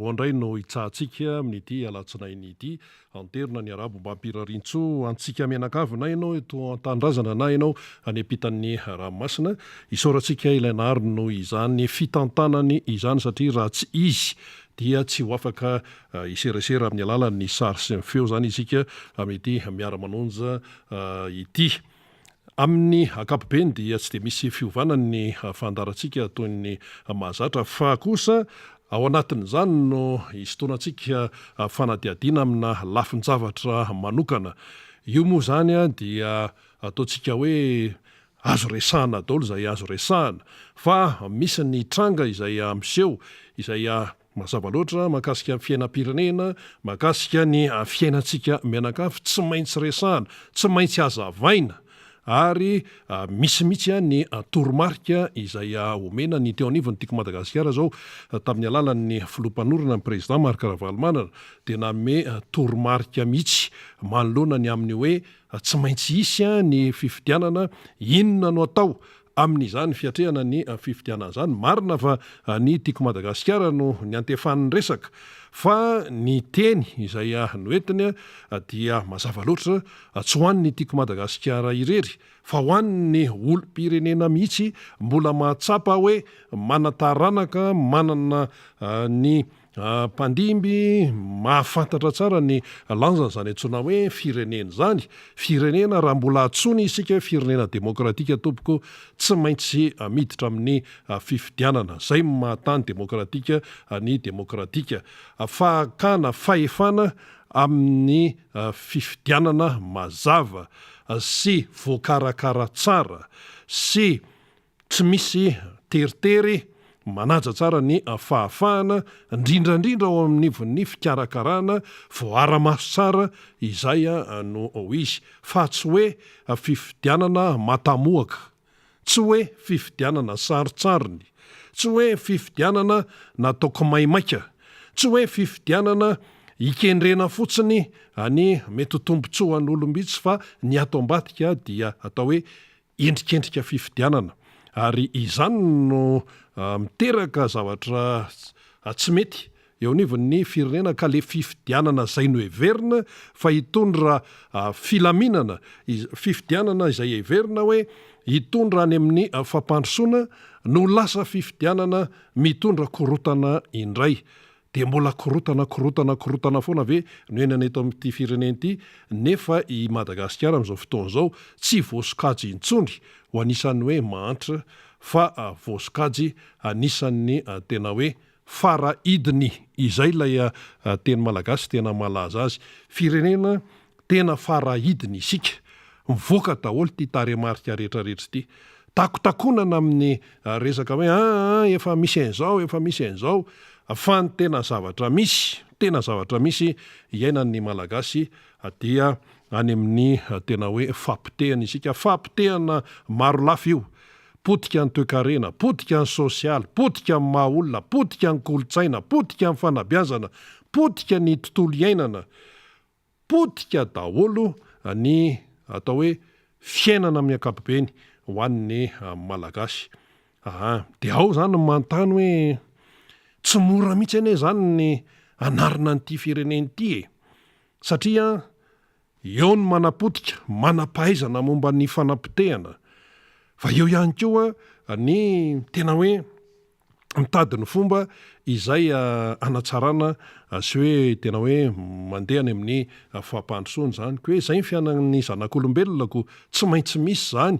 Indray no hitsahantsika amin'ity alatsinainy ity. Anterina ny arabo mba hampirarian-tsoa antsika mianakavy na ianao eto an-tanindrazana na ianao any ampitan'ny ranomasina. Isaorantsika ilay Nahary noho izany fitantanany izany satria raha tsy Izy dia tsy ho afaka hiserasera amin'ny alalan'ny sary sy ny feo izany isika amin'ity miara-manonja ity. Amin'ny ankapobeny dia tsy dia misy fiovana ny fandaharantsika toy ny mahazatra fa kosa ao anatin'izany no hisintonantsika fanadihadiana amina lafin-javatra manokana. Io moa izany dia ataontsika hoe azo resahana daholo izay azo resahana fa misy ny tranga izay miseho izay Mazava loatra, mahakasika ny fiainam-pirenena, mahakasika ny fiainantsika mianakavy, tsy maintsy resahana, tsy maintsy hazavaina ary misy mihitsy ny toromarika izay omena ny teo anivon'ny Tiako Madagasikara izao tamin'ny alalan'ny filoha mpanorina ny Président Marc Ravalomanana dia nanome toromarika mihitsy manoloana ny amin'ny hoe tsy maintsy hisy ny fifidianana, inona no atao Amin'izany fiatrehana ny fifidianana izany, marina fa ny Tiako Madagasikara no niantefan'ny resaka, fa ny teny izay noentiny dia mazava loatra, tsy ho an'ny Tiako Madagasikara irery, fa ho an'ny olom-pirenena mihitsy mbola mahatsapa hoe manan-taranaka, manana ny Mpandimby mahafantatra tsara ny lanjan'izany antsoina hoe firenena izany. Firenena, raha mbola antsoina isika hoe firenena demokratika tompoko, tsy maintsy miditra amin'ny fifidianana. Izay no maha tany demokratika ny demokratika. Fakana fahefana amin'ny fifidianana mazava sy voakarakara tsara sy Tsy misy teritery, manaja tsara ny fahafahana, indrindra indrindra ao anivon'ny fikarakarana voaara-maso tsara izay no ho izy, fa tsy hoe fifidianana matamoaka, tsy hoe fifidianana sarintsariny, tsy hoe fifidianana nataoko maimaika, tsy hoe fifidianana ikendrena fotsiny ny mety ho tombontsoan'olom-bitsy fa ny ato ambadika dia atao hoe endrikendrika fifidianana ary izany no miteraka zavatra tsy mety eo anivon'ny firenena ka le fifidianana izay noheverina fa hitondra filaminana, fifidianana izay heverina hoe hitondra any amin'ny fampandrosoana no lasa fifidianana mitondra korotana indray. Dia mbola korotana korotana korotana foana ve no iainana eto amin'ity firenena ity nefa i Madagasikara amin'izao fotoana izao tsy voasokajy intsony ho anisan'ny hoe mahantra fa voasokajy anisan'ny tena hoe fara idiny, izay ilay teny malagasy tena malaza azy, firenena Tena farahidiny isika. Mivoaka daholo ity tarehimarika rehetra rehetra ity. Takotakonana amin'ny resaka hoe aa efa misy an'izao, efa misy an'izao. Fa ny tena zavatra misy, tena zavatra misy iainan'ny Malagasy dia any amin'ny tena hoe fahapotehana isika. Fahapotehana marolafy io. Potika ny toekarena, potika ny sosialy, potika ny maha olona, potika ny kolontsaina, potika ny fanabeazana, potika ny tontolo iainana. Potika daholo ny atao hoe fiainana amin'ny ankapobeny ho an'ny Malagasy. Aa dia ao izany ny manontany hoe tsy mora mihitsy anie izany ny hanarina an'ity firenena ity e! Satria eo ny manapotika, manam-pahaizana momba ny fanapotehana, fa eo ihany koa ny tena hoe mitady ny fomba izay hanatsarana sy hoe tena hoe mandeha any amin'ny fampandrosoana izany. Koa hoe izay ny fiainan'ny zanak'olombelona koa tsy maintsy misy izany.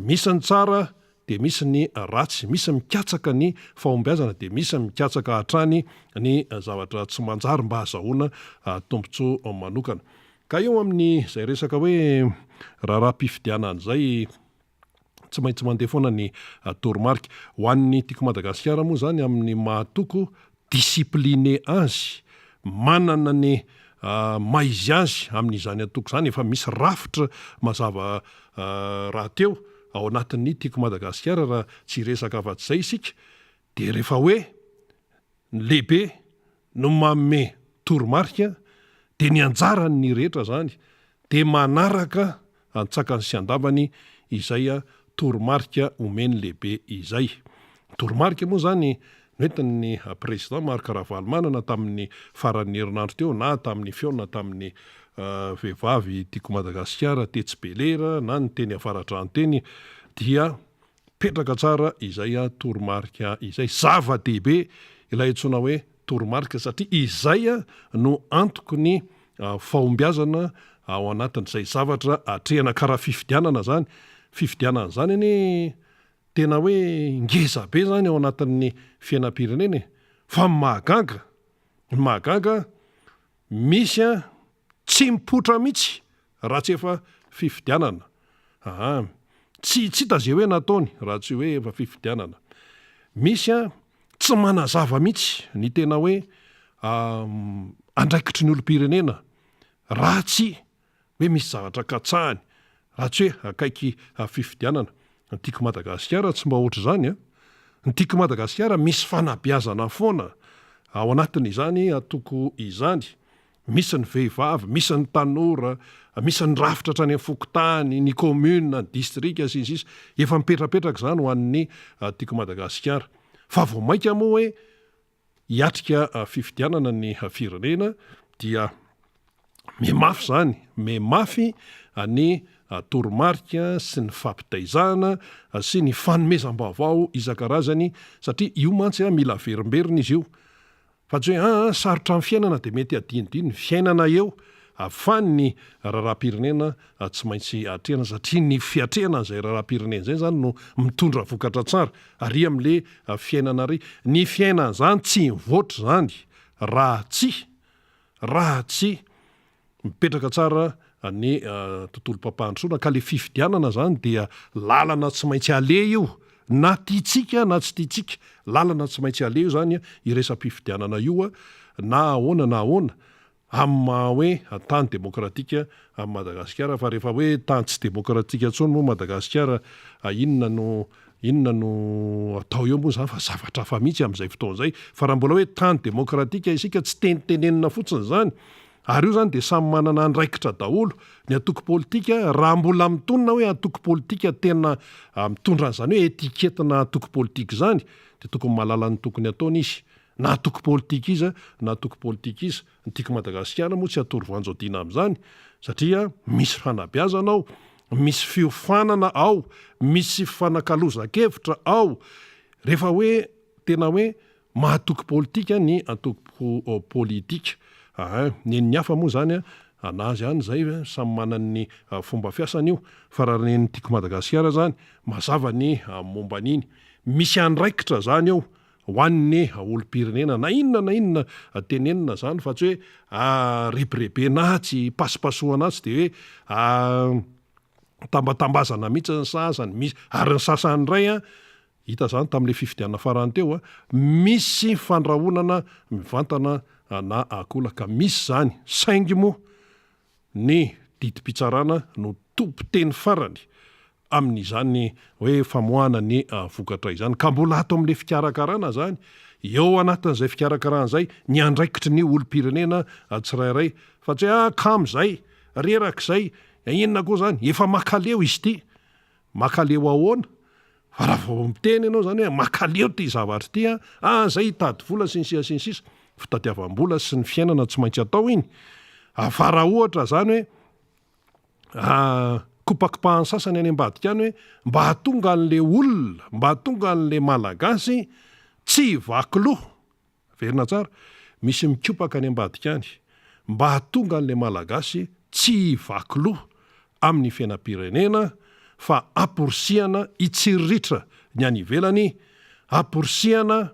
Misy ny tsara dia misy ny ratsy, misy mikatsaka ny fahombiazana dia misy mikatsaka hatrany ny zavatra tsy manjary mba hahazahoana tombontsoa manokana. Ka eo amin'izay resaka hoe raharaham-pifidianana izay, Tsy maintsy mandeha foana ny toromarika. Ho an'ny Tiako Madagasikara moa izany amin'ny maha toko discipliné azy, manana ny maha izy azy amin'izany antoko izany, efa misy rafitra mazava rahateo ao anatin'ny Tiako Madagasikara raha tsy hiresaka afa-tsy izay isika, dia rehefa hoe ny lehibe no manome toromarika dia ny anjaran'ny rehetra izany dia manaraka antsakany sy andavany izay toromarika omen'ny lehibe izay. Ny toromarika moa izany Noentin'ny Président Marc Ravalomanana tamin'ny faran'ny herinandro teo na tamin'ny fihaonana tamin'ny vehivavy Tiako Madagasikara tetsy Belera na ny teny Avaradrano teny dia mipetraka tsara izay toromarika izay. Zava-dehibe ilay antsoina hoe toromarika satria izay no antoky ny fahombiazana ao anatin'izay zavatra atrehina ka raha fifidianana izany, fifidianana izany anie Tena hoe ngeza be zany ao anatin'ny fiainam-pirenena e! Fa ny mahagaga, ny mahagaga misy an tsy mipoitra mihitsy raha tsy efa fifidianana. Aa tsy tsy hita ze hoe nataony raha tsy hoe efa fifidianana. Misy an tsy manazava mihitsy ny tena hoe andraikitry ny olom-pirenena raha tsy hoe misy zavatra katsahiny raha tsy hoe akaiky fifidianana. Ny Tiako Madagasikara tsy mba ohatr'izany a! Ny Tiako Madagasikara misy fanabeazana foana ao anatin'izany antoko izany. Misy ny vehivavy, misy ny tanora, misy ny rafitra hatrany amin'ny fokontany, ny commune, ny distrika sy ny sisa. Efa mipetrapetraka izany ho an'ny Tiako Madagasikara. Fa vao mainka moa hoe hiatrika fifidianana ny firenena dia mihamafy izany, mihamafy ny toromarika sy ny fampitaizana sy ny fanomezam-baovao isan-karazany satria io mantsy mila averimberina izy io fa tsy hoe aa sarotra ny fiainana dia mety hadinodino ny fiainana eo fa ny raharaham-pirenena tsy maintsy atrehina satria ny fiatrehana an'izay raharaham-pirenena izay izany no mitondra vokatra tsara ary amin'le fiainana ary. Ny fiainana izany tsy mivoatra izany raha tsy raha tsy mipetraka tsara ny tontolom-pampandrosoana ka le fifidianana izany dia lalana tsy maintsy aleha io na tiantsika na tsy tiantsika, lalana tsy maintsy aleha io izany io resa-pifidianana io na ahoana na ahoana. Amin'ny maha hoe tany demokratika an'i Madagasikara fa rehefa hoe tany tsy demokratika intsony moa Madagasikara inona no inona no atao eo moa izany fa zavatra hafa mihitsy amin'izay fotoana izay fa raha mbola hoe tany demokratika isika tsy tenitenenina fotsiny izany ary io izany dia samy manana andraikitra daholo ny antoko politika raha mbola mitonona hoe antoko politika tena mitondra an'izany hoe etiketina antoko politika izany dia tokony mahalala ny tokony ataony izy Na antoko politika iza na antoko politika iza. Ny Tiako Madagasikara moa tsy atoro voanjo adina amin'izany satria misy fanabeazana ao, misy fiofanana ao, misy fifanakalozan-kevitra ao. Rehefa hoe tena hoe mahatoky politika ny antoko politika. Aa nen'ny hafa moa izany an'azy any izay samy manana ny fomba fiasany io fa raha nen'ny Tiako Madagasikara izany mazava ny momba an'iny. Misy andraikitra izany eo ho an'ny olom-pirenena na inona na inona tenenina zany fa tsy hoe rebirebena atsy, pasopasohana atsy de hoe tambatambazana mihitsy ny sasany, misy ary ny sasany indray an, hita zany tamin'le fifidianana farany teo an, misy fandrahonana mivantana na ankolaka, misy zany saingy moa ny didim-pitsarana no tompon-teny farany amin'izany hoe famoahana ny vokatra izany. Ka mbola ato amin'ilay fikarakarana izany, eo anatin'izay fikarakarana izay ny andraikitry ny olom-pirenena tsirairay fa tsy hoe ah kamo izay, reraka izay, inona koa izany, efa makaleo izy ity. Makaleo ahoana? Fa raha vao miteny ianao izany hoe makaleo ity zavatra ity an, ah izay hitady vola sy ny sisa sy ny sisa, fitadiavam-bola sy ny fiainana tsy maintsy atao iny. Fa raha ohatra izany hoe Kopakopahan'ny sasany any ambadika any hoe mba hahatonga an'le olona, mba hahatonga an'le Malagasy tsy hivaky loha, averina tsara, misy mikopaka any ambadika any, mba hahatonga an'le Malagasy tsy hivaky loha amin'ny fiainam-pirenena fa amporisihana hitsiriritra ny any ivelany, amporisihana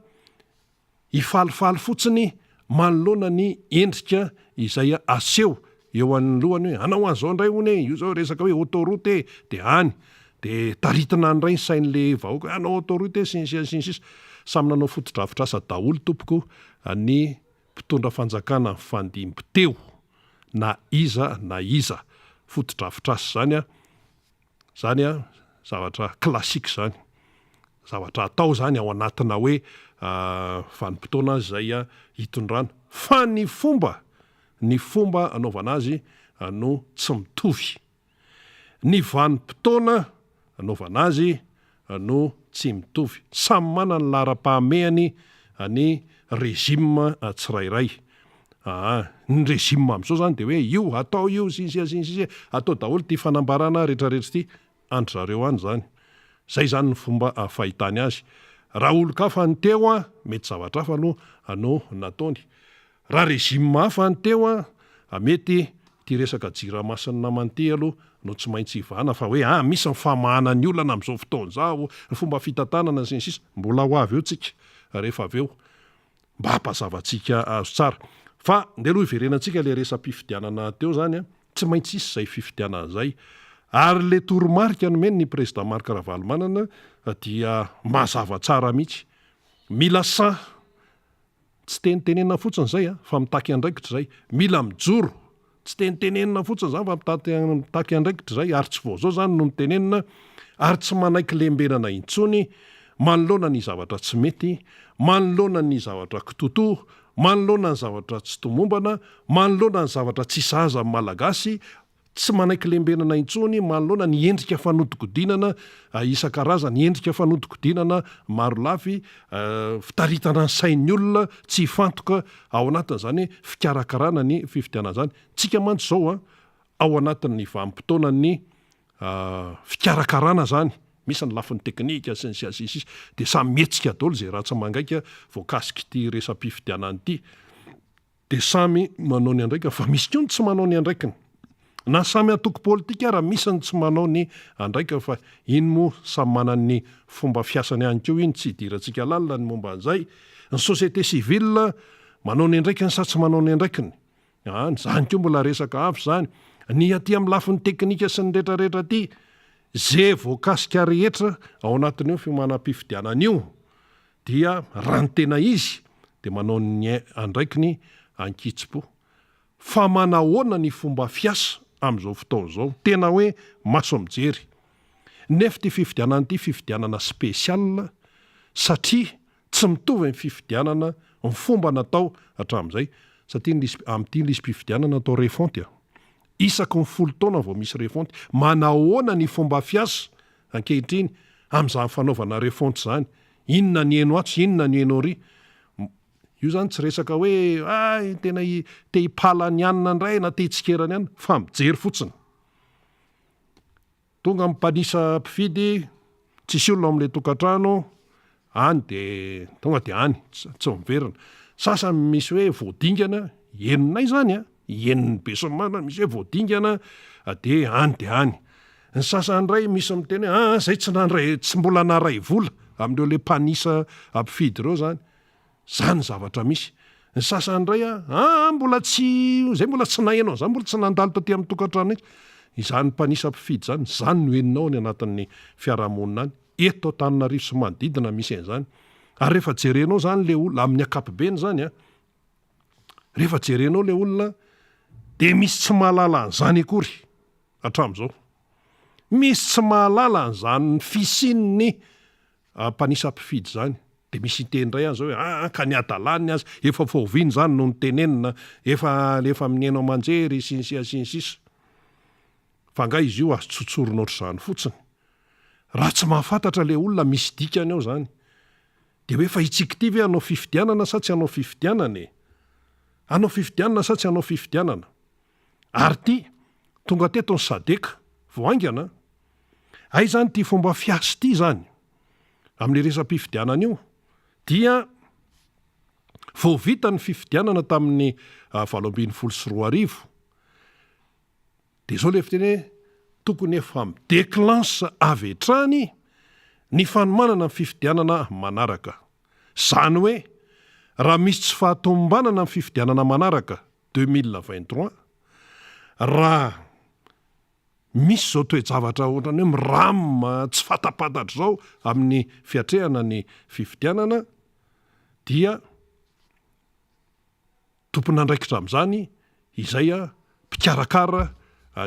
Hifalifaly fotsiny manoloana ny endrika izay aseho eo anoloany hoe hanao an'izao indray hono e, io zao resaka hoe autoroute e, dia any dia taritina any indray ny sain'le vahoaka hoe hanao autoroute e sy ny sisa sy ny sisa. Samy nanao fotodrafitrasa daholo tompoko ny mpitondra fanjakana nifandimby teo na iza na iza. Fotodrafitrasa izany an. Zany an, zavatra classique zany, zavatra atao zany ao anatina hoe vanim-potoana izay hitondrana, fa ny fomba, ny fomba anaovana azy no tsy mitovy. Ny vanim-potoana anaovana azy no tsy mitovy. Samy manana ny laharam-pahamehany ny régime tsirairay. Aa ny régime amin'izao izany dia hoe io atao io sy ny sisa sy ny sisa, atao daholo ity fanambarana rehetrarehetra ity, an-dry zareo any izany. Izay izany ny fomba fahitany azy. Raha olon-kafa ny teo an, mety zavatra hafa aloha no nataony. Raha régime hafa ny teo an, mety ity resaka jirama sy ny namany ity aloha no tsy maintsy hivahana fa hoe ah misy ny famahana ny olana amin'izao fotoana izao, ny fomba fitantanana sy ny sisa, mbola ho avy eo tsika rehefa avy eo. Mba hampazava antsika azo tsara. Fa ndeha aloha hiverenantsika le resa-pifidianana teo zany an, tsy maintsy hisy izay fifidianana izay. Ary le toromarika nomeny ny Président Marc Ravalomanana dia mazava tsara mihitsy. Mila sahy, tsy tenitenenina fotsiny izay an, fa mitaky andraikitra izay. Mila mijoro Tsy tenitenenina fotsiny izany fa mitaky andraikitra izay ary tsy vao izao izany no nitenenina ary tsy manaiky lembenana intsony manoloana ny zavatra tsy mety, manoloana ny zavatra kitotoa, manoloana ny zavatra tsy tomombana, manoloana ny zavatra tsy sahaza ny Malagasy, tsy manaiky lembenana intsony manoloana ny endrika fanodikodinana isan-karazany, endrika fanodikodinana marolafy, fitaritana ny sain'ny olona tsy hifantoka ao anatin'izany fikarakarana ny fifidianana izany. Tsika mantsy izao an, ao anatin'ny vanim-potoanan'ny fikarakarana izany, misy ny lafiny teknika sy ny sisa sy ny sisa, dia samy mihetsika daholo izay ratsy mangaika voakasik'ity resa-pifidianana ity. Dia samy manao ny andraikiny fa misy koa ny tsy manao ny andraikiny. Na samy antoko politika ara misy ny tsy manao ny andraikiny fa iny moa samy manana ny fomba fiasany ihany koa iny tsy idirantsika lalina ny momba an'izay. Ny société civile manao ny andraikiny sa tsy manao ny andraikiny? An, izany koa mbola resaka hafa izany. Ny aty amin'ny lafiny teknika sy ny retraretra aty, ze voakasika rehetra ao anatin'io fiomanam-pifidianana io dia raha ny tena izy dia manao ny andraikiny an-kitsim-po. Fa manahoana ny fomba fiasa amin'izao fotoana izao? Tena hoe maso mijery. Nefa ity fifidianana ity fifidianana spécial satria tsy mitovy ny fifidianana ny fomba natao hatramin'izay satria ny lisi amin'ity ny lisi-pifidianana atao refonte a. Isaky ny folo taona vao misy refonte. Manahoana ny fomba fiasa ankehitriny amin'izany fanaovana refonte izany? Inona ny heno atsy, inona ny heno ary? Io zany tsy resaka hoe hay tena te hipala ny anona indray na te hitsikera ny anona fa mijery fotsiny. Tonga ny mpanisa mpifidy, tsisy olona ao amin'ilay tokantrano, any de tonga de any, tsy miverina. Sasany misy hoe voadingana, henonay zany an, henon'ny besinimaro misy hoe voadingana de any de any. Ny sasany indray misy miteny hoe aa zay tsy nandray, tsy mbola naray vola amin'ireo le mpanisa mpifidy ireo zany. Zany ny zavatra misy. Ny sasany indray a, aa mbola tsy, zay mbola tsy naheno an'izany, mbola tsy nandalo taty amin'ny tokantrano mihitsy. Izany mpanisa mpifidy izany, izany no henonao any anatin'ny fiarahamonina any. Eto Antananarivo sy manodidina misy an'izany. Ary rehefa jerenao izany le olona, amin'ny ankapobeny izany a, rehefa jerenao le olona dia misy tsy mahalala an'izany akory hatramin'izao. Misy tsy mahalala an'izany fisian'ny Mpanisa mpifidy izany. Dia misy hiteny indray any izao hoe aa ka ny hadalany aza efa faoviana izany no notenenina, efa alefa amin'ny haino aman-jery sy ny sisa sy ny sisa. Fa angaha izy io azo tsotsorina ohatr'izany fotsiny? Raha tsy mahafantatra ilay olona misy dikany ao izany. Dia hoe fa i Tsiky ve hanao fifidianana sa tsy hanao fifidianana e? Hanao fifidianana sa tsy hanao fifidianana? Ary ity, tonga teto ny Sadec, vao haingana an! Aiza izany ity fomba fiasa ity izany? Amin'io resa-pifidianana io dia vao vita ny fifidianana tamin'ny 2018 dia izao ilay fiteny hoe tokony efa mi-declenche avy hatrany ny fanomanana ny fifidianana manaraka. Izany hoe raha misy tsy fahatomombanana ny fifidianana manaraka 2023, raha Misy izao toe-javatra ohatran'ny hoe miram tsy fantapantatra izao amin'ny fiatrehana ny fifidianana dia tompon'andraikitra amin'izany izay mpikarakara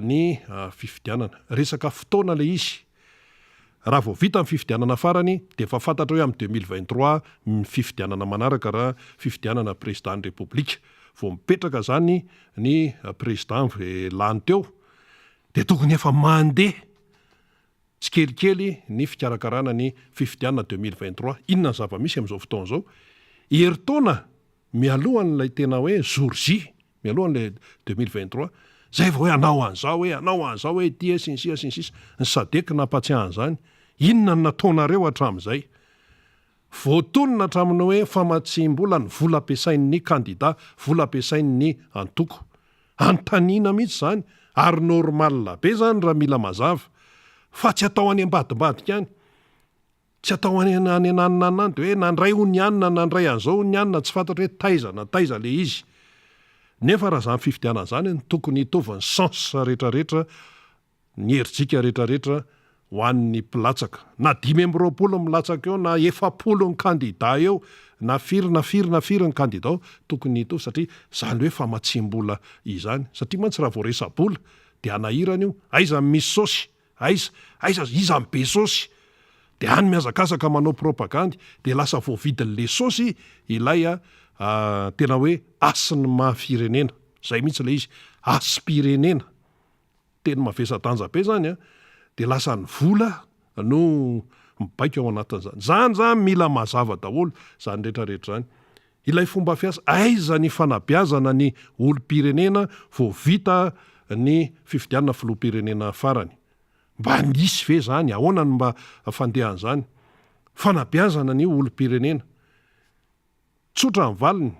ny fifidianana. Resaka fotoana ilay izy. Raha vao vita ny fifidianana farany dia efa fantatra hoe amin'ny 2023 ny fifidianana manaraka raha fifidianana président ny Repoblika. Vao mipetraka izany ny président lany teo dia tokony efa mandeha tsikelikely ny fikarakarana ny fifidianana 2023. Inona ny zava-misy amin'izao fotoana izao? Herintaona mialohan'ilay tena hoe jour J, mialohan'ilay 2023, zay vao hoe hanao an'izao hoe, hanao an'izao hoe ity e, sy ny sisa sy ny sisa. Ny Sadec nampatsiahy an'izany. Inona no nataonareo hatramin'izay? Voatonona hatramin'ny hoe famatsiam-bola ny vola ampiasain'ny kandida, vola ampiasain'ny antoko. Anontaniana mihitsy izany ary normal be izany raha mila mazava fa tsy atao any ambadimbadika any. Tsy atao any any ananona any dia hoe nandray hono ny anona, nandray an'izao hono ny anona, tsy fantatra hoe taiza na taiza ilay izy. Nefa raha izany fifidianana izany no tokony hitovy ny sens rehetrarehetra ny herijika rehetrarehetra ho an'ny mpilatsaka. Na 25 milatsaka eo na 40 ny kandida eo na firy na firy na firy ny kandida ao, tokony hitovy satria izany hoe famatsiam-bola izany. Satria mantsy raha vao resa-bola dia hanahirana io, aiza no misy saosy, aiza, aiza, iza no be saosy? Dia any mihazakazaka manao propagandy dia lasa voavidin'le saosy ilay tena hoe hasin'ny maha firenena. Izay mihitsy ilay izy, hasim-pirenena. Teny mavesa-danja be zany an, dia lasa ny vola no mibaiko ao anatin'izany. Zany zany mila mazava daholo zany rehetra rehetra zany. Ilay fomba fiasa, aiza ny fanabeazana ny olom-pirenena vao vita ny fifidianana filoham-pirenena farany? Mba nisy ve zany? Ahoana no mba fandehan'izany? Fanabeazana ny olom-pirenena. Tsotra ny valiny,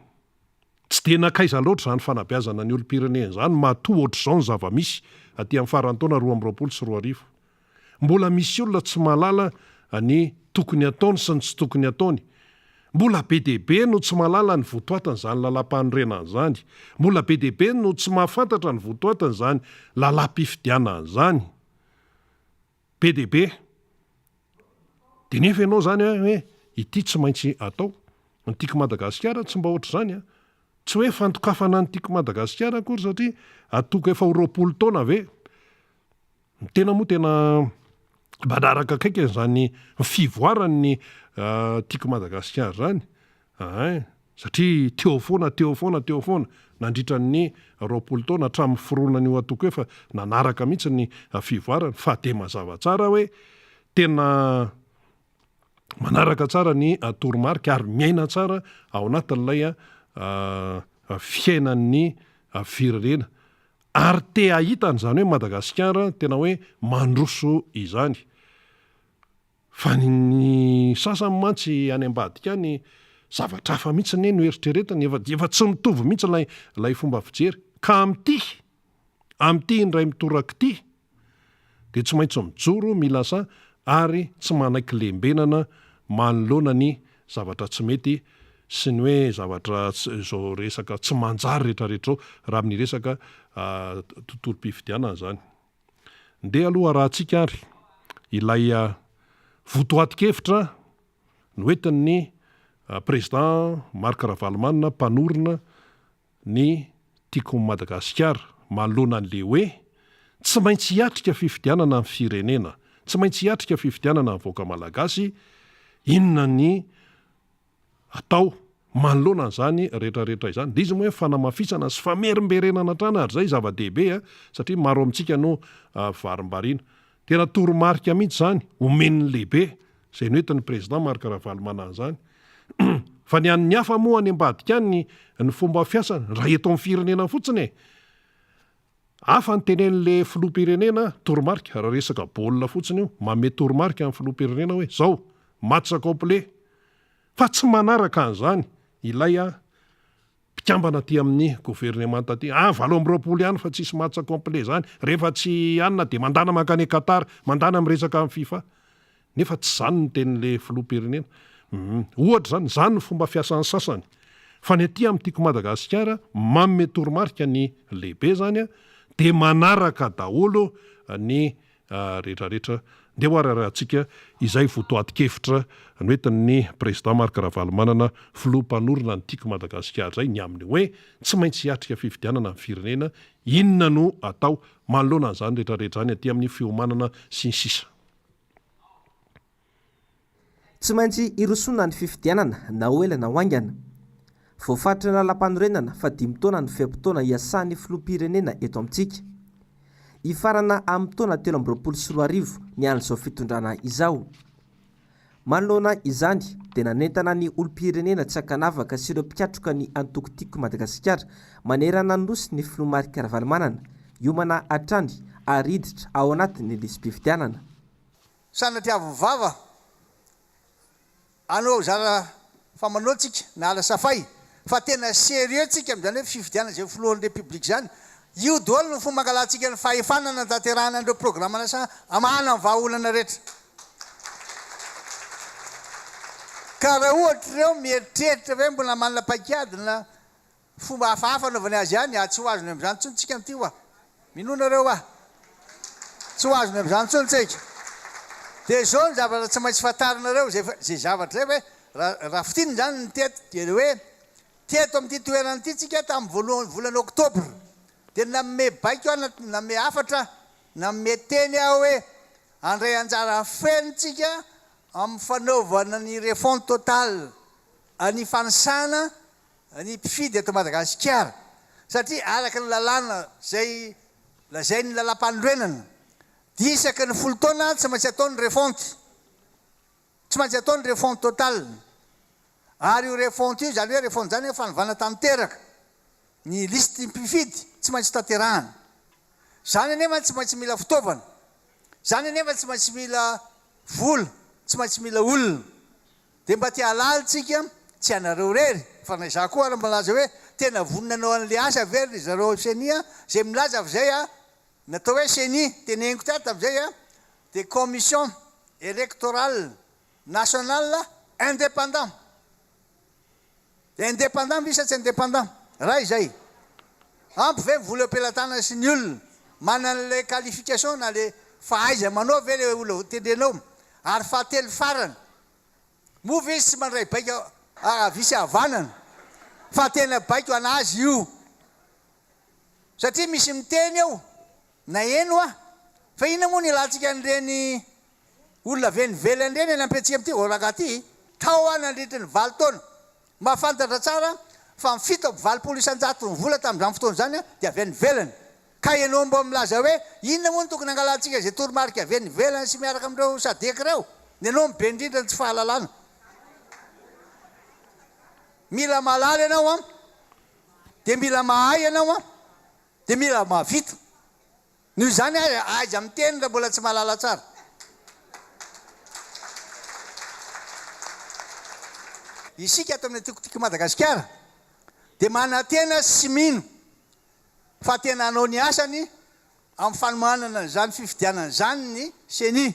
tsy dia nankaiza loatra izany fanabeazana ny olom-pirenena izany matoa ohatr'izao ny zava-misy aty amin'ny faran'ny taona 2022. Mbola misy olona tsy mahalala ny tokony hataony sy ny tsy tokony hataony. Mbola be dia be no tsy mahalala ny votoatin'izany lalàmpanorenana izany. Mbola be dia be no tsy mahafantatra ny votoatin'izany lalàm-pifidianana izany. Be dia be. Dia nefa ianao izany hoe ity tsy maintsy atao. Ny Tiako Madagasikara tsy mba ohatr'izany an. Tsy hoe fandokafana ny Tiako Madagasikara akory satria atoko efa ho 20 taona ve? Ny tena moa tena manaraka akaiky an'izany fivoaran'ny Tiako Madagasikara izany. Ein, satria teo foana, teo foana, teo foana, nandritra ny 20 taona hatramin'ny fironan'io antoko io efa nanaraka mihitsy ny fivoarany, fa dia mazava tsara hoe tena manaraka tsara ny toromarika ary miaina tsara ao anatin'ilay fiainan'ny firenena ary te hahita an'izany hoe Madagasikara tena hoe mandroso izany. Fa ny sasany mantsy any ambadika any zavatra hafa mihitsy anie no eritreretiny, efa efa tsy mitovy mihitsy ilay ilay fomba fijery. Ka amin'ity, amin'ity indray mitoraka ity dia tsy maintsy mijoro mila sahy ary tsy manaiky lembenana manoloana ny zavatra tsy mety sy ny hoe zavatra izao resaka tsy manjary rehetrarehetra izao raha amin'ny resaka tontolom-pifidianana izany. Ndeha aloha arahantsika ary ilay votoatin-kevitra noentin'ny Président Marc Ravalomanana mpanorina ny Tiako Madagasikara manoloana an'ilay hoe tsy maintsy hiatrika fifidianana ny firenena, tsy maintsy hiatrika fifidianana ny vahoaka malagasy, inona ny atao manoloana an'izany rehetra rehetra izany. Dia izy moa hoe fanamafisana sy famerimberenana hatrany ary izay zava-dehibe a, satria maro amintsika no varimbariana. Tena toromarika mihitsy izany omen'ny lehibe izay noentin'ny président Marc Ravalomanana izany. Fa ny an'ny hafa moa any ambadika any ny fomba fiasany, raha eto amin'ny firenena fotsiny e! Hafa ny tenenin'le filoham-pirenena, toromarika, raha resaka baolina fotsiny io, manome toromarika ny filoham-pirenena hoe zao, match complet. Fa tsy manaraka an'izany ilay mpikambana aty amin'ny governemanta aty. Ah, 28 ihany fa tsisy match complet zany. Rehefa tsy anona dia mandana mankany Qatar, mandana miresaka amin'ny FIFA. Nefa tsy izany ny tenin'ilay filoham-pirenena. Hum. Ohatra izany, izany ny fomba fiasan'ny sasany. Fa ny aty amin'ny Tiako Madagasikara, manome toromarika ny lehibe izany dia manaraka daholo ny rehetrarehetra. Ndeha ho ararahantsika izay votoatin-kevitra noentin'ny Président Marc Ravalomanana, filoha mpanorina ny Tiako Madagasikara izay, ny amin'ny hoe tsy maintsy hiatrika fifidianana ny firenena, inona no atao manoloana an'izany rehetrarehetra izany aty amin'ny fiomanana sy ny sisa. Tsy maintsy hirosoana ny fifidianana na ho ela na ho haingana. Voafaritry ny lalàmpanorenana fa dimy taona ny fe-potoana hiasan'ny filoham-pirenena eto amintsika. Hifarana amin'ny taona 2023 ny an'izao fitondrana izao. Manoloana izany dia nanentana ny olom-pirenena tsy ankanavaka sy ireo mpikatroka ny antoko Tiako Madagasikara manerana ny Nosy ny filoha Marc Ravalomanana hiomana hatrany ary hiditra ao anatin'ny lisi-pifidianana. Sanatriavin'ny vava Anao zara fa manao tsika na ala safay fa tena sérieux tsika amin'izany hoe fifidianana izay ho filohan'ny république izany. Io daholo no fomba angalantsika ny fahefana hanatanterahana an'ireo programan'asa hamahana ny vahaolana rehetra. Ka raha ohatra ireo mieritreritra ve mbola manana paikady na Fomba hafahafa anaovany azy ihany ah, tsy ho azony amin'izany intsony tsika amin'ity oa. Minoa nareo ah. Tsy ho azony amin'izany intsony tsika. Dia izao ny zavatra tsy maintsy fantarinareo, izay izay zavatra izay hoe raha raha fintinina izany ny teto dia ny hoe teto amin'ity toerana ity tsika tamin'ny voalohan'ny volana oktobra dia nanome baiko aho, nanome hafatra, nanome teny aho hoe handray anjara feno tsika amin'ny fanaovana ny refonte totale ny fanisana ny mpifidy eto Madagasikara satria araka ny lalàna izay lazain'ny lalàmpanorenana dia isaky ny folo taona tsy maintsy atao ny refonte, tsy maintsy atao ny refonte totale ary io refonte io izany hoe refonte izany fanovana tanteraka ny lisitry ny mpifidy tsy maintsy tanterahana. Izany anefa tsy maintsy mila fitaovana, izany anefa tsy maintsy mila vola, tsy maintsy mila olona. Dia mba te hahalala tsika, tsy ianareo irery, fa na izaho koa ary milaza hoe tena vonona hanao an'ilay asa ve ry zareo ao ceni a, izay milaza avy izay a, ny atao hoe ceni, teneniko tato tamin'izay a, dia commission electorale nationale indépendant, dia indépendant ve sa tsy indépendant? Raha izay, ampy ve ny vola eo am-pelatanana sy ny olona, manana an'ilay qualification na ilay fahaiza-manao ve ilay olona tendrenao? Ary fahatelo farany, moa ve izy tsy mandray baiko havia sy havanana fa tena baiko an'azy io? Satria misy miteny eo, naheno aho, fa inona moa no ilantsika an'ireny olona avy any ivelany ireny any ampiantsika amin'ity vao rangahy ity? Tao aho nandritry ny valo taona, mahafantatra tsara fa ny 87 isan-jaton'ny vola tamin'izany fotoana izany dia avy any ivelany. Ka ianao mba milaza hoe inona moa no tokony hangalantsika izay toromarika avy any ivelany sy miaraka amin'ireo sadec ireo? Ny anao no be indrindra ny tsy fahalalana. Mila mahalala ianao an, dia mila mahay ianao an, dia mila mahavita. Noho izany aiza miteny raha mbola tsy mahalala tsara. Isika ato amin'ny Antoko Tiako Madagasikara dia manantena sy mino fa tena hanao ny asany amin'ny fanomanana an'izany fifidianana izany ny Ceni.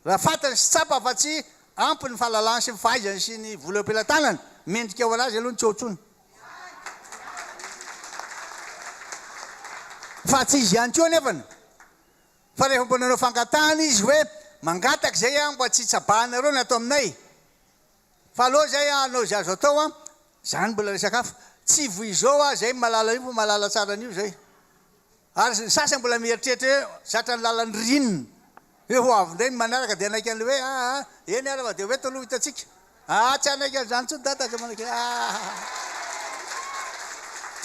Raha fantany sy tsapa fa tsy ampy ny fahalalany sy ny fahaizany sy ny vola eo am-pelatanany, mendrika ho an'azy aloha ny tsy ao intsony. Fa tsy izy ihany koa anefany, fa rehefa mba nanao fangatahana izy hoe mangataka izay aho mba tsy hitsabahanareo ny ato aminay, Fa aleo zay aho hanao izay azo atao an, zany mbola resaka hafa, tsy voizao aho zay mahalala an'io fa mahalala tsara an'io zay, ary ny sasany mbola mieritreritra hoe zatra ny lalan'ny ririnina, hoe ho avy indray ny manaraka dia hanaiky an'ilay hoe aa eny ary fa dia ho eto aloha hitantsika, aa tsy hanaiky an'izany intsony dada aza manaiky aa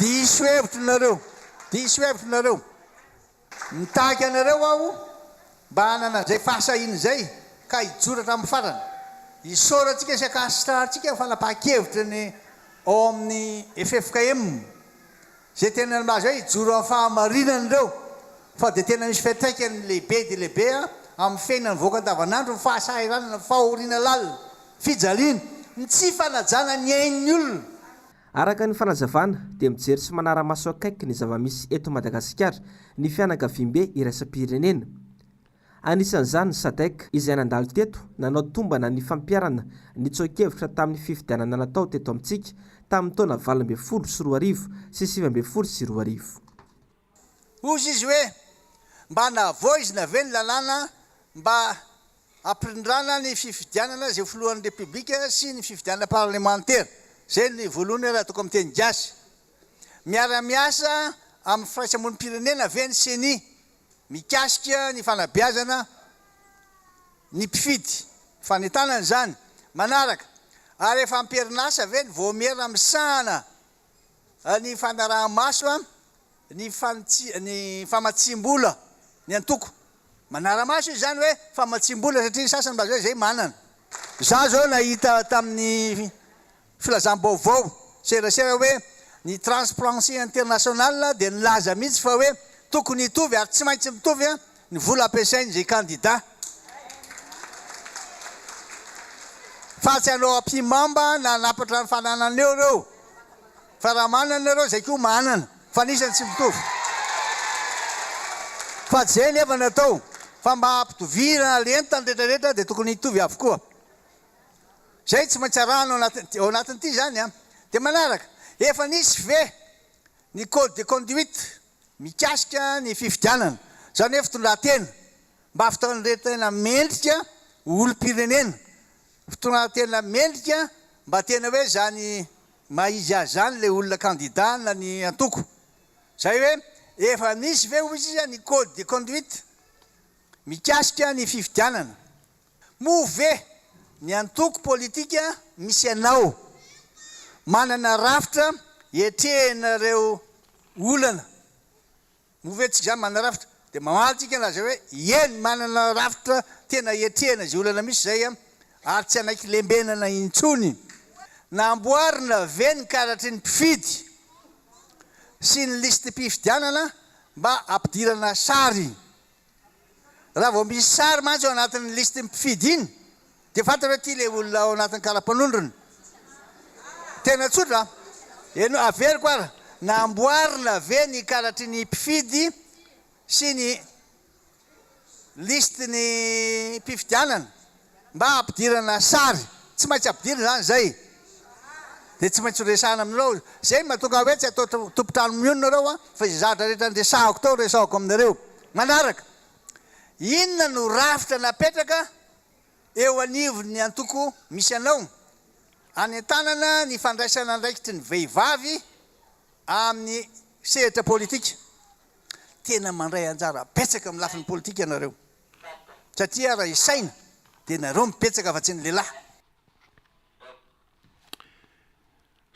diso hevitra nareo, diso hevitra nareo. Mitaky anareo aho mba hanana izay fahasahiana izay ka hijoro hatramin'ny farany. Isaorantsika sy ankasitrahantsika ny fanapahan-kevitry ny ao amin'ny ffkm izay tena milaza hoe hijoro amin'ny fahamarinana ireo fa dia tena misy fiantraikany lehibe dia lehibe amin'ny fiainan'ny vahoaka andavanandro ny fahasahiranana, ny fahoriana lalina, fijaliana, ny tsy fanajana ny ain'ny olona. Araka ny fanazavana dia mijery sy manara-maso akaiky ny zava-misy eto Madagasikara ny fianakaviambe iraisam-pirenena. Anisan'izany ny Sadec izay nandalo teto nanao tombana ny fampiharana ny tsoa-kevitra tamin'ny fifidianana natao teto amintsika tamin'ny taona 2018 sy 2019. Hozy izy hoe, Mba navoizina ve ny lalàna mba hampirindrana ny fifidianana izay ho filohan'ny Repoblika sy ny fifidianana parlemantera? Izay ny voalohany raha ataoko amin'ny teny gasy. Miara-miasa amin'ny firaisamonim-pirenena ve ny Ceni mikasika ny fanabeazana ny mpifidy? Fanentanana izany. Manaraka, ary efa am-perinasa ve ny vaomiera misahana ny fanaraha-maso ny ny famatsiam-bola ny antoko. Manara-maso izy izany hoe famatsiam-bola satria ny sasany milaza hoe izay manana. Za zao nahita tamin'ny filazam-baovao serasera hoe ny Transparency International dia nilaza mihitsy fa hoe tokony hitovy ary tsy maintsy mitovy ny vola ampiasain'izay kandida fa tsy hanao ampihimamba na hanapatra ny fananany eo ireo fa raha manana ireo izay koa manana fa ny isany tsy mitovy fa tsy izay nefa no atao fa mba hampitoviana lenta ny rehetra rehetra dia tokony hitovy avokoa. Izay tsy maintsy arahana ao anatin'ity, ao anatin'ity izany an. Dia manaraka, efa nisy ve ny code de conduite mikasika ny fifidianana? Izany hoe fitondran-tena, mba fitondran-tena mendrika ho olom-pirenena, fitondran-tena mendrika mba tena hoe izany maha izy azy izany ilay olona kandida na ny antoko. Izay hoe efa nisy ve hoy izy ny code de conduite mikasika ny fifidianana? Moa ve ny antoko politika misy anao manana rafitra hiatrehana ireo olana? Moa ve tsika izany manana rafitra? Dia mamaly tsika milaza hoe eny manana rafitra tena hiatrehana izay olana misy izay ary tsy hanaiky lembenana intsony. Namboarina ve ny karatry ny mpifidy sy ny lisitim-pifidianana mba hampidirana sary? Raha vao misy sary mantsy ao anatin'ny lisitry ny mpifidy iny dia fantatra hoe ity ilay olona ao anatin'ny kara-panondrony. Tena tsotra an! Heno, averiko ara, namboarina ve ny karatry ny mpifidy sy ny lisitry ny mpifidianana? Mba hampidirana sary, tsy maintsy ampidirina izany izay, dia tsy maintsy horesahana aminareo, izay no mahatonga ahy hoe tsy atao tompon-trano mionona nareo an, fa izay zavatra rehetra niresahako tao resahako aminareo. Manaraka, inona no rafitra napetraka eo anivon'ny antoko misy anao, hanentanana ny fandraisana andraikitry ny vehivavy amin'ny sehatra politika? Tena mandray anjara betsaka amin'ny lafiny politika ianareo. Satria raha isaina dia nareo mibetsaka fa tsy ny lehilahy.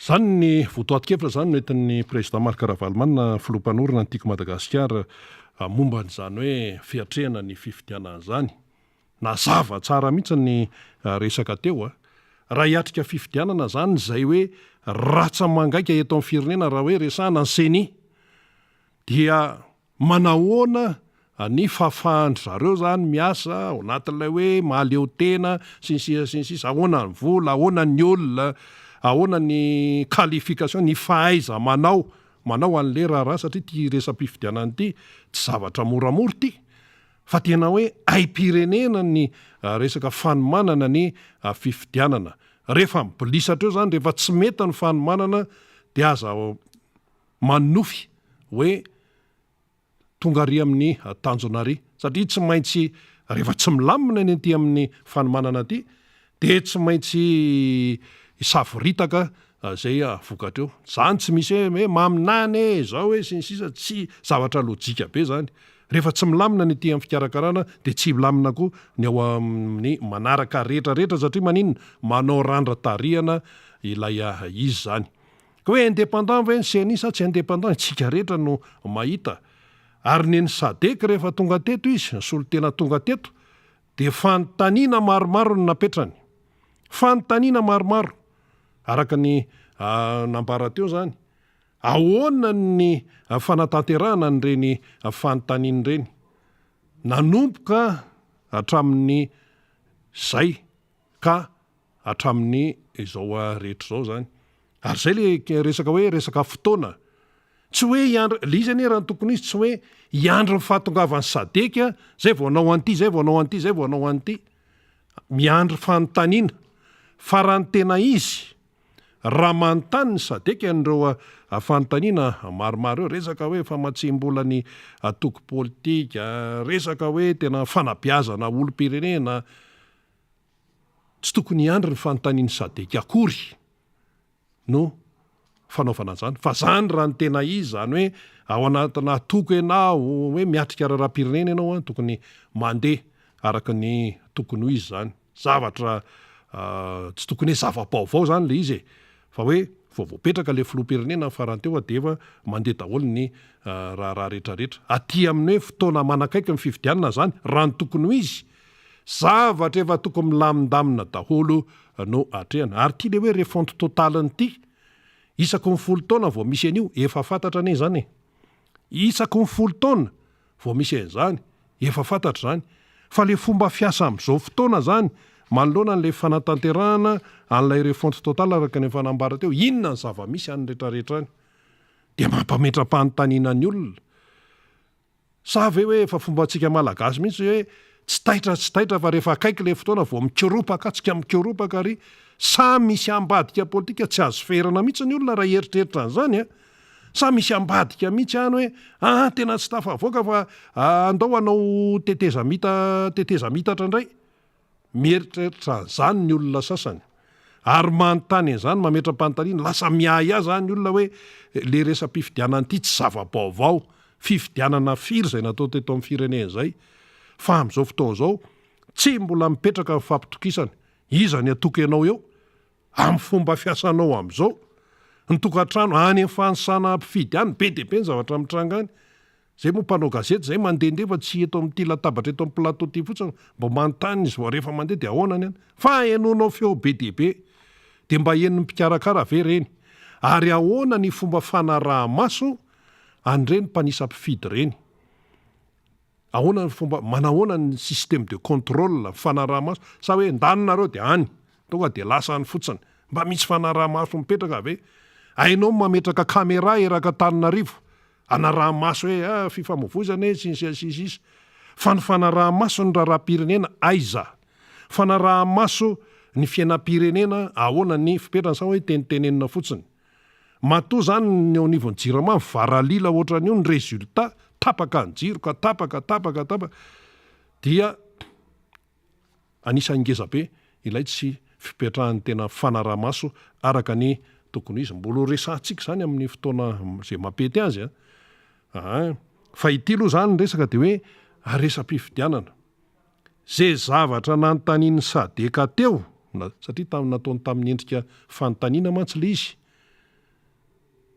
Izany ny votoatin-kevitra izany noentin'ny Président Marc Ravalomanana filoha mpanorina ny Tiako Madagasikara momba an'izany hoe fiatrehana ny fifidianana izany. Nazava tsara mihitsy ny resaka teo a. Raha hiatrika fifidianana izany izay hoe ratsa-mangaika eto amin'ny firenena raha hoe resahana ny Ceni dia Manahoana ny fahafahan-dry zareo zany miasa ao anatin'ilay hoe mahaleo tena sy ny sisa sy ny sisa, ahoana ny vola, ahoana ny olona, ahoana ny qualification, ny fahaiza-manao manao an'ilay raharaha satria ity resa-pifidianana ity tsy zavatra moramora ity fa tena hoe aim-pirenena ny resaka fanomanana ny fifidianana. Rehefa mibolisatra eo zany, rehefa tsy mety ny fanomanana dia aza manonofy hoe tonga ary amin'ny tanjona ary satria tsy maintsy rehefa tsy milamina ny aty amin'ny fanomanana aty dia tsy maintsy hisavoritaka izay vokatra eo. Izany tsy misy hoe hoe maminany e, izao e, sy ny sisa, tsy zavatra lojika be izany. Rehefa tsy milamina ny aty amin'ny fikarakarana dia tsy hilamina koa ny ao amin'ny manaraka rehetra rehetra satria maninona? Manao randra-tarihana ilay izy izany. Ka hoe indépendant ve ny ceni sa tsy indépendant, isika rehetra no mahita. Ary nen'i Sadec rehefa tonga teto izy, ny solontena tonga teto, dia fanontaniana maromaro no napetrany. Fanontaniana maromaro, araka ny nambara teo izany. Ahoana ny fanatanterahana an'ireny fanontaniana ireny? Nanomboka hatramin'ny izay ka hatramin'ny izao rehetra izao izany. Ary izay ilay resaka hoe resaka fotoana. Tsy hoe hiandry, ilay izy anie raha ny tokony izy tsy hoe hiandry ny fahatongavan'ny Sadec izay vao hanao an'ity, izay vao hanao an'ity, izay vao hanao an'ity. Miandry fanontaniana. Fa raha ny tena izy, raha manontany ny Sadec an'ireo fanontaniana maromaro ireo, resaka hoe famatsiam-bola ny antoko politika, resaka hoe tena fanabeazana olom-pirenena, Tsy tokony hiandry ny fanontanian'ny Sadec akory no fanaovana an'izany fa zany raha ny tena izy izany hoe ao anatina antoko ianao hoe miatrika raharaham-pirenena ianao an, tokony mandeha araka ny tokony ho izy izany. Zavatra tsy tokony hoe zava-baovao izany ilay izy e, fa hoe vao voapetraka ilay filoham-pirenena ny farany teo dia efa mandeha daholo ny raharaha rehetrarehetra. Aty amin'ny hoe fotoana manakaiky ny fifidianana izany raha ny tokony ho izy. Zavatra efa tokony milamindamina daholo no atrehana. Ary ity le hoe refonte totale ity, isaky ny folo taona vao misy an'io, efa fantatra anie izany e. Isaky ny folo taona vao misy an'izany, efa fantatra izany. Fa le fomba fiasa amin'izao fotoana izany, manoloana an'ilay fanatanterahana an'ilay refonte totale araka ny efa nambara teo, inona ny zava-misy any rehetrarehetra any? Dia mampametra-panontaniana ny olona. Sa ve hoe efa fombantsika Malagasy mihitsy hoe tsy taitra tsy taitra fa rehefa akaiky ilay fotoana vao mikoropaka, tsika mikoropaka ary sa misy ambadika politika tsy azo ferana mihitsy ny olona raha hieritreritra an'izany a? Sa misy ambadika mihitsy any hoe aa tena tsy tafavoaka fa andao hanao tetezamita tetezamitatra indray? Mieritreritra an'izany ny olona sasany ary manontany an'izany, mametra-panontaniana, lasa miahiahy izany ny olona hoe le resa-pifidianana ity tsy zava-baovao, fifidianana firy izay natao teto amin'ny firenena izay fa amin'izao fotoana izao tsy mbola mipetraka ny fampitokisana, iza ny hatoky anao eo? Amin'ny fomba fiasanao amin'izao, ny tokantrano any amin'ny fanisana mpifidy any, be dia be ny zavatra mitranga any. Izay moa mpanao gazety izay mandehandeha fa tsy eto amin'ity latabatra eto amin'ny plateau ity fotsiny, mba manontany izy vao rehefa mandeha dia ahoana ny any. Fa henoinao feo be dia be. Dia mba henon'ny mpikarakara ve ireny? Ary ahoana ny fomba fanaraha-maso an'ireny mpanisa mpifidy ireny? Ahoana ny fomba, manahoana ny système de contrôle, ny fanaraha-maso, sa hoe ndany nareo dia any, tonga dia lasa any fotsiny. Mba misy fanaraha-maso mipetraka ve? Hainao ny mametraka caméra erak'Antananarivo, hanaraha-maso hoe ah fifamoivoizana e, sy ny sisa sy ny sisa. Fa ny fanaraha-maso ny raharaham-pirenena aiza? Fanaraha-maso ny fiainam-pirenena ahoana ny fipetrany sa hoe tenitenenina fotsiny? Matoa zany ny eo anivon'ny jirama mivaralila ohatran'io ny résultat, tapaka ny jiro ka tapaka, tapaka, tapaka, dia anisan'ny ngeza be ilay tsy fipetrahan'ny tena fanaraha-maso araka ny tokony ho izy. Mbola ho resahantsika izany amin'ny fotoana izay mampety azy an! Aa! Fa ity aloha izany ny resaka dia hoe resa-pifidianana. Ze zavatra nanontanian'ny sadec teo, na satria tam nataony tamin'ny endrika fanontaniana mantsy le izy,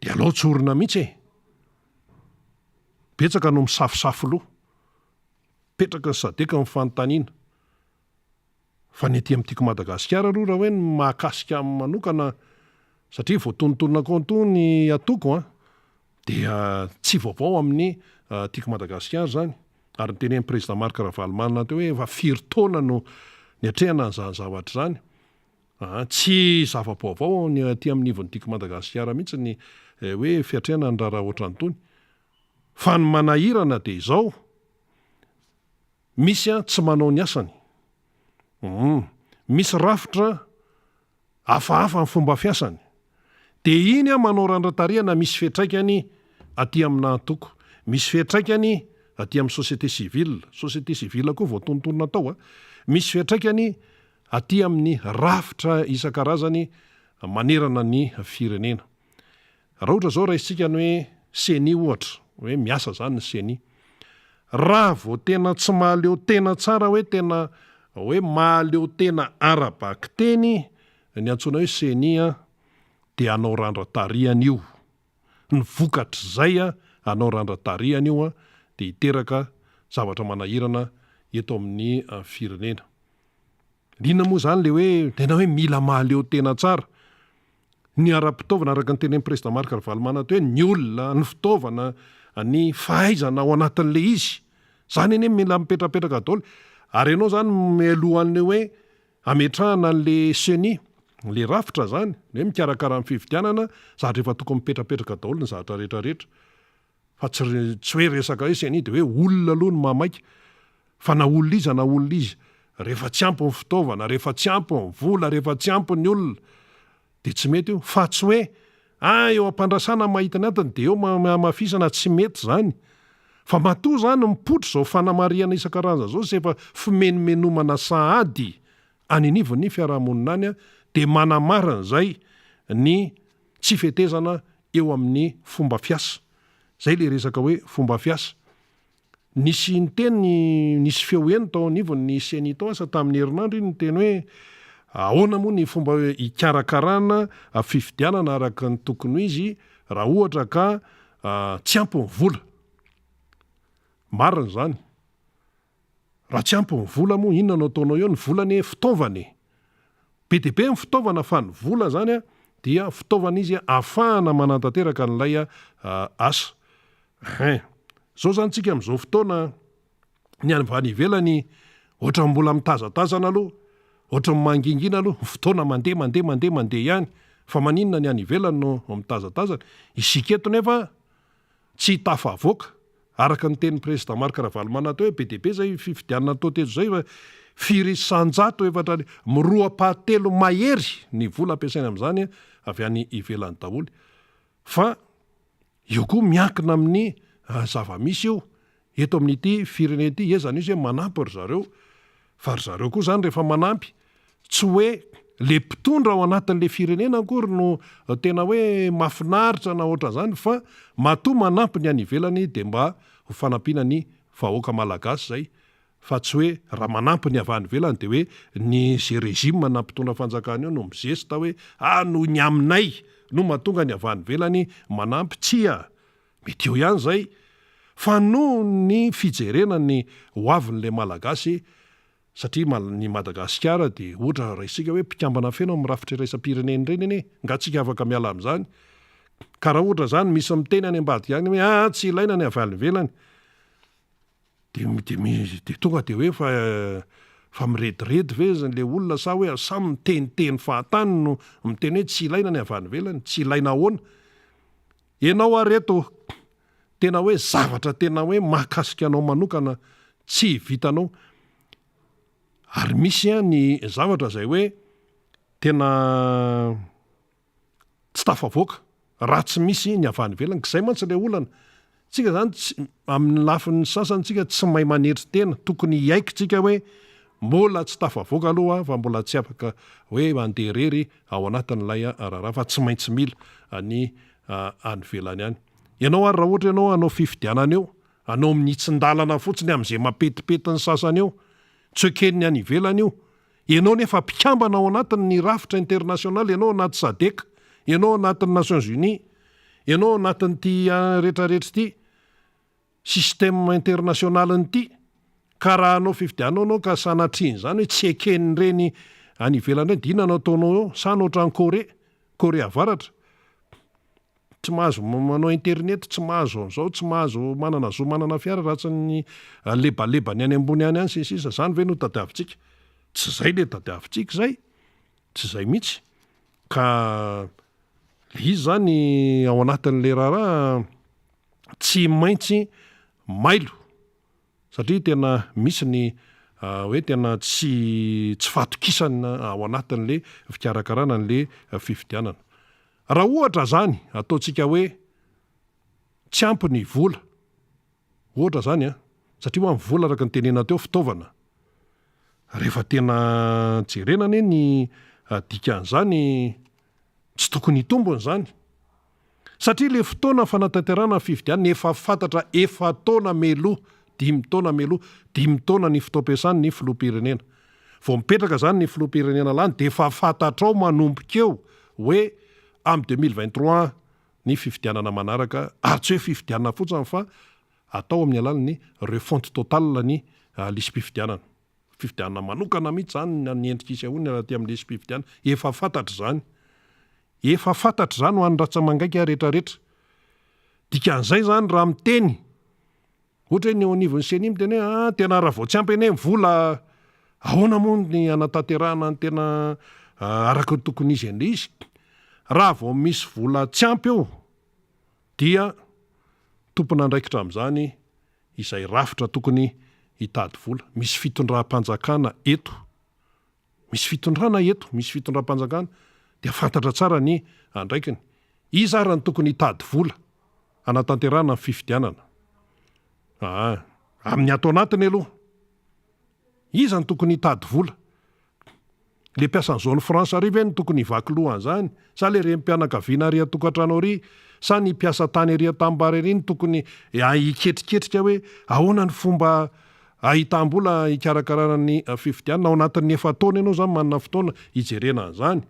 de alao tsorina mihitsy e! Betsaka no misafosafo loha. Petraky ny sadec ny fanontaniana. Fa ny aty amin'ny Tiako Madagasikara aloha raha hoe ny mahakasika ahy manokana, satria voatonontonona koa antoa ny atoko an, dia tsy vaovao amin'ny Tiako Madagasikara izany. Ary nitenenin'ny Président Marc Ravalomanana teo hoe efa firy taona no niatrehana an'izany zavatra izany. Aa, tsy zava-baovao ny aty amin'ny ivon'ny Tiako Madagasikara mihitsy ny hoe fiatrehana ny raharaha ohatran'itony. Fa ny manahirana dia izao, misy tsy manao ny asany. Humm. Misy rafitra Hafahafa ny fomba fiasany. Dia iny aho manao randran-tarehana misy fiantraikany aty amina antoko. Misy fiantraikany aty amin'ny société civile. Société civile koa voatonontonona tao a. Misy fiantraikany aty amin'ny rafitra isan-karazany manerana ny firenena. Raha ohatra izao raisintsika ny hoe ceni ohatra, hoe miasa izany ny ceni. Raha vao tena tsy mahaleo tena tsara hoe tena hoe mahaleo tena ara-bakiteny ny antsoina hoe ceni dia hanao randra-tarihana io. Ny vokatr'izay hanao randra-tarihana io dia hiteraka zavatra manahirana eto amin'ny firenena. Inona moa izany ilay hoe tena hoe mila mahaleo tena tsara? Ny ara-pitaovana araka ny tenenin'ny Président Marc Ravalomanana teo hoe ny olona, ny fitaovana, ny fahaizana ao anatin'ilay izy. Izany anie mila mipetrapetraka daholo. Ary ianao izany mialohan'ilay hoe hametrahana an'ilay ceni, ilay rafitra izany, ny hoe mikarakara ny fifidianana, zavatra efa tokony mipetrapetraka daholo ny zavatra rehetra rehetra. Fa tsy tsy hoe resaka hoe ceni dia hoe olona aloha no mahamaika fa na olona iza na olona iza rehefa tsy ampy ny fitaovana, rehefa tsy ampy ny vola, rehefa tsy ampy ny olona dia tsy mety io. Fa tsy hoe ah eo am-pandrasana mahita ny antony dia eo hamafisana, tsy mety izany. Fa matoa izany mipoitra izao fanamarihana isan-karazany izao sy efa fimenomenomana sahady any anivon'ny fiarahamonina any dia manamarina izay ny tsy fetezana eo amin'ny fomba fiasa. Izay ilay resaka hoe fomba fiasa. Nisy niteny, nisy feo heno tao anivon'ny Ceni tao asa tamin'ny herinandro iny niteny hoe ahoana moa ny fomba hikarakarana fifidianana araka ny tokony ho izy raha ohatra ka tsy ampy ny vola. Marina izany. Raha tsy ampy ny vola moa inona no ataonao eo, ny vola anie fitaovana e! Be dia be ny fitaovana fa ny vola zany dia fitaovana izy ahafahana manatanteraka an'ilay asa. Hein. Zao zany tsika amin'izao fotoana ny any avy any ivelany ohatran'ny mbola mitazatazana aloha, ohatran'ny mangingina aloha, ny fotoana mandeha mandeha mandeha mandeha ihany fa maninona ny any ivelany no mitazatazana? Isika eto nefa tsy tafavoaka, araka ny tenin'ny Président Marc Ravalomanana teo hoe be dia be izay fifidianana natao teto izay fa firy isan-jato efatra ary miroa-pahatelo mahery ny vola ampiasaina amin'izany avy any ivelany daholo. Fa io koa miankina amin'ny zava-misy io eto amin'ity firenena ity, iza no izy hoe manampy ry zareo, fa ry zareo koa izany rehefa manampy tsy hoe le mpitondra ao anatin'le firenena akory no tena hoe mahafinaritra na ohatran'izany fa matoa manampy ny any ivelany dia mba ho fanampiana ny vahoaka malagasy izay fa tsy hoe raha manampy ny avy any ivelany dia hoe ny ze régime na mpitondra fanjakana eo no mizesta hoe ah noho ny aminay no mahatonga ny avy any ivelany manampy, tsia! Mety eo ihany izay fa noho ny fijerena ny ho avin'ilay Malagasy satria ny Madagasikara dia ohatra raisika hoe mpikambana feno amin'ny rafitra iraisam-pirenena ireny anie, nga tsika afaka miala amin'izany? Ka raha ohatra izany misy miteny any ambadika any hoe aa tsy ilaina ny avy any ivelany dia dia tonga dia hoe fa fa mirediredy ve ilay olona sa hoe samy miteniteny fahatany no miteny hoe tsy ilaina ny avy any ivelany, tsy ilaina ahoana? Ianao ary eto tena hoe zavatra tena hoe mahakasika anao manokana tsy vitanao ary misy ny zavatra izay hoe tena tsy tafavoaka raha tsy misy ny avy any ivelany, k'izay mantsy ilay olana, tsika zany tsy, amin'ny lafiny sasany tsika tsy mahay manetry tena, tokony hiaiky tsika hoe mbola tsy tafavoaka aloha aho fa mbola tsy afaka hoe mandeha irery ao anatin'ilay raharaha fa tsy maintsy mila ny any ivelany any. Ianao ary raha ohatra ianao hanao fifidianana eo, hanao mihitsin-dalana fotsiny amin'izay mampetipety ny sasany eo, tsy eken'ny any ivelany io, ianao nefa mpikambana ao anatin'ny rafitra international, ianao anaty sadec, ianao anatin'ny Nations Unies, ianao anatin'ity retraretra ity, système international ity, ka raha hanao fifidianana ianao ka sanatrian'izany hoe tsy eken'ireny any ivelany ireny dia inona no ataonao eo? Sa hanao ohatran'i Corée, Corée avaratra? Tsy mahazo manao internet, tsy mahazo an'izao, tsy mahazo manana zo manana fiara raha tsy ny lebalebany any ambony any any sy ny sisa, izany ve no tadiavintsika? Tsy izay le tadiavintsika izay, tsy izay mihitsy. Ka le izy izany ao anatin'le raharaha tsy maintsy mailo satria tena misy ny hoe tena tsy tsy fahatokisana ao anatin'le fikarakarana an'le fifidianana. Raha ohatra zany ataontsika hoe tsy ampy ny vola, ohatra zany an, satria hoa ny vola araka ny tenenina teo fitaovana, rehefa tena jerena anie ny dikan'izany tsy tokony hitombina izany. Satria le fotoana fanatanterahana ny fifidianana efa fantatra efa-taona mialoha, dimy taona mialoha, dimy taona ny fotoam-piasany ny filoham-pirenena. Vao mipetraka zany ny filoham-pirenena lany dia efa fantatrao manomboka eo hoe amin'ny 2023 ny fifidianana manaraka ary tsy hoe fifidianana fotsiny fa atao amin'ny alalan'ny refonte totale ny lisi-pifidianana. Fifidianana manokana mihitsy zany ny endrika isehoany raha aty amin'ny lisi-pifidianana. Efa fantatra izany. Efa fantatra izany ho an'ny ratsa-mangaika retraretra. Dikan'izay izany raha miteny, ohatra hoe ny eo anivon'ny ceni miteny hoe ah tena raha vao tsy ampy anie ny vola, ahoana moa ny hanatanterahana ny tena araka ny tokony izy an'ilay izy. Raha vao misy vola tsy ampy eo dia tompon'andraikitra amin'izany izay rafitra tokony hitady vola. Misy fitondram-panjakana eto. Misy fitondrana eto, misy fitondram-panjakana dia fantatra tsara ny andraikiny. Iza ary no tokony hitady vola hanatanterahana ny fifidianana? Aa, amin'ny ato anatiny aloha. Iza no tokony hitady vola? Le mpiasan'ny zone franche ary ve no tokony hivaky loha an'izany? Sa le renim-pianakaviana ary an-tokantrano ary? Sa ny mpiasa tany ary an-tanimbary ary no tokony hiketriketrika hoe ahoana ny fomba ahitam-bola hikarakarana ny fifidianana? Ao anatin'ny efa-taona ianao izany manana fotoana hijerena an'izany.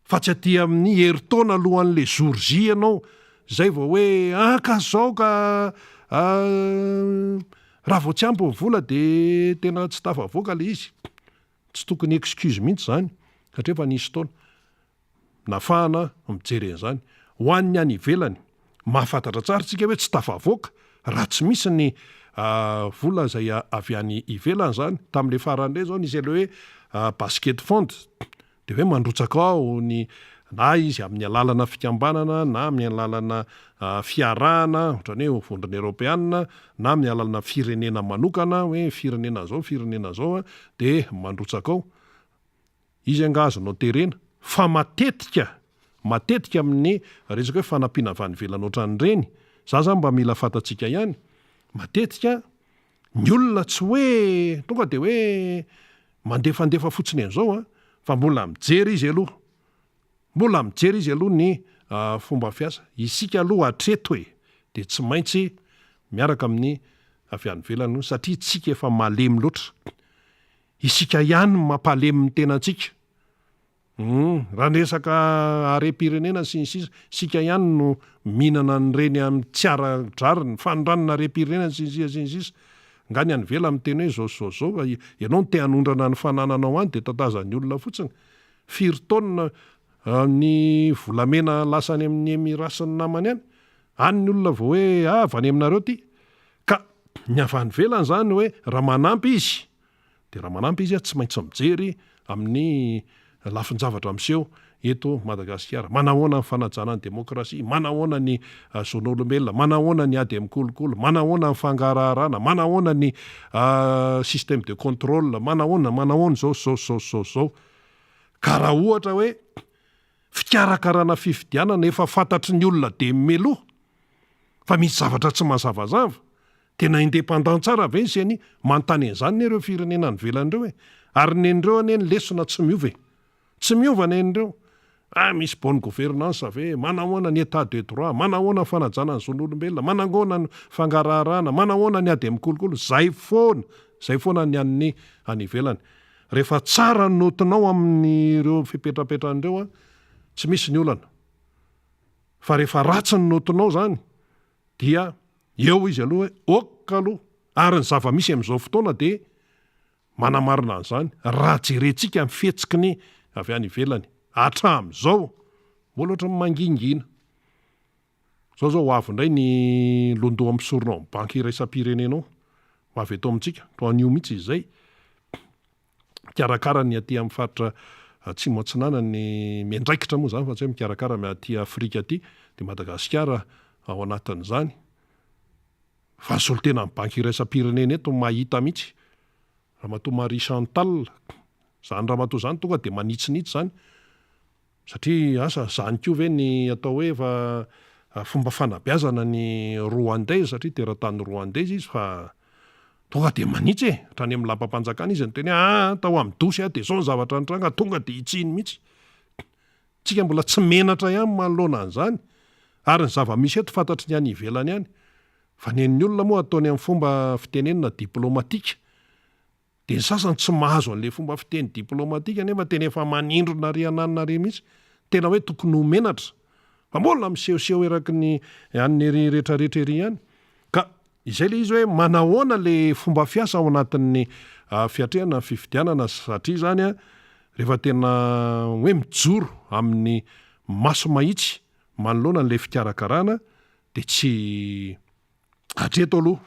Fa tsy aty amin'ny herintaona alohan'le jour J ianao zay vao hoe ah ka zao ka. Raha vao tsy ampy ny vola dia tena tsy tafavoaka ilay izy. Tsy tokony excuse mihitsy izany satria efa nisy fotoana nafahana mijery an'izany. Ho an'ny any ivelany, mahafantatra tsara isika hoe tsy tafavoaka raha tsy misy ny vola izay avy any ivelany izany. Tamin'ilay farany ireny izao nisy an'ilay hoe basket fund. Dia hoe mandrotsaka ao ny na izy amin'ny alalana fikambanana na amin'ny alalana fiarahana ohatran'ny hoe vondrona eoropeana na amin'ny alalana firenena manokana hoe firenena zao firenena zao dia mandrotsaka ao. Izy angaha azonao terena fa matetika matetika amin'ny resaka hoe fanampiana avy any ivelany ohatran'ireny, za zany mba mila fantatsika ihany, matetika ny olona tsy hoe tonga dia hoe mandefandefa fotsiny an'izao an, fa mbola mijery izy aloha, mbola mijery izy aloha ny fomba fiasa, isika aloha hatreto e, dia tsy maintsy miaraka amin'ny avy any ivelany aloha satria tsika efa malemy loatra, isika ihany no mampalemy ny tenantsika. Humm, raha ny resaka harem-pirenena sy ny sisa, isika ihany no mihinana an'ireny amin'ny tsy ara-drariny, fanondranana harem-pirenena sy ny sisa sy ny sisa. Nga ny any ivelany miteny hoe izao sy izao sy izao fa ianao no te hanondrana ny fanananao any dia tantazan'ny olona fotsiny. Firy taonina ny volamena lasa any amin'ny Emirats sy ny namany any? Any ny olona vao hoe ah avy any aminareo ity. Ka ny avy any ivelany izany hoe raha manampy izy Dia raha manampy izy tsy maintsy mijery amin'ny lafin-javatra miseho eto Madagasikara. Manahoana ny fanajana ny demokrasia, manahoana ny zon'olombelona, manahoana ny ady amin'ny kolikoly, manahoana ny fangaraharana, manahoana ny système de contrôle, manahoana, manahoana izao sy izao sy izao sy izao sy izao. Ka raha ohatra hoe fikarakarana fifidianana efa fantatry ny olona dia meloha fa misy zavatra tsy mazavazava, Tena indépendant tsara ve ny ceni? Manontany an'izany anie ireo firenena any ivelany ireo e! Ary nen'ireo anie ny lesona tsy miova e! Tsy miova nen'ireo! Ah misy bonne gouvernance ve? Manahoana ny état de droit? Manahoana ny fanajana ny zon'olombelona? Manahoana ny fangaraharahana? Manahoana ny ady amin'ny kolikoly? Zay foana! Zay foana ny an'ny any ivelany. Rehefa tsara ny notinao amin'ireo fipetrapetrany ireo an, tsy misy ny olana. Fa rehefa ratsy ny notinao zany dia eo izy aloha hoe ok aloha, ary ny zava-misy amin'izao fotoana dia manamarina an'izany, raha jerentsika ny fihetsiky ny avy any ivelany hatramin'izao, mbola ohatran'ny mangingina. Izao izao ho avy indray ny londoha mpisorona ao amin'ny banky iraisam-pirenena ao, ho avy eto amintsika, toa an'io mihitsy izy izay. mikarakara ny aty amin'ny faritra atsimo atsinanana ny miandraikitra moa izany fa tsy hoe mikarakara ny aty Afrika aty dia Madagasikara ao anatin'izany fa ny solontenan'ny banky iraisam-pirenena eto mahita mihitsy Ramatoa Marie Chantal izany ramatoa izany tonga dia manitsinitsy izany Satria asa, zany koa ve ny atao hoe efa fomba fanabeazana ny Rwandais satria teratany Rwandais izy fa tonga dia manitsy e! Hatrany amin'ny lapam-panjakana izy niteny hoe aa tao amin'ny dosy aho dia zao ny zavatra nitranga, tonga dia hitsiny mihitsy. Tsika mbola tsy menatra ihany manoloana an'izany ary ny zava-misy eto fantatry ny any ivelany any fa nen'ny olona moa ataony amin'ny fomba fitenenana diplomatika. Dia ny sasany tsy mahazo an'ilay fomba fiteny diplomatika nefa tena efa manindrona ary ananona ary mihitsy. Tena hoe tokony ho menatra. Fa mbola misehoseho eraky ny an'ny ery retraretra ery ihany. Ka izay ilay izy hoe manahoana ilay fomba fiasa ao anatin'ny fiatrehana ny fifidianana satria izany rehefa tena hoe mijoro amin'ny maso mahitsy manoloana an'ilay fikarakarana dia tsy Hatreto aloha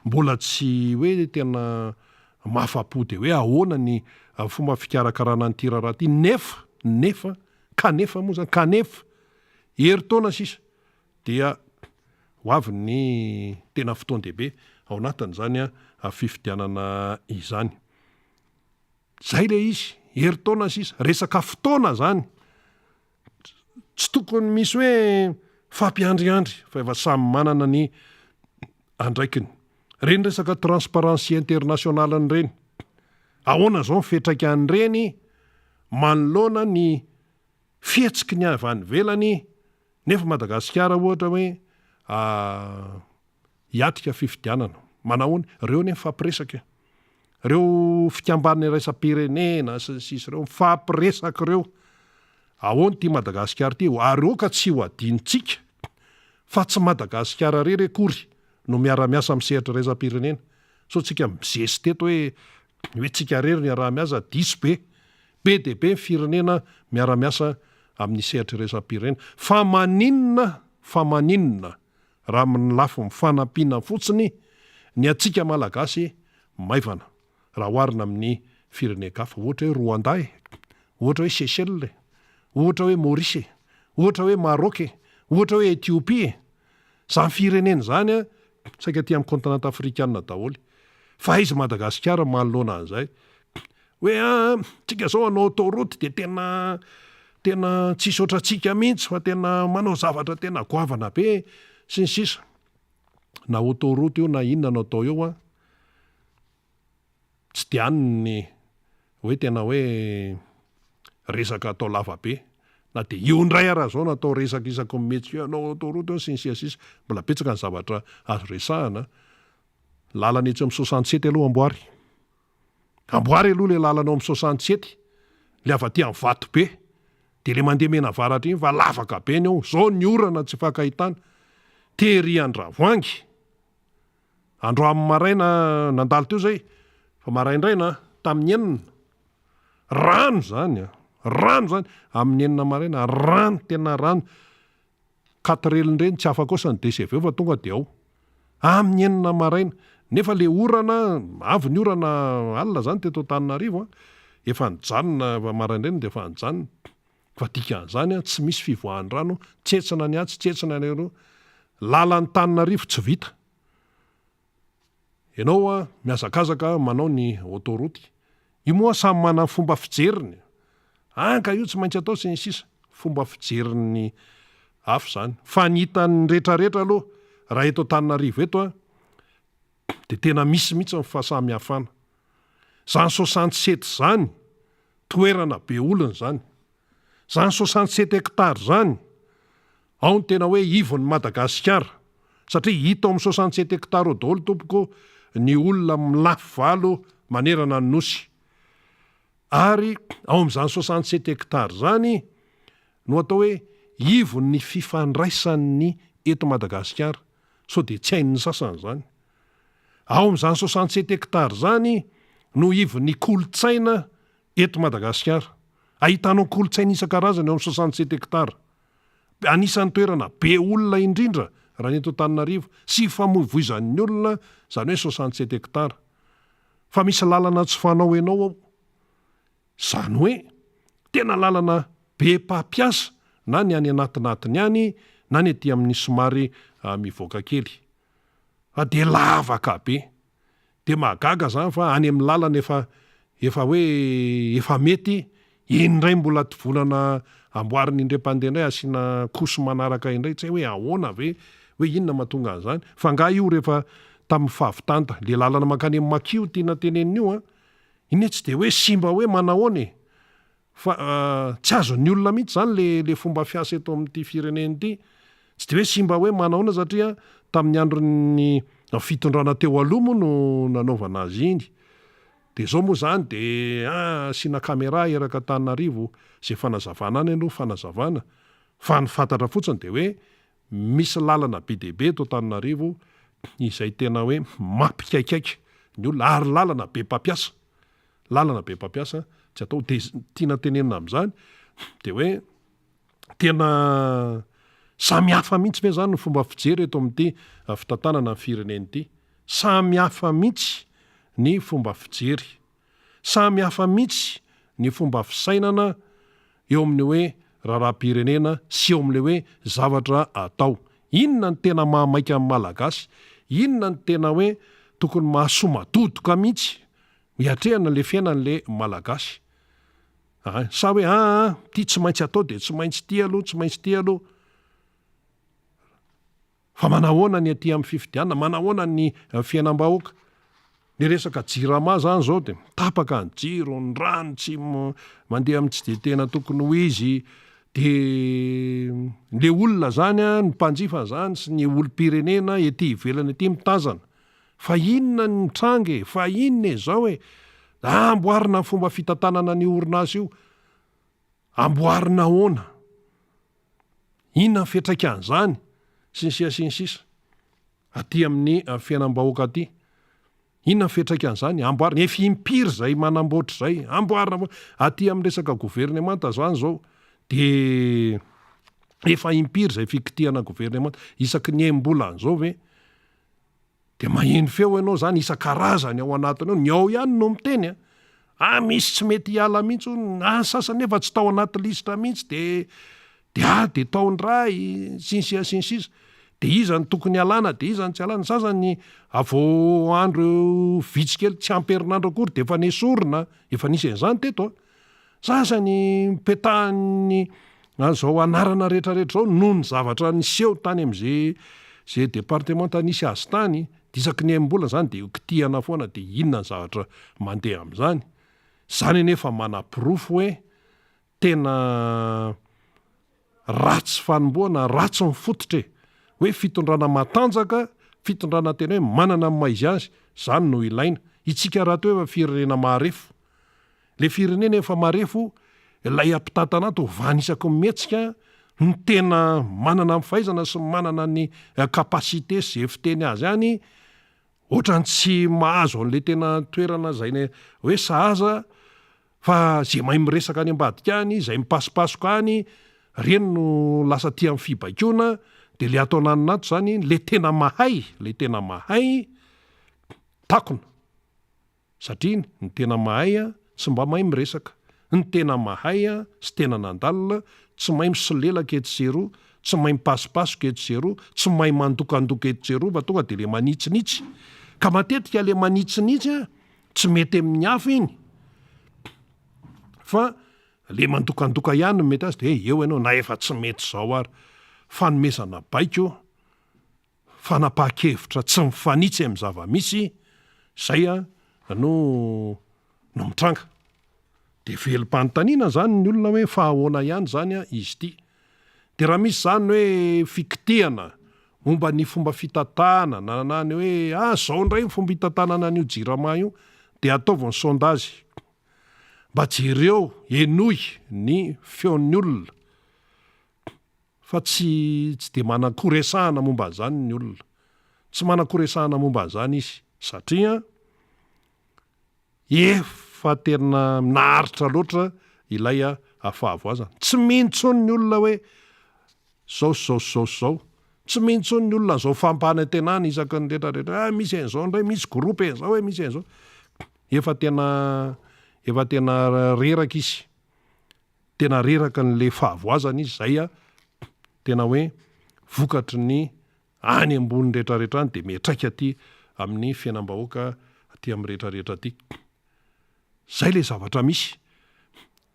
mbola tsy hoe tena mahafapo dia hoe ahoana ny fomba fikarakarana an'ity raharaha ity nefa, nefa, kanefa moa izany, kanefa herintaona sisa dia ho avy ny tena fotoan-dehibe ao anatin'izany fifidianana izany. Izay ilay izy, herintaona sisa, resaka fotoana izany. Tsy tokony misy hoe fampiandriandry fa efa samy manana ny andraikiny. Ireny resaka transparency international ireny, ahoana izao ny fiantraikan'ireny manoloana ny fihetsiky ny avy any ivelany nefa Madagasikara ohatra hoe hiatrika fifidianana. Manahoana? Ireo anie mifampiresaka e. Ireo fikambanana iraisam-pirenena sy ny sisa ireo mifampiresaka ireo. Ahoana ity Madagasikara ity? Ary aoka tsy ho adinontsika fa tsy Madagasikara irery akory no miara-miasa amin'ny sehatra iraisam-pirenena. Sao tsika mizesta eto hoe hoe tsika irery no iaraha-miasa, diso be. Be dia be ny firenena miara-miasa amin'ny sehatra iraisam-pirenena. Fa maninona, fa maninona raha amin'ny lafiny fanampiana fotsiny ny antsika Malagasy maivana raha oharina amin'ny firenen-kafa, ohatra hoe Rwanda e, ohatra hoe Seychelles e, ohatra hoe Maurice e, ohatra hoe Maroc e, ohatra hoe Ethiopie e. Izany firenena izany an, saika aty amin'ny continent afrikana daholo. Fa aiza Madagasikara manoloana an'izay? Hoe an, tsika izao hanao autoroute dia tena tena tsisy ohatrantsika mihitsy fa tena manao zavatra tena goavana be sy ny sisa. Na autoroute io na inona no atao eo an, Tsy dia any ny hoe tena hoe resaka atao lava be. Na dia io indray ara zao no atao resaka isaky ny mihetsika eo, hanao autoroute eo sy ny sisa sisa. Mbola betsaka ny zavatra azo resahana. Lalana etsy amin'ny 67 aloha amboary. Amboary aloha ilay lalana eo amin'ny 67, ilay avy aty amin'ny Vatobe. Dia ilay mandeha mianavaratra iny fa lavaka be ny ao. Izao ny orana tsy ifankahitana. Tery Andravoahangy. Androany maraina nandalo teo zay fa maraindraina tamin'ny enina, rano zany an, rano zany, amin'ny enina maraina, rano tena rano, quatre-rel'ireny tsy afa-kosa ny DCV fa tonga dia ao, amin'ny enina maraina, nefa le orana, avy ny orana alina zany teto Antananarivo an, efa nijanona efa maraindraina dia efa nijanona, Fa dikan'izany an, tsy misy fivoahan-drano, tsetsina ny atsy, tsetsina ny aroa, lalan'Antananarivo tsy vita. Ianao an, mihazakazaka manao ny autoroute. Io moa samy manana ny fomba fijeriny. An ka io tsy maintsy atao sy ny sisa. Fomba fijerin'ny hafa izany. Fa ny hitan'ny retraretra aloha, raha eto Antananarivo eto an, dia tena misy mihitsy ny fahasamihafana. Izany 67 izany, toerana be olona izany. Izany 67 hectares izany, ao ny tena hoe ivon'i Madagasikara. Satria hita ao amin'ny 67 hectares ao daholo tompoko ny olona milafy valo manerana ny Nosy. Ary ao amin'izany 67 hectares izany no atao hoe ivon'ny fifandraisan'ny eto Madagasikara. Sao dia tsy hain'ny sasany izany. Ao amin'izany 67 hectares izany no ivon'ny kolontsaina eto Madagasikara. Ahitanao kolontsaina isan-karazany ao amin'ny 67 hectares. Anisan'ny toerana be olona indrindra raha ny eto Antananarivo sy ifamoivoizan'ny olona izany hoe 67 hectares. Fa misy lalana tsy fanao enao ao. Izany hoe tena lalana be mpampiasa na ny any anatinatiny any na ny aty amin'ny somary mivoaka kely. Fa dia lavaka be. Dia mahagaga izany fa any amin'ny lalana efa efa hoe efa mety, iny indray mbola tovolana amboarina indray mpandeha indray asiana couche manaraka indray, tsy hay hoe ahoana ve, hoe inona mahatonga an'izany. Fa angaha io rehefa tamin'ny fahavitanta, le lalana mankany amin'ny Maki io tiana tenenina io an, Iny tsy dia hoe simba hoe manahoana e! Fa tsy azon'ny olona mihitsy izany le le fomba fiasa eto amin'ity firenena ity. Tsy dia hoe simba hoe manahoana satria tamin'ny andron'ny fitondrana teo aloha moa no nanaovana azy iny. Dia izao moa izany dia ah asiana camera eraka Antananarivo, izay fanazavana any aloha fanazavana. Fa ny fantatra fotsiny dia hoe Misy lalana be dia be eto Antananarivo izay tena hoe mampikaikaika ny olona ary lalana be mpampiasa, lalana be mpampiasa tsy atao dia tiana tenenina amin'izany dia hoe tena samy hafa mihitsy ve izany ny fomba fijery eto amin'ity fitantanana ny firenena ity? Samy hafa mihitsy ny fomba fijery. Samy hafa mihitsy ny fomba fisainana eo amin'ny hoe raharaham-pirenena sy eo amin'ilay hoe zavatra atao. Inona no tena mahamaika ny Malagasy? Inona no tena hoe tokony mahasomadodoka mihitsy hiatrehana ilay fiainan'ilay Malagasy? Aa sa hoe aa ity tsy maintsy atao dia tsy maintsy ity aloha, tsy maintsy ity aloha. Fa manahoana ny aty amin'ny fifidianana, manahoana ny fiainam-bahoaka? Ny resaka jirama zany zao dia tapaka ny jiro, ny rano tsy mandeha amin'ny tsy dia tena tokony ho izy, dia le olona zany an, ny mpanjifa zany sy ny olom-pirenena ety ivelany ety mitazana fa inona ny mitranga e, fa inona e zao e, amboarina ny fomba fitantanana an'io orinasa io, amboarina ahoana? Inona ny fiantraikan'izany? Sy ny sisa sy ny sisa. Aty amin'ny fiainam-bahoaka aty. Inona ny fiantraikan'izany? Amboarina, efa impiry izay manamboatra izay, amboarina foana. Aty amin'ny resaka governemanta izany izao dia efa impiry izay fikitihana governemanta, isaky ny enim-bolana izao ve dia maheno feo ianao izany isan-karazany ao anatiny ao, ny ao ihany no miteny an! Ah misy tsy mety hiala mihitsy hono, ah ny sasany nefa tsy tao anaty lisitra mihitsy de de ah de tao indray sy ny sisa sy ny sisa. De iza no tokony hialana de iza no tsy hialana, ny sasany vao andro vitsy kely tsy ampy herinandro akory de efa nesorina, efa nisy an'izany teto an! Sasany petahan'ny an'izao anarana rehetrarehetra izao noho ny zavatra niseho tany amin'izay izay departemanta nisy azy tany, dia isaky ny enim-bolana izany dia kitihana foana dia inona ny zavatra mandeha amin'izany? Izany anefa manaporofo hoe tena ratsy fanombohana, ratsy ny fototra e! Hoe fitondrana matanjaka, fitondrana tena hoe manana ny maha izy azy, izany no ilaina. Itsika rahateo efa firenena maharefo. Ilay firenena efa marefo, ilay ampitantana ato ovany isaky ny mihetsika, ny tena manana ny fahaizana sy manana ny capacité sy izay fiteny azy any, ohatran'ny tsy mahazo an'ilay tena toerana izay hoe sahaza, fa izay mahay miresaka any ambadika any, izay mipasopasoka any, ireny no lasa aty amin'ny fibaikoana, dia ilay ato ananona ato izany, ilay tena mahay, ilay tena mahay, takona. Satria ny tena mahay tsy mba mahay miresaka. Ny tena mahay sy tena nandalina tsy mahay misolelaka etsy sy eroa, tsy mahay mipasopasoka etsy sy eroa, tsy mahay mandokandoka etsy sy eroa fa tonga dia le manitsinitsy. Ka matetika le manitsinitsy tsy mety amin'ny hafa iny fa le mandokandoka ihany no mety azy dia eo ianao na efa tsy mety izao ary. Fanomezana baiko fanapahan-kevitra tsy mifanitsy amin'ny zava-misy, izay no no mitranga. Dia velom-panontaniana izany ny olona hoe fa ahoana ihany izany izy ity? Dia raha misy izany hoe fikitihana momba ny fomba fitantanana na ny hoe ah izao indray ny fomba hitantanana an'io jirama io dia ataovy ny sondage. Mba jereo, henoy ny feon'ny olona. Fa tsy tsy dia manan-koresahana momba an'izany ny olona. Tsy manan-koresahana momba an'izany izy satria efa tena naharitra loatra ilay fahavoazana. Tsy mino intsony ny olona hoe zao sy zao sy zao sy zao. Tsy mino intsony ny olona an'izao fampanantenana isaky ny rehetra rehetra. Ah, misy an'izao indray, misy groupe an'izao e, misy an'izao. Efa tena efa tena reraka izy. Tena reraka an'le fahavoazana izy zay a, tena hoe vokatry ny any ambony retraretra any de miatraika aty amin'ny fiainam-bahoaka aty amin'ny retraretra aty. Zay le zavatra misy.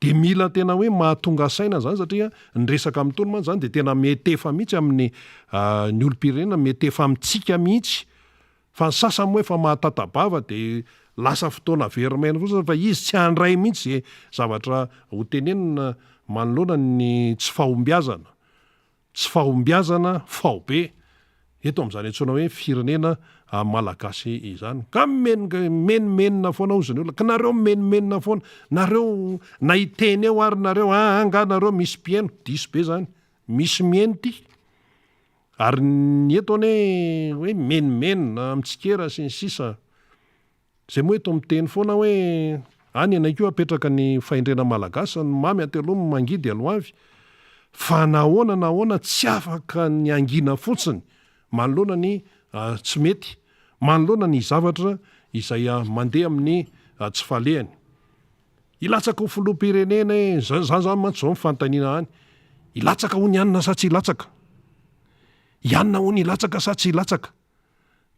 De mila tena hoe mahatonga saina zany satria ny resaka amin'itony mantsy zany de tena mietefa mihitsy amin'ny ny olom-pirenena, mietefa amintsika mihitsy Fa ny sasany moa efa mahatata-bava dia lasa fotoana very maina fotsiny fa izy tsy handray mihitsy ze zavatra ho tenenina manoloana ny tsy fahombiazana, tsy fahombiazana faobe eto amin'izany antsoina hoe firenena malagasy izany. Ka mimenomenona foana hozy ny olona, ka nareo mimenomenona foana, nareo na hiteny eo ary nareo, aa nga nareo misy mpihaino, diso be zany, misy mihaino ty. Ary ny eto anie hoe mimenomenona, mitsikera sy ny sisa Zay moa eto miteny foana hoe any anay koa apetraka ny fahendrena malagasy, ny mamy aty aloha ny mangidy aloha avy. Fa na ahoana na ahoana tsy afaka ny hangina fotsiny manoloana ny tsy mety, manoloana ny zavatra izay mandeha amin'ny tsy falehany. Hilatsaka ho filoham-pirenena e, zany zany mantsy zao ny fanontaniana any, hilatsaka hono i anona sa tsy hilatsaka? I anona hono hilatsaka sa tsy hilatsaka?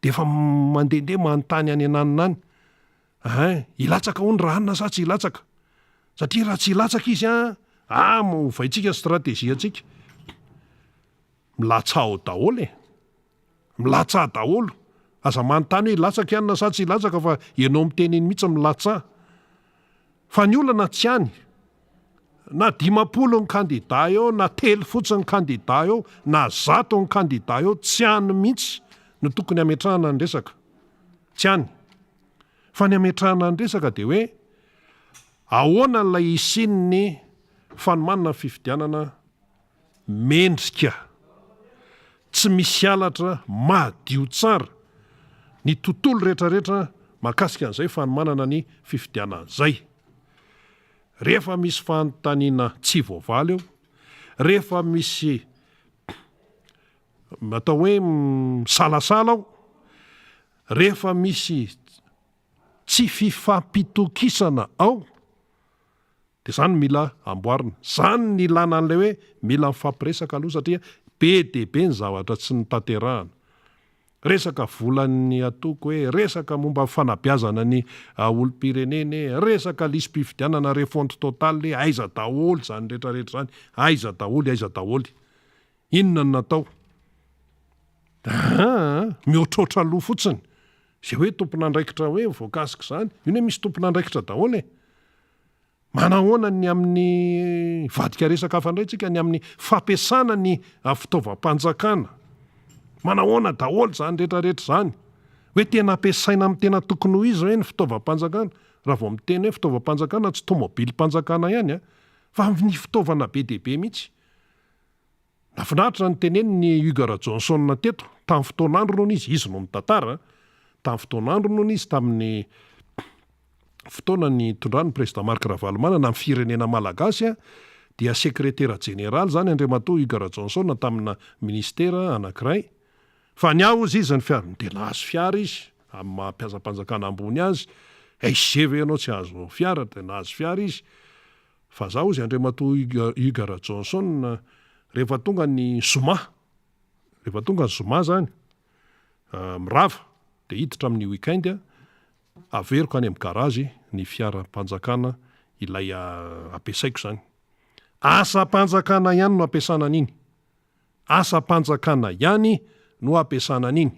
De efa mandehandeha manontany any ananona any, ein, hilatsaka hono ra anona sa tsy hilatsaka? Satria raha tsy hilatsaka izy an, ah ovaintsika ny stratégie antsika. Milatsaha ao daholo e! Milatsaha daholo! Aza manontany hoe hilatsaka i anona sa tsy hilatsaka fa ianao miteny iny mihitsy milatsaha. Fa ny olana tsy any. Na 50 ny kandida eo, na telo fotsiny ny kandida eo, na zato ny kandida eo, tsy any mihitsy no tokony hametrahana ny resaka. Tsy any. Fa ny hametrahana ny resaka dia hoe ahoana ilay hisian'ny fanomanana ny fifidianana mendrika, tsy misy halatra, madio tsara ny tontolo rehetrarehetra. mahakasika an'izay fanomanana ny fifidianana izay. Rehefa misy fanontaniana tsy voavaly eo, rehefa misy atao hoe misalasala ao, rehefa misy tsy fifampitokisana ao, dia izany no mila amboarina. Izany no ilana an'ilay hoe mila mifampiresaka aloha satria be dia be ny zavatra tsy notanterahana. Resaka volan'ny antoko e, resaka momba ny fanabeazana ny olom-pirenena e, resaka lisi-pifidianana refonte totale e, aiza daholo izany rehetra rehetra izany, aiza daholo, aiza daholo. Inona no natao? Aa, mihoatroatra loha fotsiny. Izay hoe tompon'andraikitra hoe voakasik'izany, io anie misy tompon'andraikitra daholo e. Manahoana ny amin'ny, hivadika resaka hafa indray tsika, ny amin'ny fampiasana ny fitaovam-panjakana? Manahoana daholo izany rehetra rehetra izany? Hoe tena ampiasaina amin'ny tena tokony ho izy ve ny fitaovam-panjakana? Raha vao miteny hoe fitaovam-panjakana tsy tomobilim-panjakana ihany an, fa ny fitaovana be dia be mihitsy. Nahafinaritra ny tenenin'i Hugues Rajohnson teto, tamin'ny fotoan'androny hono izy, izy no nitantara, tamin'ny fotoan'androny hono izy, tamin'ny fotoana nitondran'ny Président Marc Ravalomanana ny firenena malagasy dia sekretera jeneraly izany Andriamatoa Hugues Rajohnson tamina ministera anankiray, fa ny ahy hozy izy ny fiara, dia nahazo fiara izy, amin'ny maha mpiasam-panjakana ambony azy, SG ve ianao tsy hahazo fiara, dia nahazo fiara izy, Fa za hozy Andriamatoa Hugues Rajohnson rehefa tonga ny zoma, rehefa tonga ny zoma zany, mirava de hiditra amin'ny week-end, averiko any amin'ny garage ny fiaram-panjakana ilay ampiasaiko zany. Asam-panjakana ihany no ampiasana an'iny. Asam-panjakana ihany no ampiasana an'iny.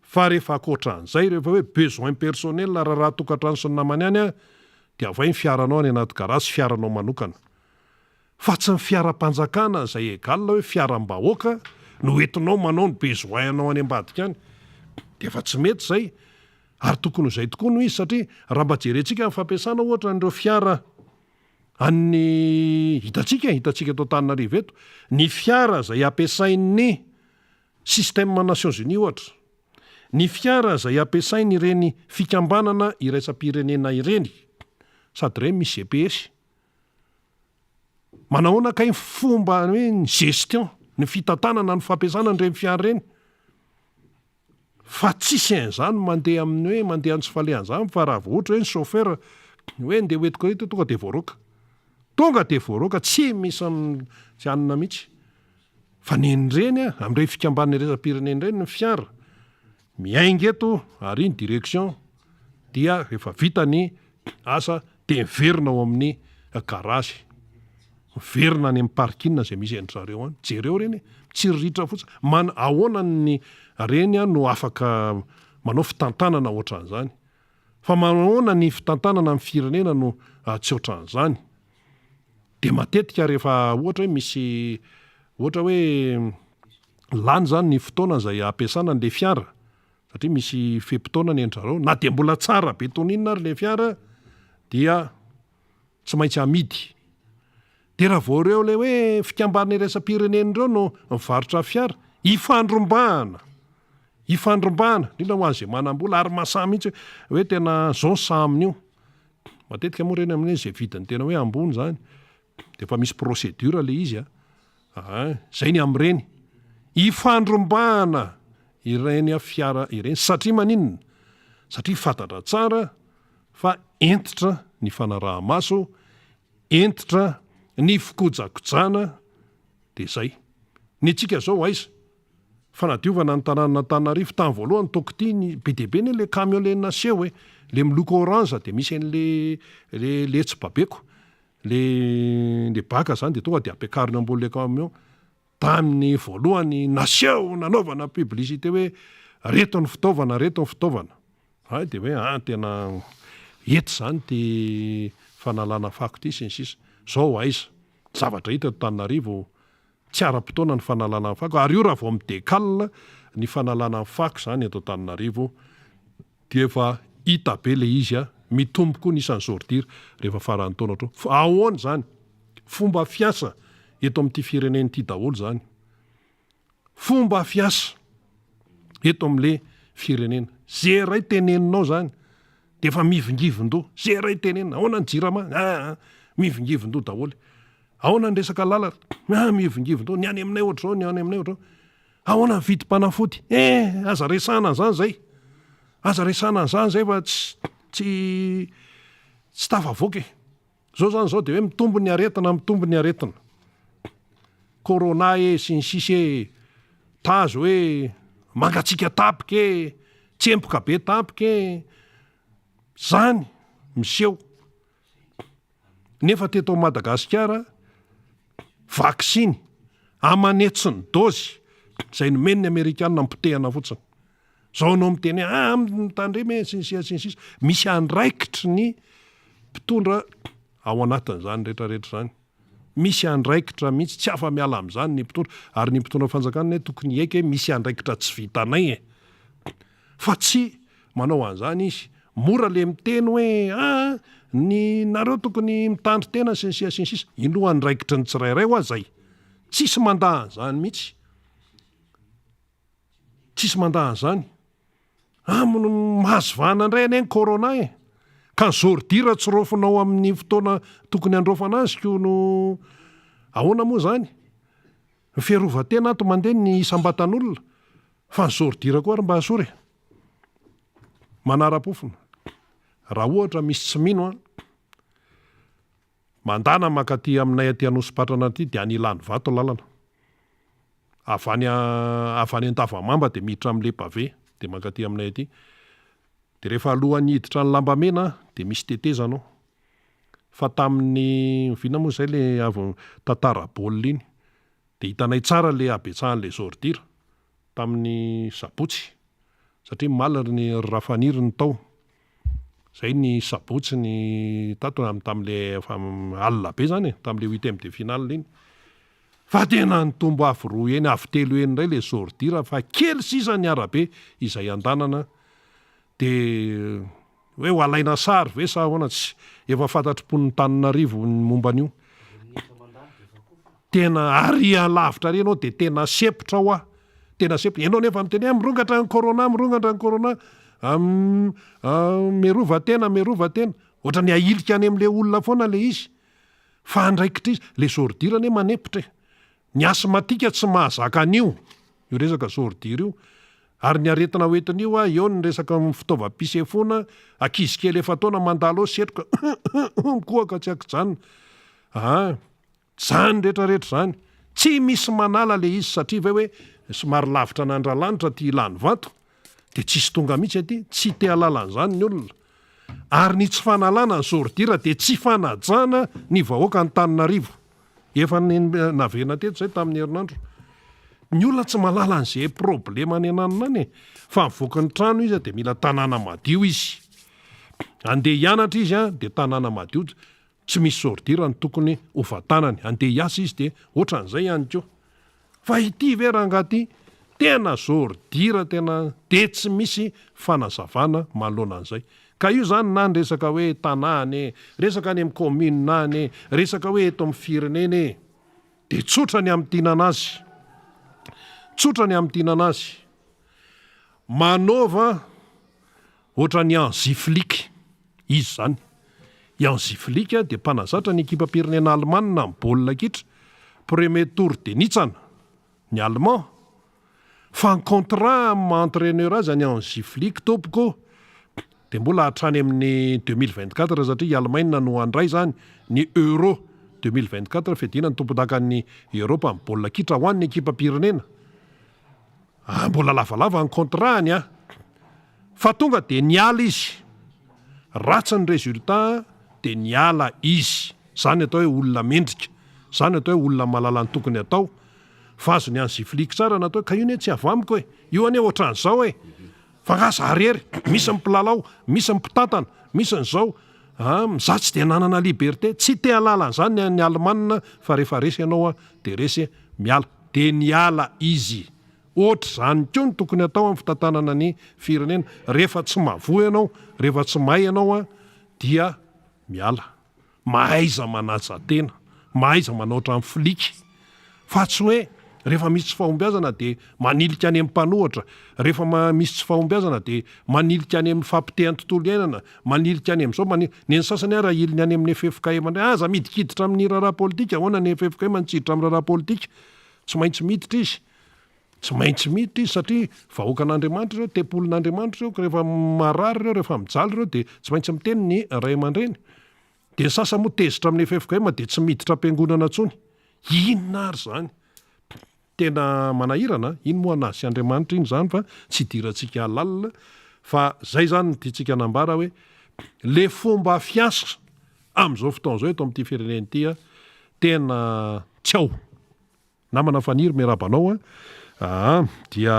Fa rehefa ankoatran'izay, rehefa hoe besoin personnel, raharaha tokantrano sy ny namany any an, dia avay ny fiaranao any anaty garage, fiaranao manokana. Fa tsy ny fiaram-panjakana izay egal hoe fiaram-bahoaka no entinao manao ny besoin anao any ambadika any. Dia efa tsy mety izay. Ary tokony ho izay tokoa no izy satria raha mba jerentsika ny fampiasana ohatra an'ireo fiara An'ny hitantsika, hitantsika eto Antananarivo eto, ny fiara izay ampiasain'ny système Nations Unies ohatra, ny fiara izay ampiasain'ireny fikambanana iraisam-pirenena ireny, sady ireny misy GPS. Manahoana kay ny fomba hoe ny gestion, ny fitantanana ny fampiasana an'ireny fiara ireny? Fa tsisy an'izany mandeha amin'ny hoe mandeha any tsy falehan'izany fa raha vao ohatra hoe ny chauffeur hoe ndeha ho entiko eto tonga dia voaroaka. Tonga dia voaroaka tsy misy tsy anona mihitsy. Fa nen'ireny a, amin'ireny fikambanana iraisam-pirenena ireny ny fiara miainga eto ary iny direction dia rehefa vita ny asa dia miverina ao amin'ny garage. Miverina any amin'ny parking izay misy an-dry zareo any. Jereo ireny e, mitsiriritra fotsiny. Man, ahoana ny reny no afaka manao fitantanana ohatran'izany? Fa manahoana ny fitantanana ny firenena no tsy ohatran'izany? Dia matetika rehefa ohatra hoe misy, ohatra hoe lany izany ny fotoana izay ampiasana an'ilay fiara, satria misy fe-potoana ny an-dry zareo, na dia mbola tsara be toy ny inona ary ilay fiara dia tsy maintsy amidy. Dia raha vao ireo ilay hoe fikambanana iraisam-pirenena ireo no mivarotra fiara, ifandrombahana, ifandrombahana, indrindra ho an'izay manam-bola ary mahasahy mihitsy hoe tena zao ny saha amin'io. Matetika moa ireny amin'ny hoe izay vidiny tena hoe ambony izany, dia efa misy procédure ilay izy an. Aa, izay ny amin'ireny. Ifandrombahana ireny fiara ireny satria maninona? Satria fantatra tsara fa hentitra ny fanaraha-maso, hentitra ny fikojakojana, dia izay. Ny antsika izao aiza? Fanadiovana ny tanànan'Antananarivo, tamin'ny voalohany toa kity ny, be dia be anie ilay camion ilay naseho e, ilay miloko orange dia misy an'ilay le le tsy babeko, le le bac zany dia tonga dia ampiakarina eo ambonin'ilay camion. Tamin'ny voalohany naseho nanaovana publicité hoe reto ny fitaovana, reto ny fitaovana. Hay dia hoe ah tena hety izany ity fanalana fako ity sy ny sisa. Izao aiza? Zavatra hita eto Antananarivo tsy ara-potoana ny fanalana ny fako ary io raha vao mi-decale ny fanalana ny fako izany eto Antananarivo dia efa hita be ilay izy a, mitombo koa ny isan'ny ordure rehefa faran'ny taona ohatran'io. Fa ahoana izany? Fomba fiasa eto amin'ity firenena ity daholo izany. Fomba fiasa eto amin'ilay firenena. Ze iray teneninao izany. Dia efa mihivingivin-doha. Ze ray tenenina, ahoana ny jirama? Aa, mihivingivin-doha daholo. Ahoana ny resaka lalana? Aa, mihivingivin-doha. Ny any aminay ohatr'izao, ny any aminay ohatr'izao. Ahoana ny vidim-panafody? Eh, aza resahana an'izany izay. Aza resahana an'izany izay fa tsy, tsy, tsy tafavoaka e. Zao zany zao de hoe mitombo ny aretina, mitombo ny aretina. Corona e, sy ny sisa e, tazo e, mangatsiaka tampoka e, tsemboka be tampoka e, zany miseho. Nefa teto Madagasikara, vaksiny aman'hetsiny dôzy izay nomen'ny Amerikana ampotehana fotsiny. Zao ianao miteny hoe ah mitandrema e sy ny sisa sy ny sisa. Misy andraikitry ny mpitondra ao anatin'izany rehetra rehetra izany. Misy andraikitra mihitsy, tsy afa-miala amin'izany ny mpitondra. Ary ny mpitondra fanjakana anie tokony hiaiky hoe misy andraikitra tsy vitanay e. Fa tsy manao an'izany izy. Mora le miteny hoe ah ny nareo tokony mitandrin-tena sy ny sisa sy ny sisa. Inoa andraikitry ny tsirairay hoa zay. Tsisy mandà an'izany mihitsy. Tsisy mandà an'izany. Aminy mahazo vahana indray anie ny corona e! Ka ny zôridira tsy raofinao amin'ny fotoana tokony handraofana azy ko no ahoana moa izany? Ny fiarovan-tena ato mandeha ny isam-batan'olona fa ny zôridira koa ary mba asory e! Manara-pofona. Raha ohatra misy tsy mino an! Mandana mankaty aminay aty Anosipatrana aty dia any Ilanivato lalana. Avy any avy any Andavamamba dia miditra amin'ilay pavé dia mankaty aminay aty. Dia rehefa alohan'ny hiditra ny Lambamena dia misy tetezana ao. Fa tamin'ny oviana moa izay ilay avy tantara baolina iny dia hitanay tsara ilay habetsahan'ilay ordure. tamin'ny sabotsy satria omaly ry ny ry Rafaniry no tao, zay ny sabotsy ny tato tamin'le efa alina be zany e, tamin'le huitième de finale iny, fa tena nitombo avo roa heny avo telo heny indray le ordure fa kely sisa ny arabe izay andanana de Hoe ho alaina sary ve sa ahoana tsy efa fantatry mponin'Antananarivo ny momba an'io. Tena ary alavitra ary ianao dia tena sempotra hoa. Tena sempotra. Ianao nefa miteny hoe mirongatra ny corona, mirongatra ny corona. Miarova tena, miarova tena. Ohatran'ny ahilika any amin'ilay olona foana ilay izy. Fa andraikitra izy. Ilay ordure anie manempotra e. Ny asthmatique tsy mahazaka an'io, io resaka ordure io. Ary ny aretina hoentin'io a, eo ny resaka fitaovam-pisefoana, ankizy kely efa-taona mandalo eo setroka mikohaka tsy ankijanona. Aa, zany rehetra rehetra zany. Tsy misy manala le izy satria ve hoe somary lavitra an'Andralanitra aty Ilanivato de tsisy tonga mihitsy aty, tsy te halala an'izany ny olona. Ary ny tsy fanalana ny ordure dia tsy fanajana ny vahoaka Antananarivo. Efa naverina teto izay tamin'ny herinandro. Ny olona tsy mahalala an'izay problema any ananona any e. Fa mivoaka ny trano izy dia mila tanàna madio izy. Andeha hianatra izy dia tanàna madio, tsy misy ordure no tokony ho vantanany. Andeha hiasa izy dia ohatran'izay ihany koa. Fa ity ve rangaha ity tena ordure tena dia tsy misy fanazavana manoloana an'izay. Ka io zany na ny resaka hoe tanàna e, resaka any amin'ny commune any e, resaka hoe eto amin'ny firenena e, dia tsotra ny hamintinana azy. Tsotra ny hamintinana azy. Manaova ohatran'i Hansi Flick. Izy izany. I Hansi Flick dia mpanazatra ny ekipam-pirenena alemana amin'ny baolina kitra, premier tour dia nitsana ny allemand. Fa ny contrat amin'ny maha entraineur azy an'i Hansi Flick tompoko dia mbola hatrany amin'ny 2024 satria i Allemagne no handray izany ny Euro 2024 fiadiana ny tompondakan'ny Eoropa amin'ny baolina kitra ho an'ny ekipam-pirenena. Ah mbola lavalava ny contrat-ny ah! Fa tonga dia niala izy. Ratsy ny résultat dia niala izy. Zany atao hoe olona mendrika. Zany atao hoe olona mahalala ny tokony atao. Fa azon'i Hansi Flick tsara natao hoe ka io anie tsy avy amiko e! Io anie ohatran'izao e! Fa nga za rery? Misy ny mpilalao, misy ny mpitantana, misy ny zao. Ah, za tsy dia nanana liberté. Tsy te hahalala an'izany ny Alemana fa rehefa resy ianao dia resy miala. Dia niala izy. Ohatr'izany koa no tokony hatao amin'ny fitantanana ny firenena. Rehefa tsy mahavoa ianao, rehefa tsy mahay ianao dia miala. Mahaiza manaja tena, mahaiza manao ohatran'ny flic. Fa tsy hoe. Rehefa misy tsy fahombiazana dia manilika any amin'ny mpanohatra, rehefa misy tsy fahombiazana dia manilika any amin'ny fahapotehan'ny tontolo iainana, manilika any amin'izao, mani-, ny an'ny sasany ary ahiliny any amin'ny ffkm indray, aza midikiditra amin'ny raharaha politika, ahoana ny ffkm no tsy hiditra amin'ny raharaha politika? Tsy maintsy miditra izy, tsy maintsy miditra izy satria vahoakan'Andriamanitra ireo, tempolin'Andriamanitra ireo, ka rehefa marary ireo, rehefa mijaly ireo dia tsy maintsy miteny ny ray aman-dreny. Dia ny sasany moa tezitra amin'ny ffkm dia tsy miditra am-piangonana intsony. Inona ary izany? Tena manahirana an! Iny moa an'azy sy Andriamanitra iny izany fa tsy idirantsika lalina fa izay izany no tiantsika hanambara hoe le fomba fiasa amin'izao fotoana izao eto amin'ity firenena ity an, tena tsy ao. Namana Faniry miarahaba anao an! Aa dia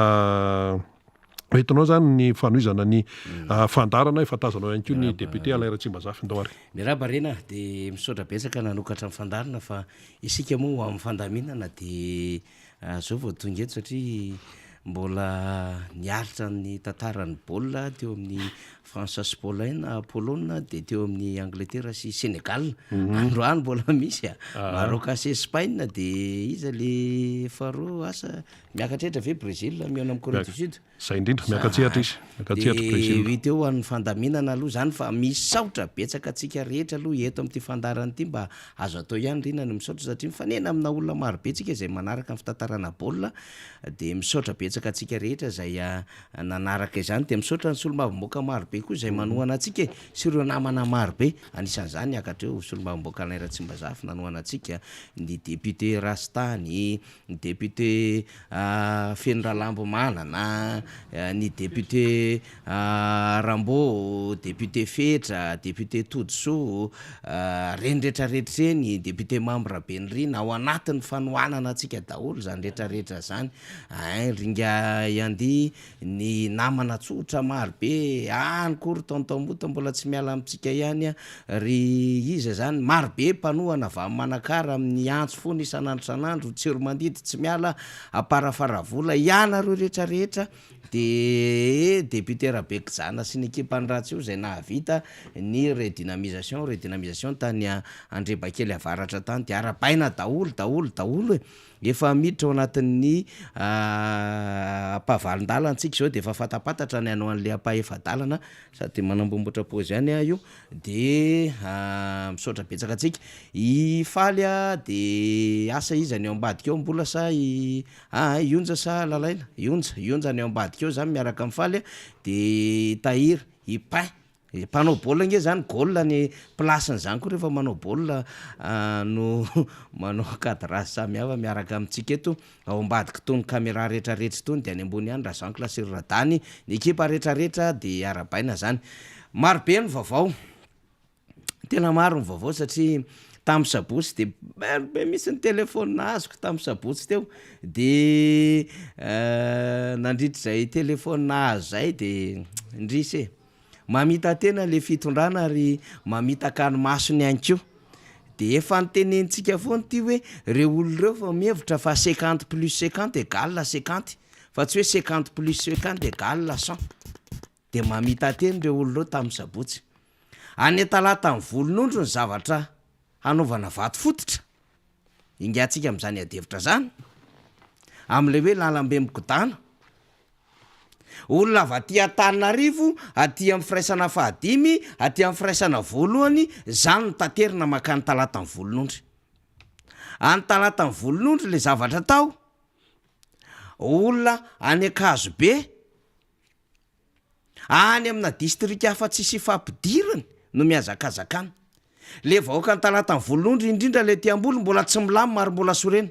hoentinao zany ny fanohizana ny fandaharana efa tazanao ihany koa ny député Alain Ratsimbazafy. Ndao ary. Miarahaba Rena, dia misaotra betsaka nanokatra ny fandaharana fa isika moa ho amin'ny fandaminana dia zao vao tonga eto satria mbola niaritra ny tantaran'ny baolina teo amin'ny France sy Pologne, Pologne dia teo amin'ny Angleterre sy Sénégal. Androany mbola misy a. Maroc sy Espagne dia iza le faharoa asa miakatra ve Brésil mihaona amin'ny Corée du Sud? Zay indrindra, miaka-tsehatra izy, miaka-tsehatra Brésil. Dia hita eo ho an'ny fandaminana aloha izany fa misaotra betsaka antsika rehetra aloha eto amin'ity fandaharana ity mba azo atao ihany Rina ny misaotra satria mifanena amina olona maro be tsika izay manaraka ny fitantarana baolina dia misaotra betsaka antsika rehetra izay Nanaraka izany dia misaotra ny solombavambahoaka maro be koa izay manohana antsika e, sy ireo namana maro be, anisan'izany niakatra eo solombavambahoaka Alain Ratsimbazafy nanohana antsika, ny député Rasta, ny député Feno Ralambomanana, ny député Rambo, député Fetra, député Todisoa, ireny rehetra rehetra ireny, député Mamy Rabenirina, ao anatin'ny fanohanana antsika daholo izany rehetra rehetra izany. Ein ry ingahy Andy, ny namana tsotra maro be any koa ry tonton Mota mbola tsy miala amintsika ihany an, ry iza zany, maro be mpanohana avy any Manakara amin'ny antso foana isan'andro isan'andro, Tsiromandidy tsy miala, Amparafaravola, ianareo rehetra rehetra de député Rabekijana sy ny ekipany ratsy io izay nahavita ny redynamisation, redynamisation tany Andrebakely avaratra tany de arabaina daholo daholo daholo e. Efa miditra ao anatin'ny ampahavalon-dalana tsika izao dia efa fatapantatra ny hanao an'ilay ampahefa-dalana sady manamboamboatra paozy ihany aho io dia misaotra betsaka antsika. I Faly a dia asa iza ny ao ambadika ao Mbola sa i aa i Onja sa Lalaina? I Onja, i Onja ny ao ambadika ao zany miaraka amin'i Faly a, dia i Tahiry, i Pain. E, mpanao baolina ange zany goal ny place-ny zany koa rehefa manao baolina no manao cadrage samihafa miaraka amintsika eto ao ambadik'itony camera retraretra itony de any ambony any Rajean-Claude sy ry Radany ny ekipa retraretra de arahabaina zany. Maro be ny vaovao. Tena maro ny vaovao satria tamin'ny sabotsy de maro be mihitsy ny telephone azoko tamin'ny sabotsy teo de nandritr'izay telephone azo zay de indrisy e, mamita-tena le fitondrana ary mamitaka ny masony ihany koa, de efa notenenintsika foana ity hoe reo olona reo fa mihevitra fa cinquante plus cinquante égale cinquante fa tsy hoe cinquante plus cinquante égale cent. Dia mamita-teny ireo olona ireo tamin'ny sabotsy. Any Antalatan'ny Volonondry ny zavatra hanaovana vato fototra. Ingahintsika amin'izany adihevitra izany. Amin'ilay hoe lalambe migodàna. Olona avy aty Antananarivo, aty amin'ny firaisana fahadimy, aty amin'ny firaisana voalohany, izany no taterina mankany Talatan'ny Volonondry. Any Talatan'ny Volonondry ilay zavatra atao. Olona any Ankazobe. Any amina distrika hafa tsisy ifampidirany no mihazakazaka any. Le vahoakan'i Talatan'i Volonondry indrindra le aty Amboly mbola tsy milamina ary mbola sorena.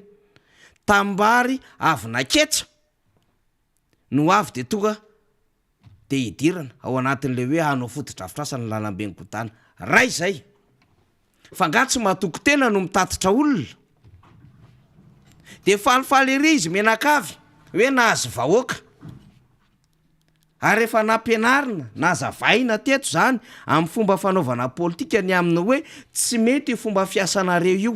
Tanimbary avy naketsa no avy de tonga de hidirana ao anatin'le hoe hanao fotodrafitrasa ny lalambe migodàna. Ray zay! Fa nga tsy matoky tena no mitatitra olona? De falifaly ery izy mianakavy hoe nahazo vahoaka. Ary efa nampianarina, nazavaina teto izany amin'ny fomba fanaovana politika ny amin'ny hoe tsy mety io fomba fiasanareo io.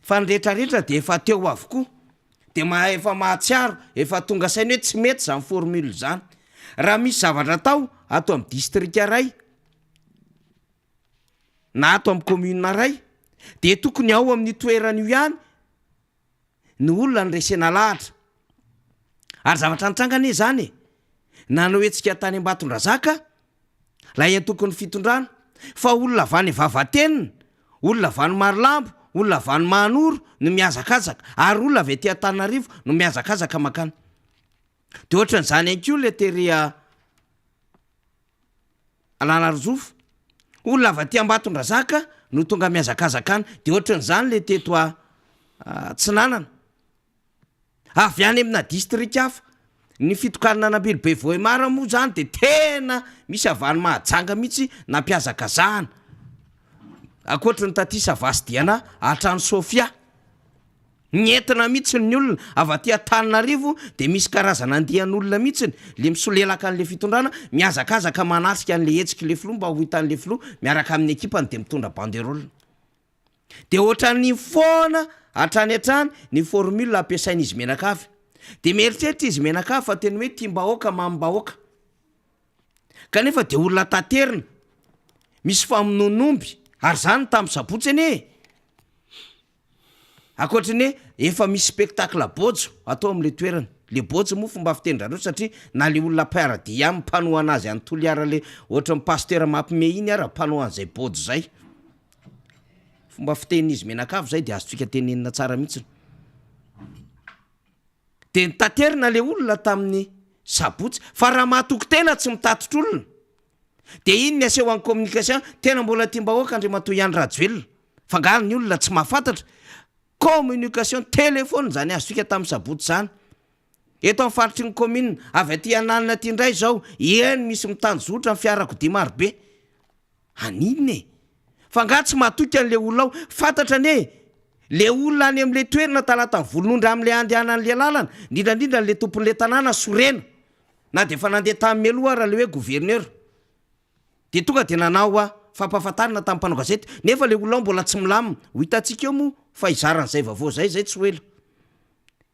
Fa ny retraretra dia efa teo avokoa. Dia maha efa mahatsiaro, efa tonga saina hoe tsy mety izany formule izany. Raha misy zavatra atao ato amin'ny distrika iray, na ato amin'ny commune iray, dia tokony ao amin'io toerana io ihany. ny olona no resena lahatra. Ary zavatra nitranga anie izany e! Nanao hetsika tany Ambatondrazaka ilay antokon'ny fitondrana fa olona avy any Vavatenina, olona avy any Marolambo, olona avy any Mahanoro no mihazakazaka ary olona avy aty Antananarivo no mihazakazaka mankany. Dia ohatran'izany ihany koa ilay tery Analanjirofo, olona avy aty Ambatondrazaka no tonga mihazakazaka any. Dia ohatran'izany ilay teto Atsinanana. Avy any amina distrika hafa. Ny fitokanana an'Ambilobe Vohemar moa izany dia tena misy avy any Mahajanga mihitsy nampihazakazahana. Ankoatry ny taty Sava sy Diana hatrany Sofia. Nentina mihitsy ny olona avy aty Antananarivo dia misy karazana andian'olona mihitsy le misolelaka an'le fitondrana mihazakazaka manatrika an'le hetsika le filoha mba ho hitan'le filoha miaraka amin'ny ekipany dia mitondra banderole. Dia ohatran'iny foana hatrany hatrany ny formule ampiasain'izy mianakavy. Dia mieritreritra izy mianakavy fa tena hoe tiam-bahoaka mamim-bahoaka. Kanefa dia olona taterina, misy famonoan'omby ary izany tamin'ny sabotsy anie e! Ankoatry ny hoe efa misy spectacle bôjo atao amin'ilay toerana. Le bôjo moa fomba fitenin-drareo satria na le olona mpiara-dia aminy mpanohana azy any Toliara le ohatran'ny pasitera mampime iny ara mpanohana an'izay bôjo zay. Fomba fitenin'izy mianakavy zay de azontsika tenenina tsara mihitsiny. De nitaterina le olona tamin'ny sabotsy fa raha mahatoky tena tsy mitatitra olona. De iny ny aseho an'ny communication, tena mbola tiam-bahoaka Andriamatoa Iany Rajoelina. Fa nga ny olona tsy mahafantatra? Communication téléphone zany azontsika tamin'ny sabotsy zany. Eto amin'ny faritry ny commune, avy aty Analina aty indray izao, eny misy mitanjozotra ny fiarakodia marobe. Haninona e? Fa nga tsy mahatoky an'le olona ao? Fantatra anie e! Le olona any amin'le toerana Talatan'ny Volonondry amin'le andehanan'le lalana, indrindra indrindra an'le tompon'le tanàna sorena. Na dia efa nandeha tany mialoha ara le hoe gouverneur. Dia tonga dia nanao fampahafantarana tamin'ny mpanao gazety, nefa le olona ao mbola tsy milamina. Ho hitantsika eo moa fa hizara an'izay vaovao izay izay tsy ho ela.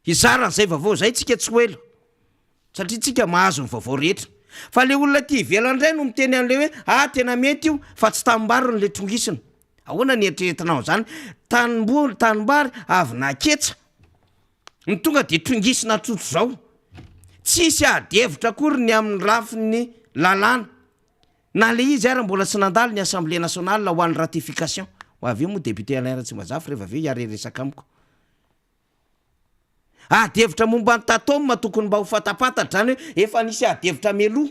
Hizara an'izay vaovao izay tsika tsy ho ela. Satria tsika mahazo ny vaovao rehetra. Fa le olona aty ivelany indray no miteny an'le hoe ah tena mety io fa tsy tanimbary no le trongisina. Ahoana ny eritreretinao an'izany? Tanimboly, tanimbary avy naketsa no tonga dia trongisina tsotr'izao. Tsisy ady hevitra akory ny amin'ny lafiny lalàna. Na le izy ara mbola tsy nandalo ny assemblée nationale ho an'ny ratification. Ho avy eo moa député Alain Ratsimbazafy rehefa avy eo hiara-hiresaka amiko. Ady hevitra momba ny Tatoma tokony mba ho fatapantatra zany hoe efa nisy ady hevitra mialoha.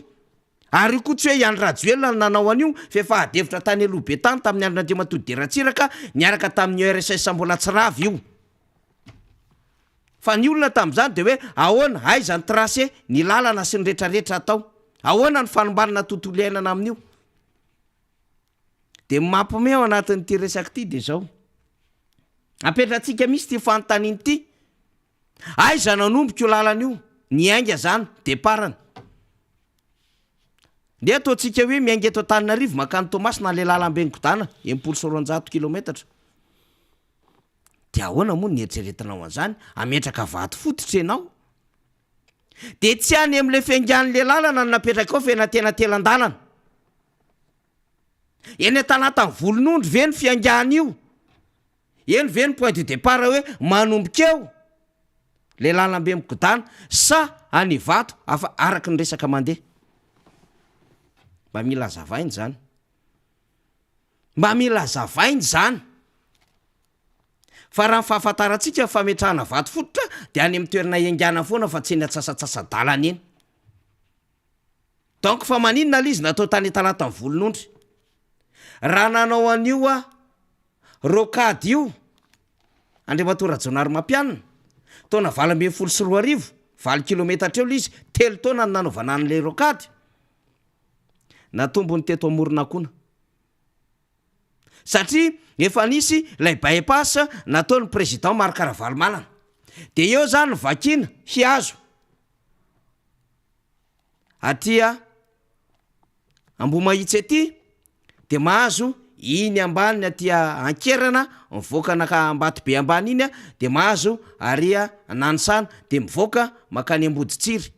Ary io koa tsy hoe i Andry Rajoelina no nanao an'io fa efa ady hevitra tany aloha be tany tamin'ny andron'Andriamatoa Didier Ratsiraka niaraka tamin'ny ERSS mbola tsy rava io. Fa ny olona tamin'izany dia hoe ahoana, aiza ny tracé, ny lalana sy ny retraretra atao. Ahoana ny fanombanana tontolo iainana amin'io. Dia ny mampiomehy ao anatin'ity resaka ity dia izao. Apetratsika mihitsy ity fanontaniana ity. Aiza nanomboka io lalana io? Niainga izany, départ-ny. Ndeha ataontsika hoe miainga eto Antananarivo mankany Toamasina ilay lalambe migodàna, 260 kilometatra. Dia ahoana moa ny eritreretinao an'izany? Hametraka vato fototra ianao? Dia tsy any amin'ilay fiaingan'ilay lalana no napetrakao fa eny antenantenan-dalana. Eny Antalatan'ny Volonondry ve ny fiaingàna io? Eny ve ny point de départ hoe manomboka eo le lalambe migodàna sa any Ivato afa araka ny resaka mandeha? Mba mila azavaina izany. Mba mila azavaina izany. Fa raha ny fahafantarantsika ny fametrahana vato fototra dia any amin'ny toerana iangàna foana fa tsy eny antsasatsasa-dalana eny. Donc fa maninona le izy natao tany Talatan'ny Volonondry? Raha nanao an'io a rocade io Andriamatoa Rajaonarimampianina taona 2018, valo kilometatra eo le izy, telo taona no nanaovana an'ilay rocade, natombony teto Amoronakona. Satria efa nisy ilay bypass nataon'ny président Marc Ravalomanana. Dia eo zany vakiana hihazo. Aty Ambohimahitsy aty de mahazo iny ambany aty Ankerana mivoaka anaka Ambatobe ambany iny de mahazo ary Nanisana de mivoaka makany Amboditsiry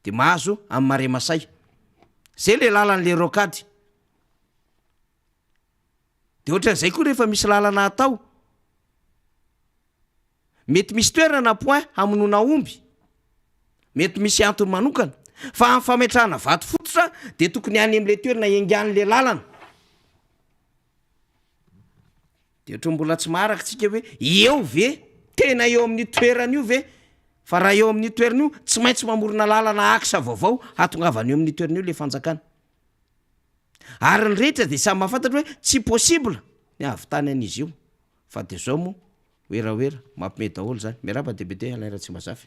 de mahazo am Marais Masay. Zay le lalan'le rocade. De ohatran'izay koa rehefa misy lalana atao. Mety misy toerana point hamonoana omby. Mety misy antony manokana. Fa amin'ny fametrahana vato fototra dia tokony any amin'ilay toerana iangan'ilay lalana. Dia ohatran'ny mbola tsy maharaka tsika hoe eo ve? Tena eo amin'io toerana io ve? Fa raha eo amin'io toerana io, tsy maintsy mamorona lalana axe vaovao hahatongavana eo amin'io toerana io ilay fanjakana. Ary ny rehetra dia samy mahafantatra hoe tsy possible ny hahavitany an'izy io. Fa dia zao moa, werawera, mampime daholo zany. Miarahaba DBD Alain Ratsimbazafy.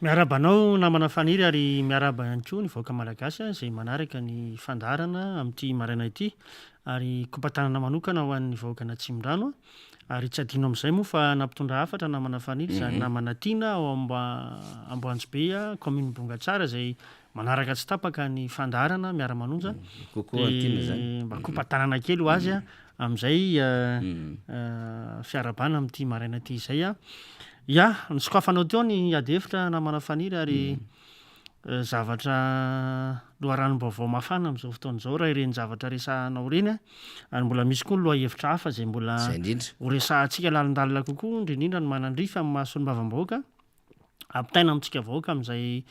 Miarahaba anao namana Faniry ary miarahaba ihany koa ny vahoaka Malagasy izay manaraka ny fandaharana amin'ity maraina ity ary kopa-tanana manokana ho an'ny vahoakan'Atsimondrano ary tsy adino amin'izay moa fa nampitondra hafatra namana Faniry izany namana tiana ao Amboanjobe commune Bongatsara izay manaraka tsy tapaka ny fandaharana miara-manonja dia mba kopa-tanana kely ho azy amin'izay fiarahabana amin'ity maraina ity izay. Ya, nosokafanao teo ny ady hevitra namana Faniry ary zavatra loharanom-baovao mafana amin'izao fotoana izao raha ireny zavatra resahanao ireny ary mbola misy koa ny lohahevitra hafa izay mbola horesahantsika lalindalina kokoa indrindra indrindra ny manandrify amin'ny maha solombavambahoaka. Ampitaina amintsika vahoaka amin'izay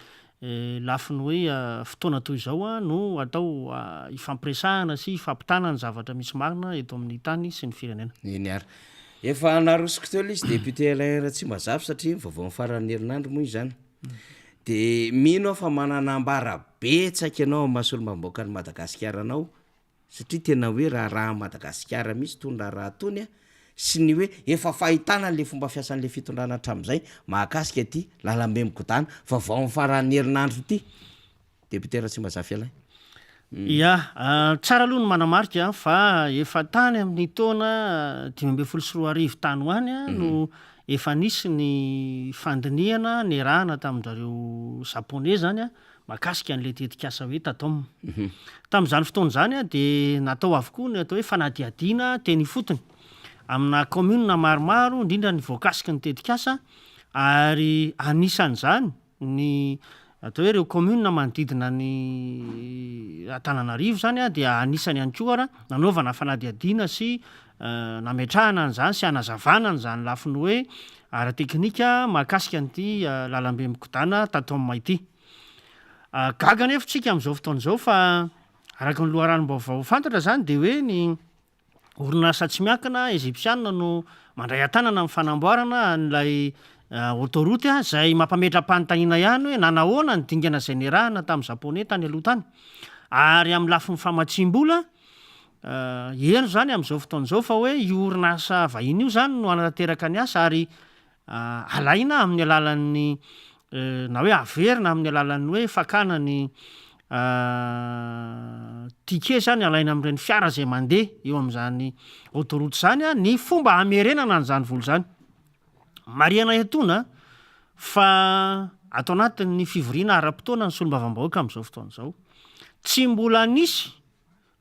lafiny hoe fotoana toy izao no atao hifampiresahana sy hifampitana ny zavatra misy marina eto amin'ny tany sy ny firenena. Eny ary. Efa narosoko teo ilay izy député Alain Ratsimbazafy satria ny vaovaon'ny faran'ny herinandro moa izany. Dia mino aho fa manana ambara betsaka ianao amin'ny maha solombavambahoakan'i Madagasikara anao satria tena hoe raharahan'i Madagasikara mihitsy itony raharaha itony sy ny hoe efa fahitana an'le fomba fiasan'le fitondrana hatramin'izay mahakasika ity lalambe migodàna vaovao amin'ny faran'ny herinandro ity. Député Ratsimbazafy Alain. Ya, tsara aloha ny manamarika fa efa tany amin'ny taona 2015 tany ho any no efa nisy ny fandinihana niarahana tamin-dRareo Japoney izany mahakasika an'ilay tetikasa hoe Tatom. Tamin'izany fotoana izany dia natao avokoa ny atao hoe fanadihadiana teny ifotony amina kaominina maromaro, indrindra ny voakasiky ny tetikasa ary anisan'izany ny atao hoe ireo kaominina manodidina ny Antananarivo izany dia anisany ihany koa ary nanaovana fanadihadiana sy nametrahana an'izany sy hanazavana an'izany lafiny hoe ara-teknika mahakasika an'ity lalambe mikodana Tatom ity. Gaga anefa isika amin'izao fotoana izao fa araka ny loharanom-baovao fantatra izany dia hoe ny orinasa tsy miankina Egyptiana no mandray an-tanana amin'ny fanamboarana an'ilay autoroute izay mampametra-panontaniana ihany hoe nanahoana ny dingana izay niarahana tamin'ny Japoney tany aloha tany ary amin'ny lafiny famatsiam-bola Heno izany amin'izao fotoana izao fa hoe io orinasa vahiny io izany no hanatanteraka ny asa ary alaina amin'ny alalan'ny na hoe averina amin'ny alalan'ny hoe fakana ny ticket izany alaina amin'ireny fiara izay mandeha eo amin'izany autoroute izany ny fomba hamerenana an'izany vola izany. Marihana etoana fa ato anatin'ny fivoriana ara-potoana ny solombavambahoaka amin'izao fotoana izao. Tsy mbola nisy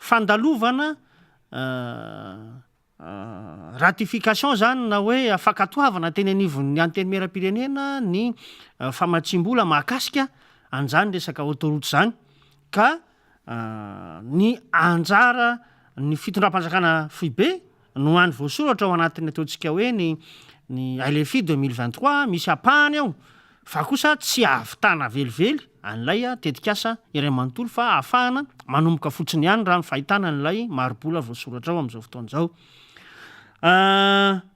Fandalovana ratification zany na hoe fankatoavana teny anivon'ny Antenimierampirenena ny famatsiam-bola mahakasika an'izany resaka autoroute izany ka ny anjara ny fitondram-panjakana foibe no hany voasoratra ao anatin'ny ataontsika hoe ny ny LFI 2023, misy ampahany ao fa kosa tsy ahavitana velively an'ilay tetikasa iray manontolo fa ahafahana manomboka fotsiny ihany raha ny fahitana an'ilay mari-bola voasoratra ao amin'izao fotoana izao.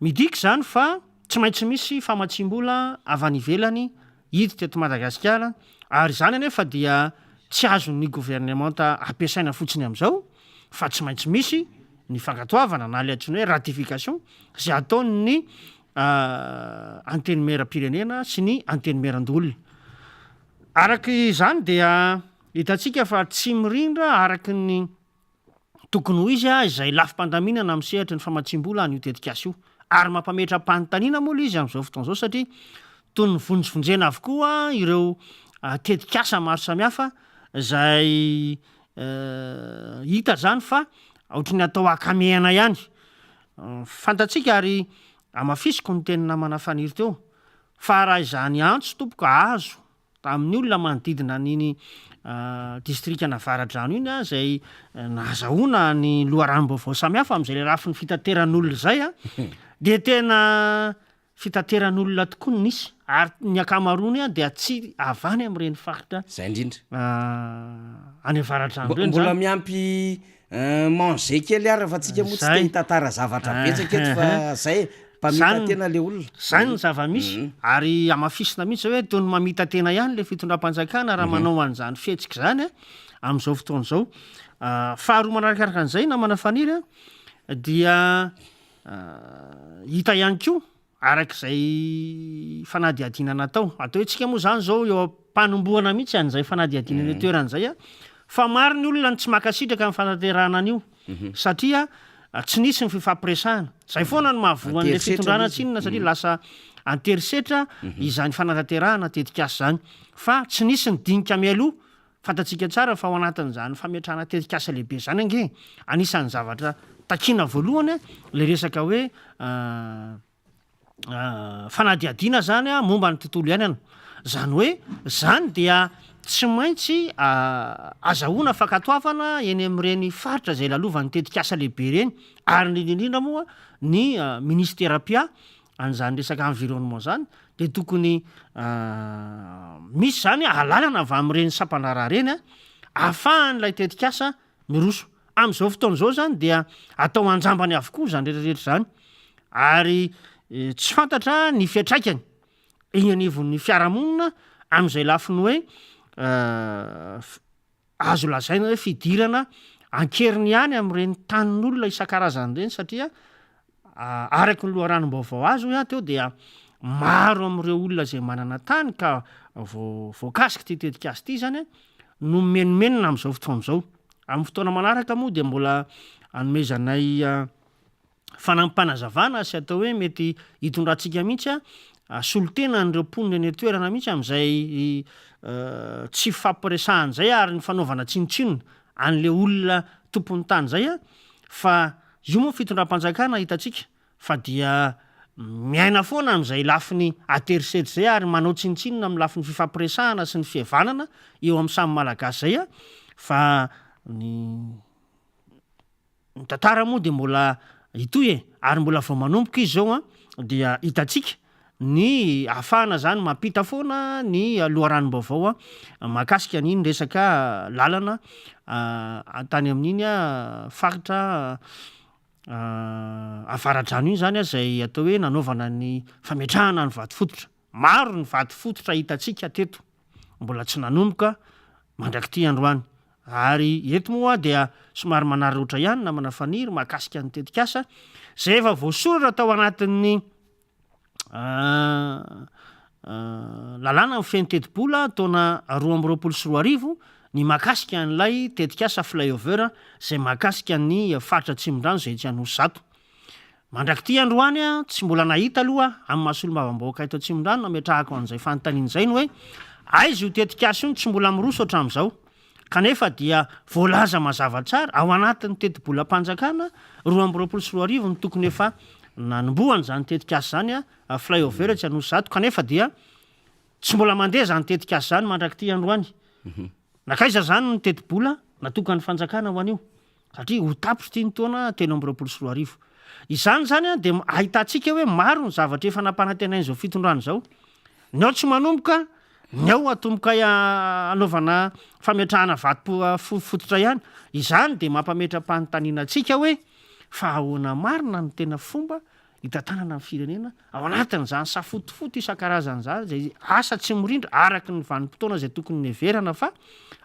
Midika izany fa tsy maintsy misy famatsiam-bola avy any ivelany hiditra eto Madagasikara ary izany anefa dia tsy azon'ny governemanta ampiasaina fotsiny amin'izao fa tsy maintsy misy ny fankatoavana na ilay antsoina hoe ratification izay ataon'ny Antenimierampirenena sy ny Antenimierandoholona. Araka izany dia hitantsika fa tsy mirindra araka ny Tokony ho izy izay lafim-pandaminana amin'ny sehatry ny famatsiam-bola an'io tetikasa io. Ary mampametra-panontaniana moa ilay izy amin'izao fotoana izao satria toy ny vonjivonjena avokoa ireo tetikasa maro samihafa izay hita izany fa ohatry ny atao ankamehana ihany. Fantatsika ary hamafisiko ny tenin'ny namana Faniry teo fa raha izany antso tompoko azo Tamin'ny olona manodidina an'iny distrikan'Avaradrano iny izay nahazahoana ny loharanom-baovao samihafa amin'izay lafiny fitateran'olona izay dia tena. Fitateran'olona tokoa no nisy ary ny ankamaroany dia tsy avy any amin'ireny faritra Zay indrindra. any avaradrano ireny Mbola izany. miampy manger kely ary fa tsika moa tsy te Zay. hitantara zavatra betsaka eto fa zay e, Zany mpamita-tena le olona. Zay no zava-misy ary hamafisina mihitsy zay hoe toy ny mamita-tena ihany le fitondram-panjakana raha manao an'izany fihetsika izany amin'izao fotoana izao. Faharoa manarakaraka an'izay namana Faniry a, dia Hita ihany koa, araka izay fanadihadiana natao, atao hoe tsika moa izany izao eo am-panombohana mihitsy an'izay fanadihadiana eny an-toerana izay an, fa maro ny olona no tsy mankasitraka ny fanatanterahana an'io satria tsy nisy ny fifampiresahana. Izay foana no mahavoa an'ilay fitondrana tsinona satria lasa an-terisetra izany fanatanterahana tetikasa izany fa tsy nisy ny dinika mialoha Fantatsika tsara fa ao anatin'izany fametrahana tetikasa lehibe izany ange, anisan'ny zavatra takiana voalohany ilay resaka hoe fanadihadiana izany momba ny tontolo iainana. Izany hoe izany dia tsy maintsy azahoana fankatoavana eny amin'ireny faritra izay lalovan'ny tetikasa lehibe ireny, ary indrindra indrindra moa ny minisitera mpiahy an'izany resaka environnement zany de tokony misy zany alalana avy amin'ireny sampandraharaha ireny a, ahafahan'ilay tetikasa miroso. Amin'izao fotoana izao zany dia atao anjambany avokoa izany rehetra rehetra izany ary tsy fantatra ny fiantraikany eny anivon'ny fiarahamonina amin'izay lafiny hoe Azo lazaina hoe fidirana an-keriny ihany amin'ireny tanin'olona isan-karazany ireny satria araka ny loharanom-baovao azo hoy aho teo dia maro amin'ireo olona izay manana tany ka voakasik'ity tetikasa ity izany no mimenomenona amin'izao fotoana izao. Amin'ny fotoana manaraka moa dia mbola hanomezanay fanampim-panazavana sy atao hoe mety hitondrantsika mihitsy solontena an'ireo mponina eny an-toerana mihitsy amin'izay tsy fifampiresahana izay ary ny fanaovana tsinontsinona an'ilay olona tompon'ny tany izay fa io moa fitondram-panjakana hitantsika fa dia miaina foana amin'izay lafiny aterisetra izay ary manao tsinontsinona amin'ny lafiny fifampiresahana sy ny fihavanana eo amin'ny samy Malagasy izay fa ny Ny tantara moa dia mbola hitohy e, ary mbola vao manomboka izy izao an, dia hitantsika ny ahafahana izany mampita foana ny loharanom-baovao mahakasika an'iny resaka lalana tany amin'iny faritra Avaradrano iny izany izay atao hoe nanaovana ny fametrahana ny vato fototra. Maro ny vato fototra hitantsika teto mbola tsy nanomboka mandrak'ity androany. Ary eto moa dia somary manararaotra ihany namana Faniry mahakasika ny tetikasa izay efa voasoratra tao anatin'ny lalàna mifehy ny tetibola taona 2022 ny mahakasika an'ilay tetikasa flyover izay mahakasika ny faritra Atsimondrano izay etsy Anosizato. Mandrak'ity androany aho tsy mbola nahita aloha amin'ny maha solombavambahoaka eto Atsimondrano nametrahako an'izay fanontaniana izay ny hoe aiza io tetikasa io no tsy mbola miroso hatramin'izao kanefa dia voalaza mazava tsara ao anatin'ny tetibolam-panjakana 2022 no tokony efa nanombohana izany tetikasa izany flyover etsy Anosizato kanefa dia tsy mbola mandeha izany tetikasa izany mandrak'ity androany. Nankaiza izany ny tetibola natokan'ny fanjakana ho an'io? Satria ho tapitra ity ny taona 2023. Izany izany dia ahitantsika hoe maro ny zavatra efa nampanantenain'izao fitondrana izao. Ny ao tsy manomboka, ny ao atomboka anaovana fametrahana vato fototra ihany. Izany dia mampametra-panontaniana antsika hoe fa ahoana marina no tena fomba hitantanana ny firenena ao anatin'izany safotofoto isan-karazany izany izay asa tsy mirindra araka ny vanim-potoana izay tokony neverana fa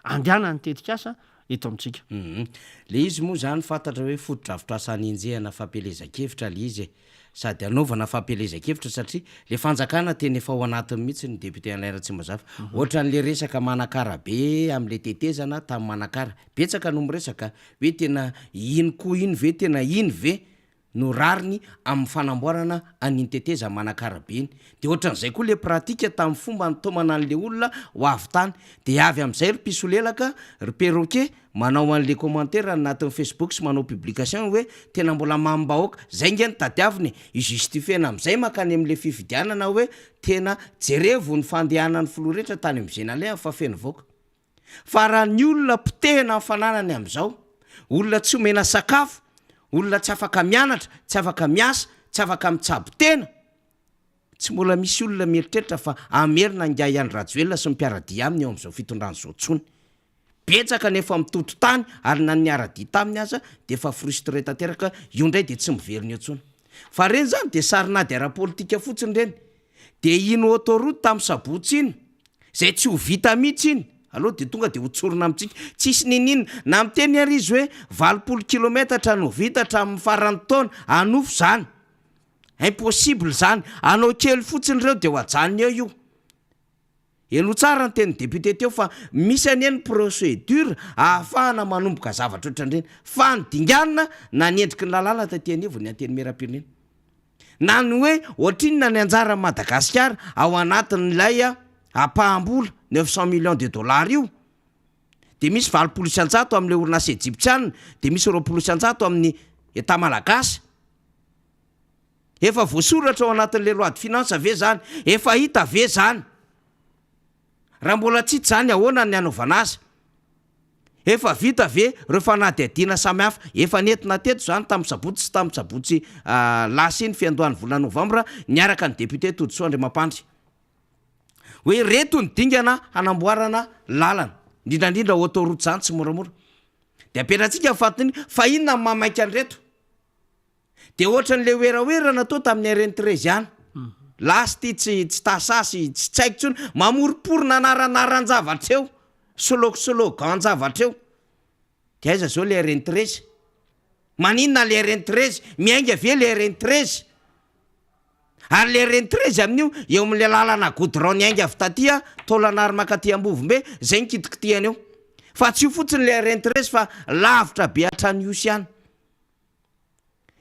andehanan'ny tetikasa eto amintsika. Hum. Le izy moa zany fantatra hoe fotodrafitrasa anenjehana fampielezan-kevitra le izy e. Sady anaovana fampielezan-kevitra satria le fanjakana tena efa ao anatiny mihitsy ny député Alain Ratsimbazafy. Ohatran'le resaka Manakara be am'le tetezana tany Manakara. Betsaka no miresaka hoe tena iny koa iny ve tena iny ve? no rariny amin'ny fanamboarana an'iny tetezan'i Manakara be iny. Dia ohatran'izay koa le pratique tamin'ny fomba nitaomana an'le olona ho avy tany. Dia avy amin'izay ry mpisolelaka, ry perroquet manao an'le commentaire anatin'ny facebook sy manao publication hoe tena mbola mamim-bahoaka. Zay nge no tadiavina e! Hi-justifier-na amin'izay mankany amin'le fifidianana hoe tena jerevo ny fandehanan'ny filoha rehetra tany amin'izay nalehany fa feno vahoaka. Fa raha ny olona potehina ny fananany amin'izao, olona tsy omena sakafo, olona tsy afaka mianatra, tsy afaka miasa, tsy afaka mitsabo tena. Tsy mbola misy olona mieritreritra fa hamerina an'ingahy Andry Rajoelina sy ny mpiara-dia aminy eo amin'izao fitondrana izao intsony. Betsaka ny efa mitoto tany ary na ny niara-dia taminy aza dia efa frustré tanteraka, io indray dia tsy miverina eo intsony. Fa ireny izany dia sarin'ady ara-politika fotsiny ireny. Dia iny autoroute tamin'ny sabotsy iny, izay tsy ho vita mihitsy iny, aleo dia tonga dia ho tsorina amintsika, tsisy niniana, na miteny ary izy hoe 80 kilometatra no vita hatramin'ny faran'ny taona, hanofy izany. Impossible izany, hanao kely fotsiny ireo dia ho ajanony eo io. Henoy tsara ny tenin'ny député teo fa misy anie ny procédure ahafahana manomboka zavatra ohatran'ireny fa ny dinganina na ny endriky ny lalàna taty anivon'ny antenimierampirenena na ny hoe ohatrinona ny anjaran'i Madagasikara ao anatin'ilay ampaham-bola 900 millions de dollars io dia misy 80% amin'ilay orinasa ejiptsianina dia misy 20% amin'ny Etat malagasy. Efa voasoratra ao anatin'ilay loi de finance ve zany? Efa hita ve zany? Raha mbola tsy hita zany ahoana ny hanaovana azy? Efa vita ve ireo fanadihadiana samihafa efa nentina teto zany tamin'ny sabotsy sy tamin'ny sabotsy lasa iny fiandohan'ny volana novambra niaraka ny député Todisoa Andriamampandry hoe ireto ny dingana hanamboarana lalana indrindra indrindra autoroute zany tsy moramora de apetratsika ny fanontaniana fa inona no mahamaika an'ireto? De ohatran'le werawera natao tamin'ny RN 13 ihany. Lasa ity tsy tsy tasasy, tsy tsy haiko intsony, mamoroporona anaranaran-javatra eo, slo- slogan-javatra eo. De aiza zao le RN 13? Maninona le RN 13? Miainga ve le RN 13? Ary le RN 13 amin'io, eo amin'le lalana goudron niainga avy taty Taolagnaro mankaty Ambovombe, zay no kitikitihana eo. Fa tsy io fotsiny le RN 13 fa lavitra be hatrany Ihosy any.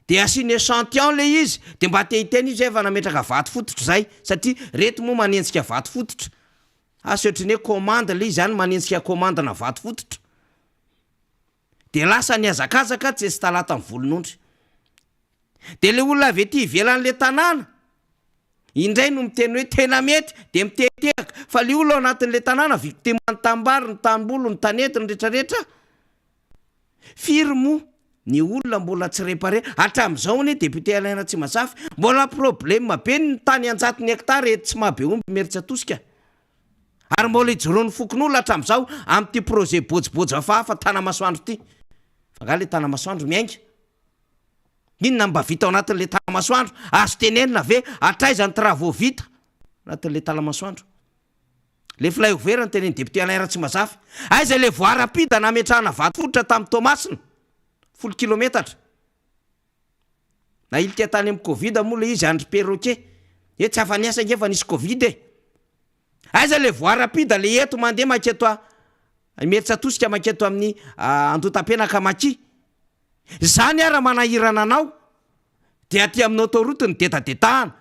De asiany echantillon le izy de mba te hiteny izy hoe efa nametraka vato fototra zay satria reto moa manenjika vato fototra, asa ohatry ny hoe commande le izy any manenjika commande na vato fototra de lasa nihazakazaka tsy tsy talata ny volon'ondry de le olona avy ety ivelan'le tanàna indray no miteny hoe tena mety de mitehatehaka fa le olona ao anatin'le tanàna victime ny tanimbary ny tanimbolo ny tanety ny retraretra Firy moa ny olona mbola tsy réparé hatramin'izao anie député Alain Ratsimbazafy mbola problème be ny tany anjatony hectare eto Tsimahabeomby Imerintsiatosika ary mbola ijoroan'ny fokonolona hatramin'izao amin'ity projet bojibojy hafahafa Tanamasoandro ity fa angaha le Tanamasoandro miainga inona no mba vita ao anatin'le Tanamasoandro azo tenenina ve hatraiza ny travaux vita anatin'le Tanamasoandro Le flyover no tenenin'ny député Alain Ratsimbazafy. Aiza ilay voie rapide nametrahana vato fototra tamin'i Toamasina? Folo kilometatra. Nahilika tany amin'ny covid moa ilay izy Andry Perroquet. Hoe tsy afa-niasa ange fa nisy covid e. Aiza ilay voie rapide le eto mandeha manketo a Imerintsiatosika manketo amin'ny Andohatapenaka Maki. Izany ara manahirana anao dia aty amin'ny autoroute no dedadedahana.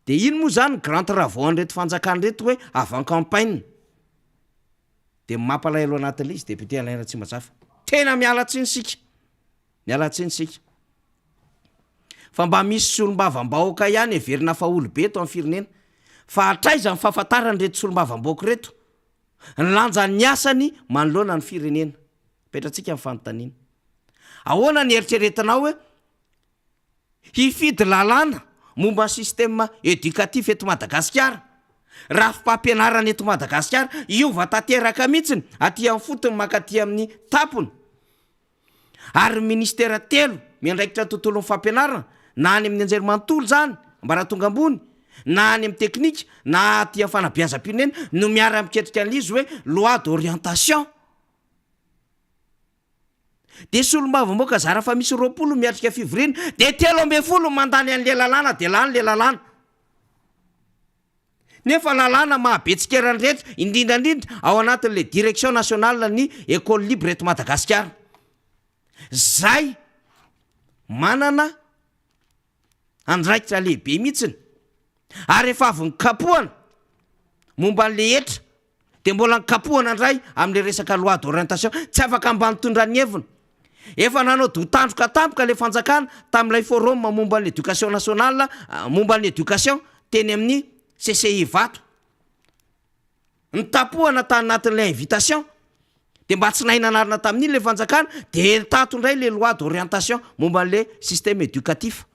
Dia iny moa izany ny grand travaux an'ireto fanjakana ireto hoe avant campagne. Dia ny mampalahelo anatin'ilay izy député Alain Ratsimbazafy. Tena miala tsiny isika. Miala tsiny isika. Fa mba misy solombavambahoaka ihany heverina fa olobe eto amin'ny firenena. Fa hatraiza ny fahafantarana ireto solombavambahoaka ireto? Ny lanjan'ny asany manoloana ny firenena. Apetratsika ny fanontaniana. Ahoana ny eritreretinao hoe hifidy lalàna momba ny système éducatif eto Madagasikara? Rafi-pampianarana eto Madagasikara hiova tanteraka mihitsiny aty amin'ny fotony mankaty amin'ny tampony. Ary ny ministera telo miandraikitra ny tontolon'ny fampianarana na any amin'ny anjerimanontolo izany, ambaratonga ambony, na any amin'ny teknika na aty amin'ny fanabeazam-pirenena no miara-miketrika an'ilay izy hoe loi d'orientation. Dia solombavambahoaka zara fa misy 20 miatrika fivoriana dia 13 mandany an'ilay lalàna dia lany ilay lalàna. Nefa lalàna maha be tsikera ny rehetra, indrindra indrindra ao anatin'ilay direction nationale ny école libre eto Madagasikara. Zay manana andraikitra lehibe mihitsiny. Ary efa avy nikapohana momba an'le hetra dia mbola nikapohana indray amin'le resaka loi d'orientation, tsy afaka mba nitondra ny heviny. Efa nanao doha-tandroka tampoka le fanjakana tamin'ilay forum momba ny éducation nationale, momba ny éducation teny amin'ny CCI Ivato. Nitapohana tany anatin'ilay invitation dia mba tsy nahay nanarina tamin'iny le fanjakana dia tato indray le loi d'orientation momba an'le système éducatif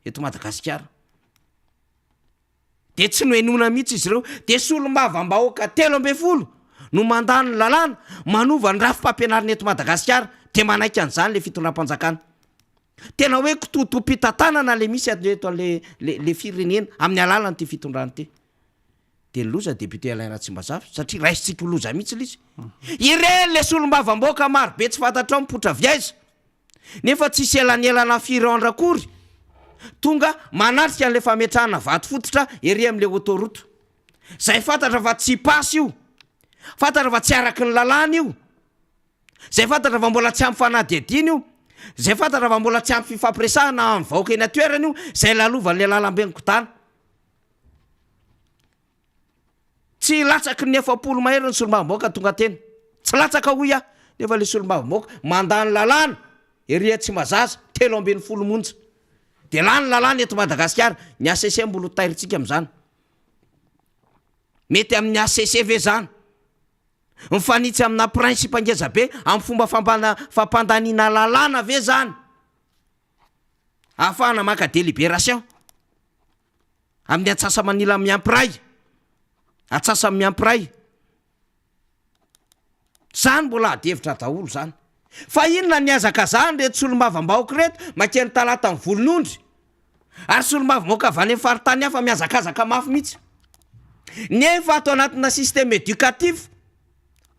eto Madagasikara. Dia tsy nohenoina mihitsy izy ireo. Dia solombavambahoaka 13 no mandany lalàna manova ny rafi-pampianarana eto Madagasikara. Dia manaiky an'izany ilay fitondram-panjakana. Tena hoe kitoatoam-pitantanana ilay misy eto an'ilay firenena amin'ny alalan'ity fitondrana ity. Dia ny loza député Alain Ratsimbazafy satria raisintsika ho loza mihitsy ilay izy. Ireny ilay solombavambahoaka marobe tsy fantatrao mipoitra avy aiza. Nefa tsisy elanelana firy andro akory tonga manatrika an'ilay fametrahana vato fototra ery amin'ilay autoroute. Izay fantatra fa tsy passe io. Fantatra fa tsy araky ny lalàna io. Izay fantatra fa mbola tsy ampy fanadihadiana io. Izay fantatra fa mbola tsy ampy fifampiresahana amin'ny vahoaka eny an-toerana io, izay lalovan'ilay lalambe mikodana. Tsy latsaky ny 40 mahery ny solombavambahoaka tonga teny. Tsy latsaka hoy aho, nefa ilay solombavambahoaka mandany lalàna ery Tsimbazaza, 13 monja. Dia lany lalàna eto Madagasikara, ny HCC mbola ho tairintsika amin'izany. Mety amin'ny HCC ve izany? Mifanitsy amina principe ngeza be amin'ny fomba fampandaniana lalàna ve izany? Ahafahana maka délibération. Amin'ny antsasa-manila miampy iray. Antsasany miampy iray. Zany mbola ady hevitra daholo zany. Fa inona ny hazakazahan'ireto solombavambahoaka ireto makeny Talata ny volon'ondry? Ary solombavambahoaka avy any amin'ny faritany hafa mihazakazaka mafy mihitsy. Nefa ato anatina système éducatif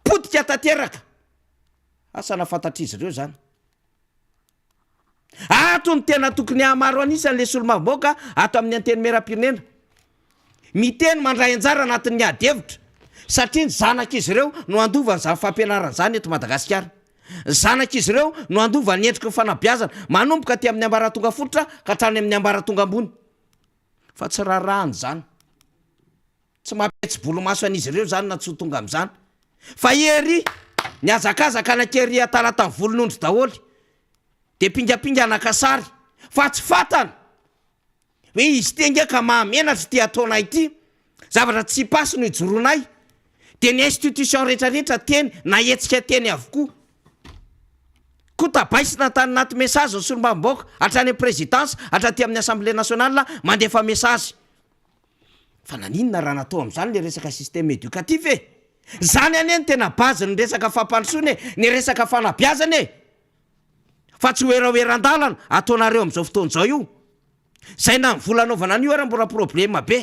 potika tanteraka. Asa na fantatr'izy ireo zany. Ato no tena tokony hahamaro an'isa an'ilay solombavambahoaka ato amin'ny Antenimierampirenena. Miteny mandray anjara anatin'ny ady hevitra satria ny zanak'izy ireo no handova an'izany fampianarana izany eto Madagasikara. Ny zanak'izy ireo no handova ny endriky ny fanabeazana manomboka aty amin'ny ambaratonga fototra ka hatrany amin'ny ambaratonga ambony. Fa tsy raharahany izany. Tsy mampihetsi-bolomaso an'izy ireo izany na tsy ho tonga amin'izany. Fa ery nihazakazaka nankery Talata volon'ondry daholo. Dia pingapinga naka sary. Fa tsy fantany hoe izy ity ange ka mahamenatra ity ataonay ity. Zavatra tsy pasy no ijoroanay. Dia ny institution rehetrarehetra teny nahetsika teny avokoa. Koa tabaisina tany anaty message ny solombavambahoaka hatrany amin'ny présidence hatraty amin'ny assemblée nationale mandefa message. Fa naninona raha natao amin'izany le resaka système éducatif e? Zany anie no tena base ny resaka fampandrosoana e, ny resaka fanabeazana e! Fa tsy hoerahoeran-dalana ataonareo amin'izao fotoana izao io. Zay na ny vola anaovana an'io ara mbola problème be.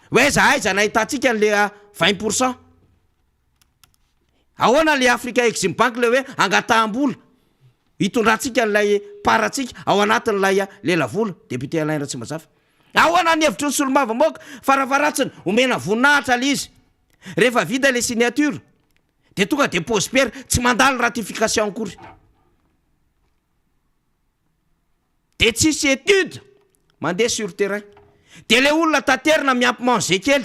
Hoe aiza aiza nahitantsika an'le 20 pour cent? Ahoana le Africa Exim Bank le hoe angataham-bola hitondrantsika an'ilay part-ntsika ao anatin'ilay lelavola, député Alain Ratsimbazafy. Ahoana ny hevitry ny solombavambahoaka? Farafaharatsiny omena voninahitra le izy. Rehefa vita le signature de tonga de pause-pierre, tsy mandalo ratification akory. De tsisy étude mandeha sur terrain. De le olona taterina miampy manger kely.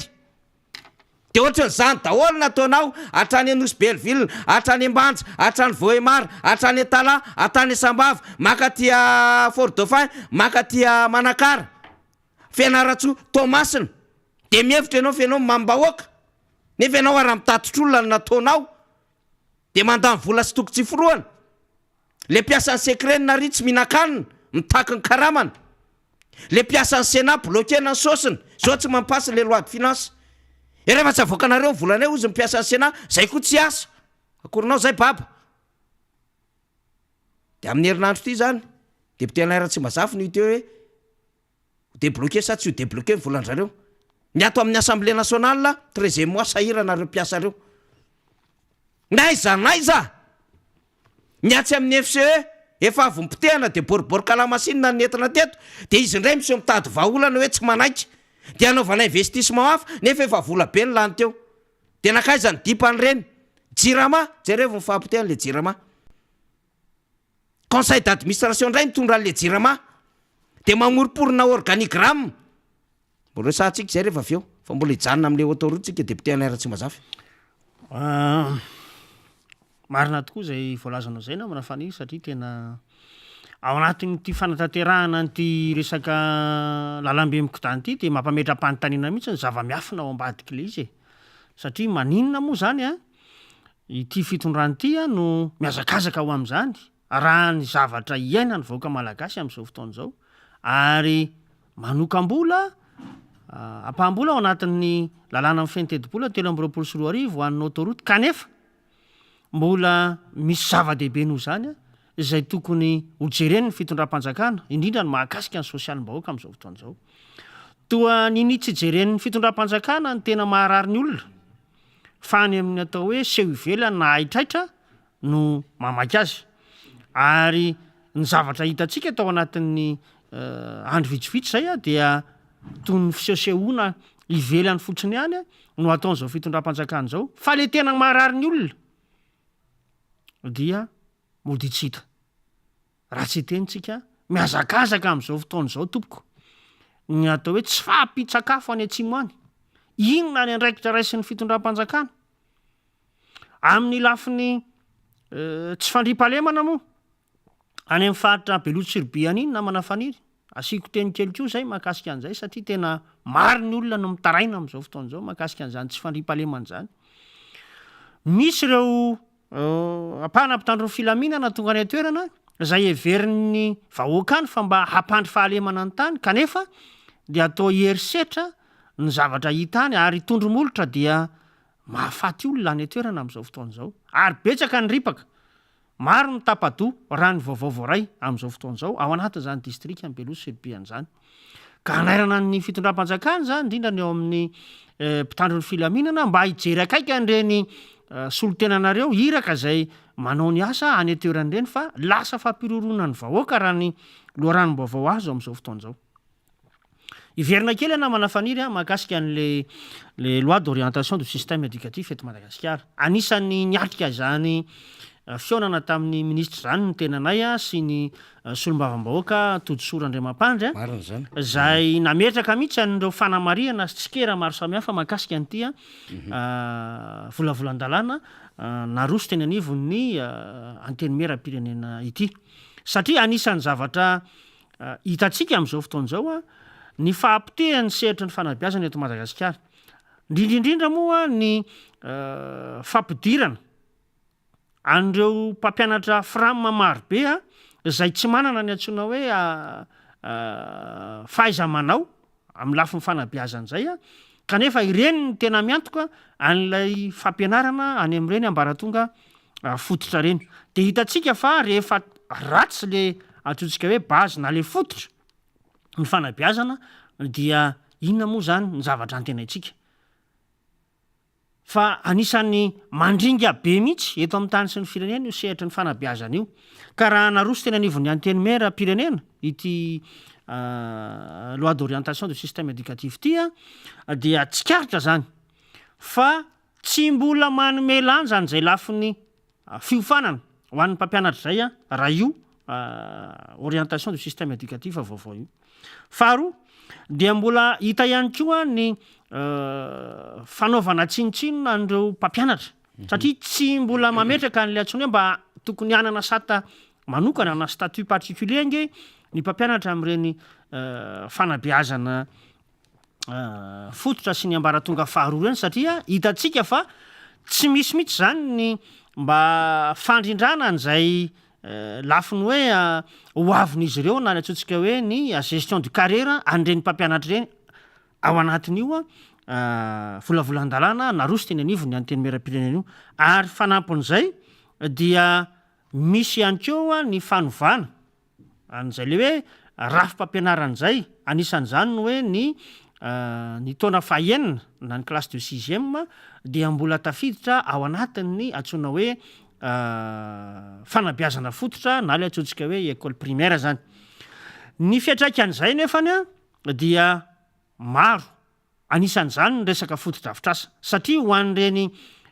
De ohatran'izany daholo ny ataonao hatrany Anosy Belleville, hatrany Ambanja, hatrany Vohemar, hatrany Antalaha, hatrany Sambava, maka aty Fort Dauphin, maka aty Manakara, Fianarantsoa, Toamasina. De mihevitra ianao fa ianao mamim-bahoaka, nefa ianao ary mitatitr'olona no nataonao, de mandany vola sy toko tsy forohana. Le mpiasan'ny Secren ary tsy mihinan-kanina, mitaky ny karamany. Le mpiasan'ny Sénat bloquer-na ny saosiny, zao tsy mampasy le loi de finance. E rehefa tsy avoakanareo ny volanay hozy ny mpiasan'ny Sénat, zay koa tsy hiasa. Akorinao zay baba. De amin'ny herinandro ity zany, député Alain Ratsimbazafy no hita eo hoe ho debloquer sa tsy ho debloquer ny volan-drareo. Ny ato amin'ny Assemblée nationale, treizième mois sahirana reo mpiasa reo. N'aiza n'aiza! Ny atsy amin'ny FCE, efa avy nipotehana dia boriborika lamasinina no nentina teto, dia izy indray miseho mitady vahaolana hoe tsy manaiky, dia hanaovana investissement hafa, nefa efa vola be no lany teo. Dia nankaiza ny dipan'ireny? Jirama, jerevo ny fahapotehan'ilay Jirama. Conseil d'administration indray mitondra an'ilay Jirama, dia mamoromporona organigramme. Mbola resahantsika izay rehefa avy eo, fa mbola hijanona amin'ilay autoroute tsika député Alain Ratsimbazafy. Marina tokoa izay voalazanao izay namana Faniry satria tena ao anatin'ity fanatanterahana an'ity resaka lalambe mikodana ity dia mampametra-panontaniana mihitsy ny zava-miafina ao ambadik'ilay izy e! Satria maninona moa izany an, ity fitondrana ity an no mihazakazaka ho amin'izany raha ny zavatra iainan'ny vahoaka malagasy amin'izao fotoana izao ary Manokam-bola ampaham-bola ao anatin'ny lalàna mifehy ny tetibola 2023 ho an'ny autoroute kanefa mbola misy zava-dehibe noho izany izay tokony hojeren'ny fitondram-panjakana, indrindra ny mahakasika ny sosialim-bahoaka amin'izao fotoana izao. Toa ninia tsy jeren'ny fitondram-panjakana ny tena maharary ny olona fa any amin'ny atao hoe seho ivelany na haitraitra no mamaky azy. Ary ny zavatra hitantsika tao anatin'ny andro vitsivitsy izay dia toy ny fisehosehoana ivelany fotsiny ihany no ataon'izao fitondram-panjakana izao fa le tena maharary ny olona dia mody tsy hita. Raha tsy hiteny tsika, mihazakazaka amin'izao fotoana izao tompoko ny atao hoe tsy fahampian-tsakafo any atsimo any. Inona ny andraikitra raisin'ny fitondram-panjakana? Amin'ny lafiny tsy fandriampahalemana moa, any amin'ny faritra Beloha Tsiribihina iny namana Faniry, asiako teny kely koa izay mahakasika an'izay satria tena maro ny olona no mitaraina amin'izao fotoana izao mahakasika an'izany tsy fandriampahalemana izany. Misy ireo ampahana mpitandro ny filaminana tonga any an-toerana izay heverin'ny vahoaka any fa mba hampandry fahalemana ny tany kanefa dia atao herisetra ny zavatra hita any ary tondro-molotra dia Mahafaty olona any an-toerana amin'izao fotoana izao ary betsaka ny ripaka. Maro ny tapa-doha raha ny vaovao voaray amin'izao fotoana izao ao anatin'izany distrikan'i Beloha sy Serbia izany. Ka hanairana ny fitondram-panjakana izany, indrindra ny ao amin'ny mpitandro ny filaminana mba hijery akaiky an'ireny solontenanareo iraka izay manao ny asa any an-toerana ireny fa lasa fampiroroana ny vahoaka raha ny loharanom-baovao azo amin'izao fotoana izao. Hiverina kely aho namana Faniry a, mahakasika an'le le loi d'orientation du système éducatif eto Madagasikara. Anisan'ny niatrika izany fihaonana tamin'ny minisitra izany ny tenanay sy ny solombavambahoaka Todisoa Randriamampandry Marina izany. izay nametraka mihitsy an'ireo fanamarihana sy tsikera maro samihafa mahakasika an'ity volavolan-dalàna naroso teny anivon'ny Antenimierampirenena ity. Satria anisan'ny zavatra Hitantsika amin'izao fotoana izao ny fahapotehan'ny sehatry ny fanabeazana eto Madagasikara. Indrindra indrindra moa ny fampidirana an'ireo mpampianatra fram marobe izay tsy manana ny antsoina hoe fahaiza-manao amin'ny lafiny fanabeazana izay kanefa ireny no tena miantoka an'ilay fampianarana any amin'ireny ambaratonga fototra ireny. Dia hitantsika fa rehefa ratsy le antsointsika hoe base na le fototra ny fanabeazana dia inona moa izany ny zavatra antenaintsika? Fa anisan'ny mandringa be mihitsy eto amin'ny tany sy ny firenena io sehatry ny fanabeazana io. Ka raha naroso teny anivon'ny Antenimierampirenena ity loi d'orientation du système éducatif ity dia tsikaritra izany fa tsy mbola manome lanja an'izay lafiny Fiofanana ho an'ny mpampianatra izay raha io orientation du système éducatif vaovao io. Faharoa dia mbola hita ihany koa ny fanaovana tsinontsinona an'ireo mpampianatra satria tsy mbola mametraka an'ilay antsoina hoe mba tokony hanana sata manokana na statut particulier ange ny mpampianatra amin'ireny fanabeazana fototra sy ny ambaratonga faharoa ireny satria hitantsika fa tsy misy mihitsy izany ny mba fandrindrana an'izay lafiny hoe ho avin'izy ireo na ny antsointsika hoe ny gestion de carrière an'ireny mpampianatra ireny ao anatin'io volavolan-dalàna naroso teny anivon'ny Antenimierampirenena io ary fanampin'izay dia misy ihany koa ny fanovana An'izay le hoe rafi-pampianarana izay, anisan'izany ny hoe ny ny taona fahenina na ny classe de sixième dia mbola tafiditra ao anatin'ny antsoina hoe fanabeazana fototra na ilay antsointsika hoe école primaire zany. Ny fiantraikan'izay nefany dia maro Anisan'izany ny resaka fotodrafitrasa, satria ho an'ireny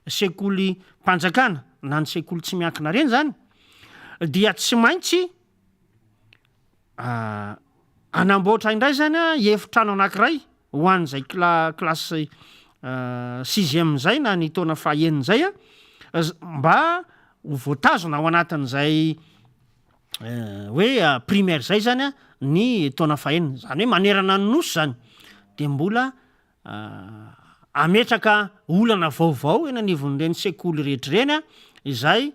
sekolim-panjakana na ny sekoly tsy miankina ireny izany dia tsy maintsy hanamboatra indray izany efitrano anankiray ho an'izay kla- classe sixième izay na ny taona fahenina izay mba ho voatazona ao anatin'izay hoe primaire zay zany a ny taona fahenina, zany hoe manerana ny nosy zany de mbola hametraka olana vaovao eny anivon'ireny sekoly rehetra ireny a izay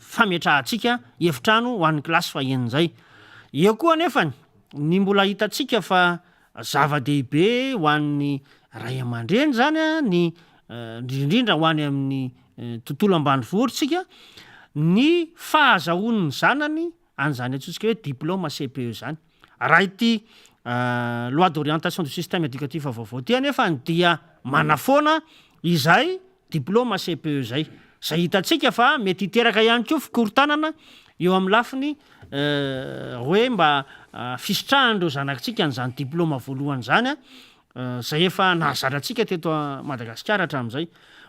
fametrahantsika efitrano ho an'ny kilasy fahenina zay. Eo koa anefany ny mbola hitantsika fa. zava-dehibe ho an'ny ray aman-dreny izany ny indrindra indrindra ho any amin'ny tontolo ambanivohitra isika ny fahazahoan'ny zanany an'izany antsointsika hoe diplaoma CPE izany. Raha ity loi d'orientation du système éducatif vaovao ity anefa dia manafoana izay diplaoma CPE izay. Izay hitantsika fa mety hiteraka ihany koa fikorontanana eo amin'ny lafiny hoe mba fisitrahan'ireo zanakitsika an'izany diplaoma voalohany izany izay efa nahazatra antsika teto Madagasikara hatramin'izay.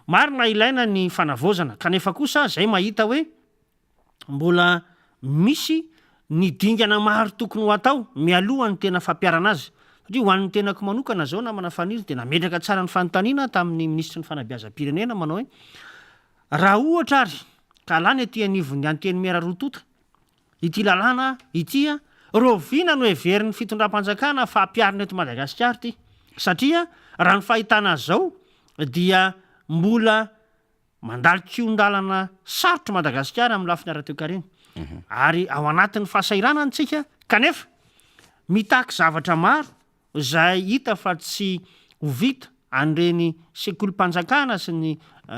Marina ilaina ny fanavaozana kanefa kosa izay mahita hoe mbola misy ny dingana maro tokony ho atao mialoha ny tena fampiharana azy. Satria ho an'ny tenako manokana izao namana Faniry dia nametraka tsara ny fanontaniana tamin'ny minisitry ny fanabeazam-pirenena manao hoe raha ohatra ary ka lany aty anivon'ny antenimiera roa tonta ity lalàna ity, rahoviana no heverin'ny fitondram-panjakana fa hampiharina eto Madagasikara ity? Satria raha ny fahitana azy izao dia mbola Mandalo kihon-dalana sarotra Madagasikara amin'ny lafiny ara-toekarena ary ao anatin'ny fahasahiranana isika kanefa mitaky zavatra maro izay hita fa tsy ho vita an'ireny sekolim-panjakana sy ny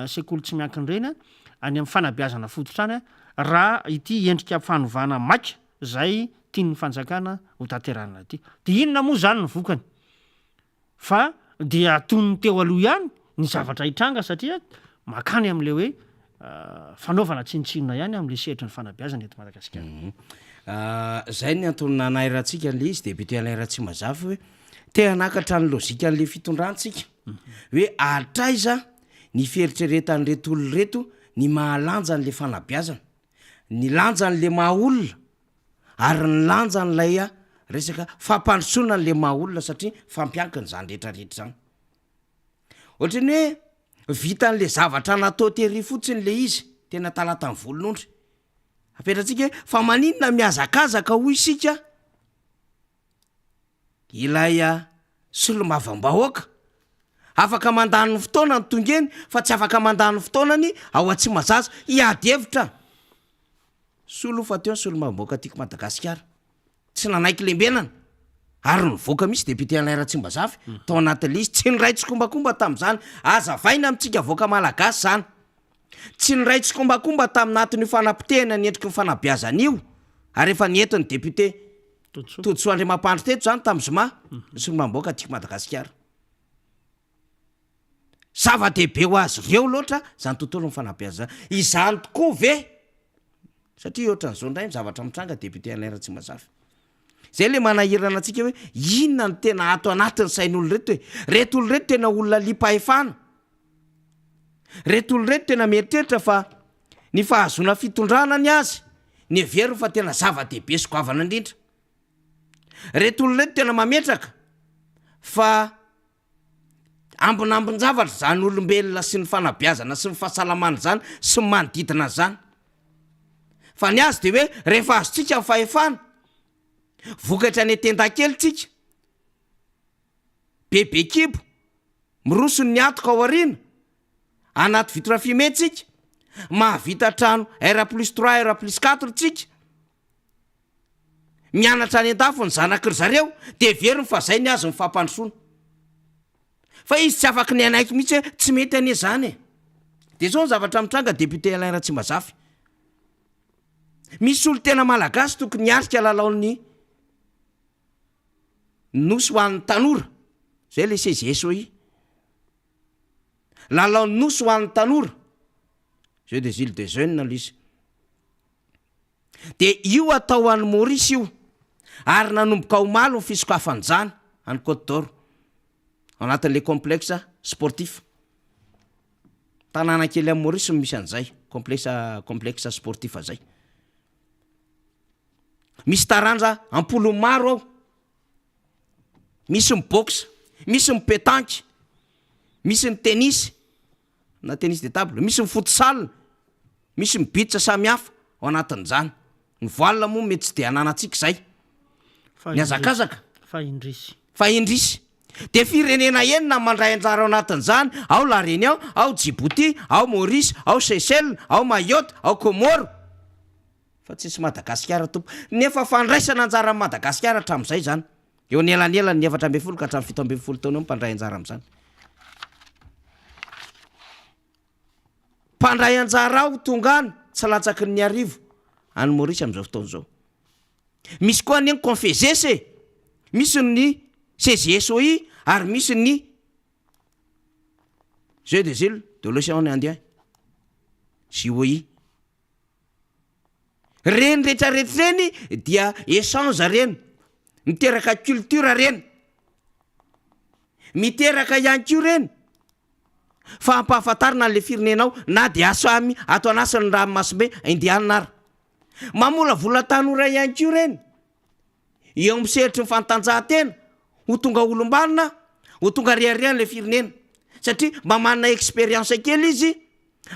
sekoly tsy miankina ireny any amin'ny fanabeazana fototra any raha ity endrika fanovana maika izay tian'ny fanjakana ho tanterahina ity. Dia inona moa izany ny vokany? Fa dia toy ny teo aloha ihany ny zavatra hitranga satria mankany amin'ilay hoe fanaovana tsinontsinona ihany amin'ilay sehatry ny fanabeazana eto Madagasikara. Izay ny antony nanairantsika an'ilay izy député Alain Ratsimazafy hoe te hanakatra ny logique-n'ilay fitondrantsika hoe hatraiza ny fieritreretan'ireto olona ireto ny maha-lanja an'ilay fanabeazana, ny lanjan'ilay maha-olona. ary ny lanjan'ilay resaka fampandrosoana an'ilay maha olona satria mifampiankina izany rehetra rehetra izany. Ohatran'ny hoe vitan'ilay zavatra natao tery fotsiny ilay izy, tena talatan'ny volon'ondry. Apetratsika hoe fa maninona mihazakazaka hoy isika ilay solombavambahoaka? Afaka mandany ny fotoanany tonga eny fa tsy afaka mandany ny fotoanany ao Atsimazaza hiady hevitra. Soa aloha fa teo ny solombavambahoaka tiako Madagasikara. Tsy nanaiky lembenana. Ary nivoaka mihitsy député Alain Ratsimbazafy tao anatin'ilay izy. Tsy niray tsikombakomba tamin'izany. Hazavaina amintsika vahoaka malagasy izany. Tsy niray tsikombakomba taminatin'io fanapotehana ny endriky ny fanabeazana io. Ary efa nentin'ny député Todisoa Andriamampandry teto izany tamin'ny zoma ny solombavambahoaka tiako Madagasikara. Zava-dehibe ho azy ireo loatra izany tontolon'ny fanabeazana izany tokoa ve? Satria ohatran'izao indray ny zavatra mitranga député Alain Ratsimbazafy. Izay ilay manahirana antsika hoe inona no tena ato anatin'ny sain'olona ireto e? Ireto olona ireto tena olona liam-pahefana. Ireto olona ireto tena mieritreritra fa ny fahazoana fitondrana ny azy ny heveriny fa tena zava-dehibe sy goavana indrindra. Ireto olona ireto tena mametraka fa Ambinambin-javatra izany olombelona sy ny fanabeazana sy ny fahasalamana izany sy ny manodidina an'izany. Fa ny azy dia hoe rehefa azontsika ny fahefana, vokatra any an-tendakely tsika, bebe kibo, miroso ny atoka ao aoriana, anaty vitre fumée tsika, mahavita trano R plus trois, R plus quatre tsika, Mianatra any an-dafy ny zanaky ry zareo de heveriny fa zay ny azy ny fampandrosoana. Fa izy tsy afaky ny hanaiky mihitsy hoe tsy mety anie zany e. De zao ny zavatra mitranga député Alain Ratsimbazafy. Misy solontena malagasy tokony hiatrika lalaon'ny nosy ho an'ny tanora, zay le CJSOI. Lalaon'ny nosy ho an'ny tanora, Jeux des îles des jeunes aloha izy. Dia io atao any Maurice io, ary nanomboka omaly ny fisokafan'izany any Côte d'Or, ao anatin'ilay complexe sportif. Tanàna kely any Maurice no misy an'izay complexe complexe sportif zay. Misy taranja am-polony maro ao. Misy ny boxe, misy ny petanque, misy ny tennis. na tennis de table, misy ny futsal, misy ny beach samihafa ao anatin'izany. Ny voile moa mety tsy de ananantsika izay. Fa Ny hazakazaka. Fa indrisy. Fa indrisy. De firenena enina no mandray anjara ao anatin'izany, ao La Réunion, ao Djibouti, ao Maurice, ao Seychelles, ao Mayotte, ao Comores. Fa tsisy Madagasikara tompo. Nefa fandraisana anjaran'i Madagasikara hatramin'izay izany. Eo anelanelan'ny 14 ka hatramin'ny 17 taona eo ny mpandray anjara amin'izany. Mpandray anjara ao tonga any tsy latsaky ny arivo any Maurice amin'izao fotoana izao. Misy koa anie ny Confeges e! Misy ny CJSOI ary misy ny Jeux des îles de l'Océan Indien, JOI. Reny rehetra rehetra reny dia échange reny, miteraka culture reny, miteraka ihany koa reny fa ampahafantarina an'le firenenao na dia samy ato anatin'ny ranomasimbe indiana ara. Mamolavola tanora ihany koa reny eo amin'ny sehatry ny fanatanjahantena ho tonga olom-banona, ho tonga reharehan'ilay firenena satria mba manana expérience kely izy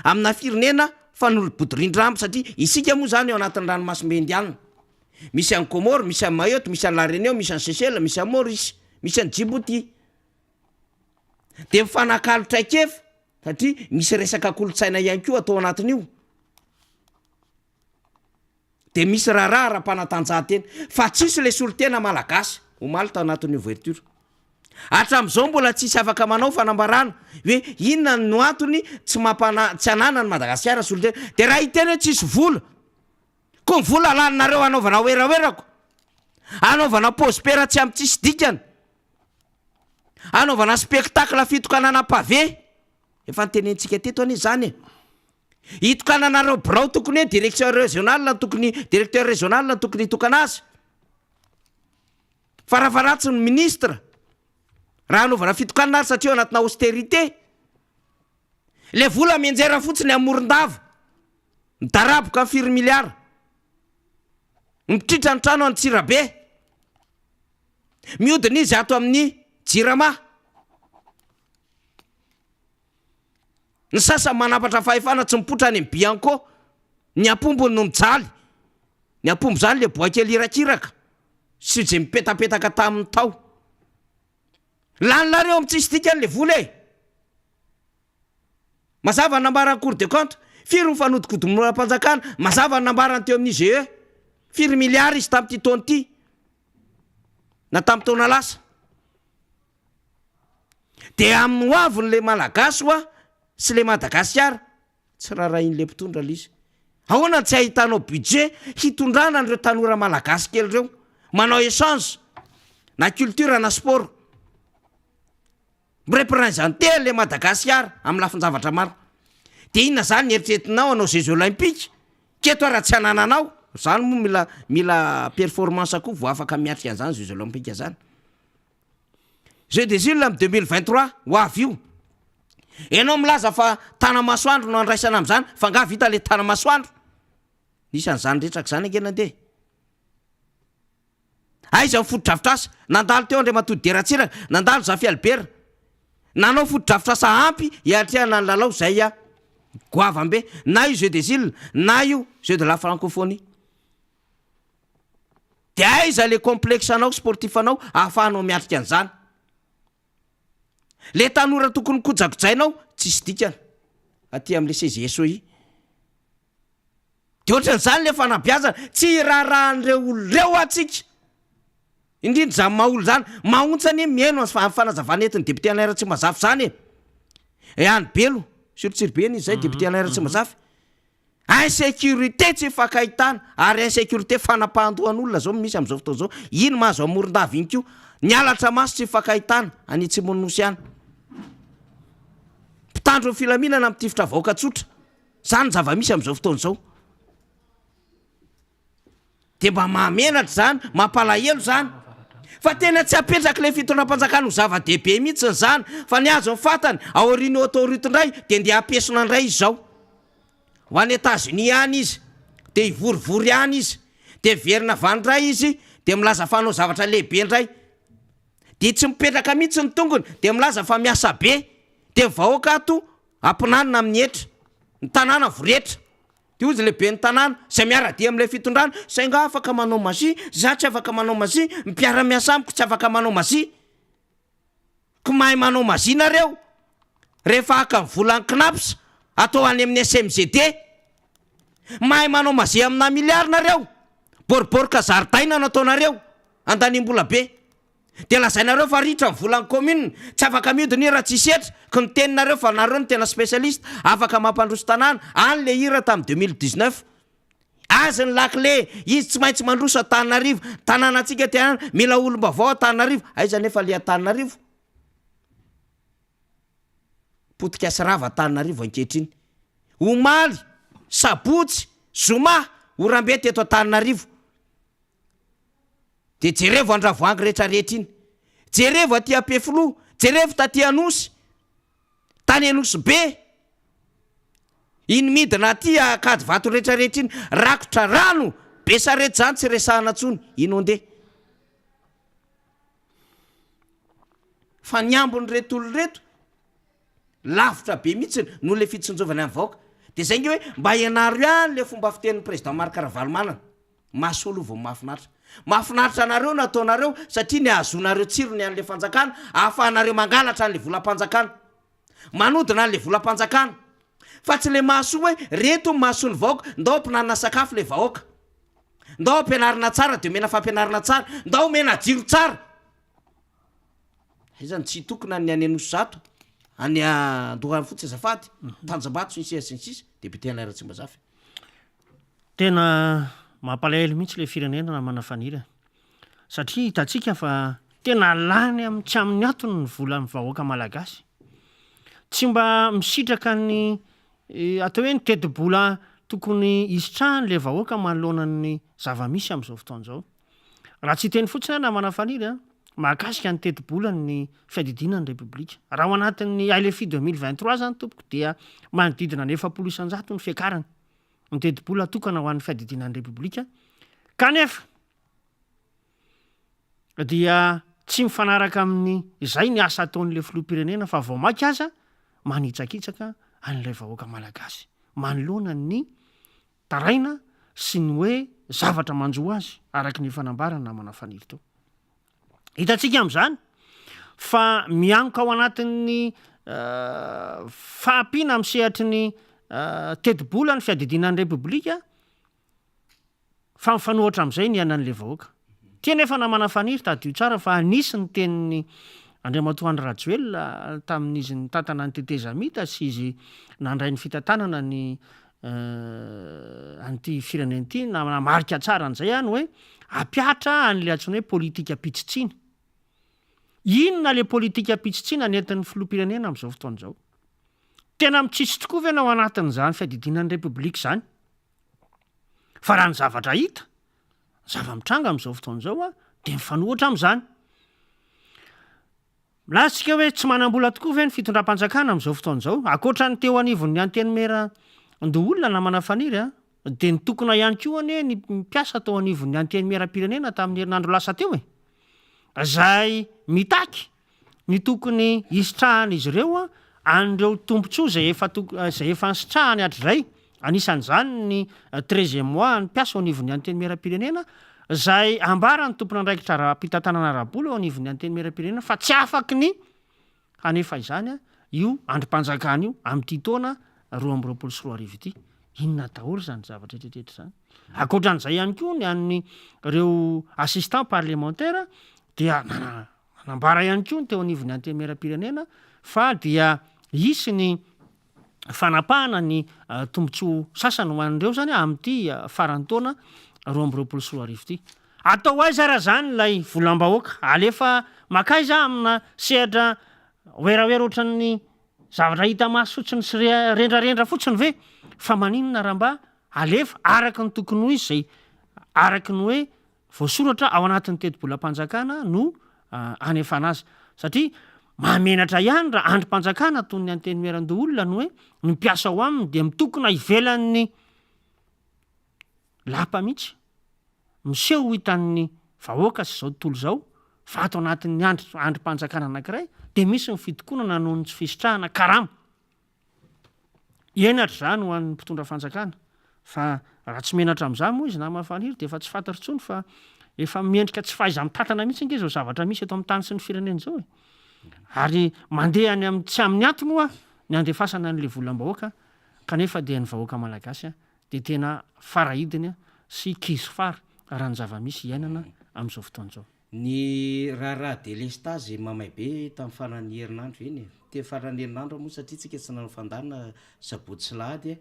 amina firenena fanolo-bodirindrambo satria isika moa izany ao anatin'ny ranomasimbe indiana. Misy an'i Comores, misy an'i Mayotte, misy an'i La Réunion, misy an'i Seychelles, misy an'i Maurice, misy an'i Djibouti. Dia mifanakalo traikefa satria misy resaka kolontsaina ihany koa atao anatin'io. Dia misy raharaha ara-panatanjahantena fa tsisy ilay solontena malagasy omaly tao anatin'ny ouverture. Hatramin'izao mbola tsisy afaka manao fanambarana hoe inona no antony tsy mampana tsy ananan'i Madagasikara solontena. Dia raha hiteny hoe tsisy vola, koa ny vola laninareo hanaovana werawera ko, hanaovana paozy pera tsy amin'ny tsisy dikany, hanaovana spectacle fitokanana pavé, efa notenenintsika teto anie izany e. Hitokananareo birao tokony hoe direction régionale no tokony directeur régional no tokony hitokana azy. Farafaharatsiny ny ministre raha hanaovana fitokanana ary satria ao anatina austérité. Le vola mianjera fotsiny any Morondava, midaraboka ny firy milliards, mitritra ny trano any Antsirabe, mihodina izy ato amin'ny Jirama. Ny sasany manampatra fahefana tsy mipoitra any amin'ny Bianco. Ny apombony no mijaly. Ny apombo izany le boay kely irakiraka sy izay mipetapetaka taminy tao. Laninareo amin'ny tsisy dikany le vola e! Mazava ny nambaran'ny Cour des comptes, firy ny fanodinkodin'olam-panjakana, mazava ny nambarany teo amin'ny IGE, firy milliards izy tamin'ity taona ity na tamin'ny taona lasa. Dia amin'ny ho aviny le Malagasy hoa sy le Madagasikara tsy rarahin'le mpitondra le izy. Ahoana no tsy ahitanao budget hitondrana an'ireo tanora Malagasy kely ireo manao échange na culture na sport. Mi-representer le Madagasikara amin'ny lafin-javatra maro. Dia inona zany ny eritreretinao hanao jeux olympiques? Keto ara tsy anananao. Zany moa mila mila performance koa vao afaka miatrika an'izany jeux olympiques zany. Jeux des îles am 2023 ho avy io. Enao milaza fa Tanamasoandro no andraisana amzany fa nga vita le Tanamasoandro? Nisy an'zany retraka zany ange nandeha. Aiza ny fotodrafitrasa? Nandalo teo Andriamatoa Didier Ratsiraka, nandalo Zafy Albert. Nanao fotodrafitrasa ampy hiatrehana ny lalao zay goavambe na io Jeux des îles na io Jeux de la francophonie. De aiza le complexe anao sportif anao ahafahanao miatrika an'izany? Le tanora tokony kojakojainao tsisy dikany aty amle CGSOI. De ohatran'izany le fanabeazana, tsy hiraharahan'ireo olona ireo hoa tsika, indrindra izany maha olona izany, mahaontsa anie mihaino an'izany fanazavana entin'ny député Alain Ratsimbazafy izany e! E any Belo, sur Tsiribihina izy izay député Alain Ratsimbazafy. Insécurité tsy ifankahitana ary insécurité fanapahan-dohan'olona zao no misy amin'izao fotoana izao. Iny mahazo an'i Morondava iny koa. Ny halatra maso tsy ifankahitana any atsimon'ny Nosy any. Mpitandro ny filaminana mitifitra vahoaka tsotra. Zany ny zava-misy amin'izao fotoana izao. Dia mba mahamenatra izany, mampalahelo izany. Fa tena tsy apetrak'ilay fitondram-panjakana ho zava-dehibe mihitsy izany, fa ny azy ny fantany, aorian'ny autoroute indray dia ndeha hampiesona indray izy izao. Ho any Etats-Unis any izy, dia hivorivory any izy, dia miverina avy any indray izy, dia milaza fa hanao zavatra lehibe indray. Dia tsy mipetraka mihitsy ny tongony, dia milaza fa miasa be, dia ny vahoaka ato ampinanina amin'ny hetra, ny tanàna voretra. Dia hoy izy lehiben'ny tanàna, izay miara-dia amin'ilay fitondrana, Izay angaha afaka manao magie, izaho tsy afaka manao magie, ny mpiara-miasa amiko tsy afaka manao magie. Ko mahay manao magie nareo, rehefa haka ny volan'ny Cnaps atao any amin'ny SMGD. Mahay manao magie amina milliards nareo, boriborika zaridaina no ataonareo, andaniam-bola be. Dia lazainareo fa ritra ny volan'ny commune, tsy afaka miodina io raha tsisy hetra, ko ny teninareo fa nareo no tena spécialiste, afaka mampandroso tanàna, any le hira tamin'ny 2019. Azy ny lakile, izy tsy maintsy mandroso Antananarivo, tanànantsika ty an, mila olom-baovao Antananarivo, aiza nefa le Antananarivo? Potika sy rava Antananarivo ankehitriny. Omaly, sabotsy, zoma, oram-be teto Antananarivo. Dia jerevo Andravoahangy rehetra rehetra iny. Jerevo aty Ampefiloha, jerevo taty Anosy, tany Anosy be, iny midina aty Ankadivato rehetra rehetra iny, rakotra rano, Besarety zany tsy resahana intsony, inondé. Fa ny ambin'ireto olona ireto, lavitra be mihitsy noho le fitsinjovany amin'ny vahoaka. Dia zay nge hoe mba ianaro ihany le fomba fitenin'ny président Marc Ravalomanana. Mahasoa aloha vao mahafinaritra. Mahafinaritra anareo ny ataonareo satria ny ahazoanareo tsirony an'le fanjakana, ahafahanareo mangalatra an'le volam-panjakana. Manodina an'le volam-panjakana. Fa tsy le mahasoa hoe reto ny mahasoa ny vahoaka, ndao ampinanina sakafo le vahoaka. Ndao ampianarina tsara de omena fampianarana tsara, ndao omena jiro tsara. Aiza no tsy hitokona ny any Anosizato, any Andohanifotsy azafady, Tanjombato sy ny sisa sy ny sisa, député Alain Ratsimbazafy. Tena mampalahelo mihitsy ilay firenena namana Faniry a! Satria hitantsika fa tena lany amin'ny tsy amin'ny antony ny volan'ny vahoaka malagasy. Tsy mba misitraka ny atao hoe ny tetibola tokony hisitrahany ilay vahoaka manoloana ny zava-misy amin'izao fotoana izao. Raha tsy hiteny fotsiny aho namana Faniry a, mahakasika ny tetibolan'ny fiadidiana ny Repoblika. Raha ao anatin'ny LFI 2023 izany tompoko dia manodidina ny 40% ny fiakarany ny tetibola atokana ho an'ny fiadidiana ny Repoblika kanefa dia tsy mifanaraka amin'ny izay ny asa ataon'ilay filoham-pirenena fa vao mainka aza manitsakitsaka an'ilay vahoaka malagasy manoloana ny taraina sy ny hoe zavatra manjo azy araka ny efa nambaran'ny namana Faniry teo. Hitantsika amin'izany fa mianoka ao anatin'ny fahampiana amin'ny sehatry ny tetibola ny fiadidiana ny Repoblika fa mifanohitra amin'izay ny iainan'ilay vahoaka. Ity anefa namana Faniry tadidio tsara fa nisy ny tenin'i Andriamatoa Andry Rajoelina tamin'izy nitantana ny tetezamita sy izy nandray ny fitantanana ny an'ity firenena ity nanamarika tsara an'izay aho ny hoe hampiatra an'ilay antsoina hoe politikam-pitsitsiana. Inona ilay politikam-pitsitsiana nentin'ny filoham-pirenena amin'izao fotoana izao? Tena mitsitsy tokoa ve ny ao anatin'izany fiadidiana ny Repoblika izany? Fa raha ny zavatra hita, ny zava-mitranga amin'izao fotoana izao dia mifanohitra amin'izany. Milaza isika hoe tsy manam-bola tokoa ve ny fitondram-panjakana amin'izao fotoana izao? Ankoatra ny teo anivon'ny Antenimierandoholona namana Faniry a, dia nitokona ihany koa anie ny mpiasa tao anivon'ny Antenimierampirenena tamin'ny herinandro lasa teo e! Izay mitaky ny tokony hisitrahan'izy ireo an'ireo tombontsoa izay efa izay efa nisitrahany hatrizay, anisan'izany ny treizième mois an'ny mpiasa eo anivon'ny Antenimierampirenena izay ambaran'ny tompon'andraikitra ara-pitantanana ara-bola eo anivon'ny Antenimierampirenena fa tsy afaky ny hanefa izany io andrim-panjakana io amin'ity taona 2022 ity. Inona daholo izany zavatra rehetra rehetra izany? Ankoatra an'izay ihany koa ny an'ireo assistant parlementaire dia Nanambara ihany koa ny teo anivon'ny Antenimierampirenena fa dia hisy ny fanapahana ny tombontsoa sasany ho an'ireo izany amin'ity faran'ny taona 2022 ity. Atao aiza ara izany ilay volam-bahoaka? Alefa mankaiza amina sehatra werawera ohatran'ny zavatra hita maso fotsiny sy rendrarendra fotsiny ve? Fa maninona raha mba alefa araka ny tokony ho izy izay araka ny hoe voasoratra ao anatin'ny tetibolam-panjakana no anefana azy. Satria mahamenatra ihany raha andrim-panjakana toy ny Antenimierandoholona no hoe ny mpiasa ao aminy dia mitokona ivelan'ny lapa mihitsy, miseho ho hitan'ny vahoaka sy izao tontolo izao fa ato anatin'ny andrim-panjakana anankiray dia misy ny fitokonana noho ny tsy fisitrahana karama. Henatra izany ho an'ny mpitondra fanjakana fa raha tsy menatra amin'izany moa izy nama Faniry dia efa tsy fantatra intsony fa efa miendrika tsy fahaiza-mitantana mihitsy ange izao zavatra misy eto amin'ny tany sy ny firenena izao e. Ary mandeha any amin'ny tsy amin'ny antony hoa ny andefasana an'ilay volam-bahoaka kanefa dia ny vahoaka malagasy dia tena farahidiny sy kizo fara raha ny zava-misy iainana amin'izao fotoana izao. Ny raharaha delestazy mamay be tamin'ny faran'ny herinandro iny e. Teny faran'ny herinandro moa satria tsika tsy nanao fandaharana sabotsy sy lahady e.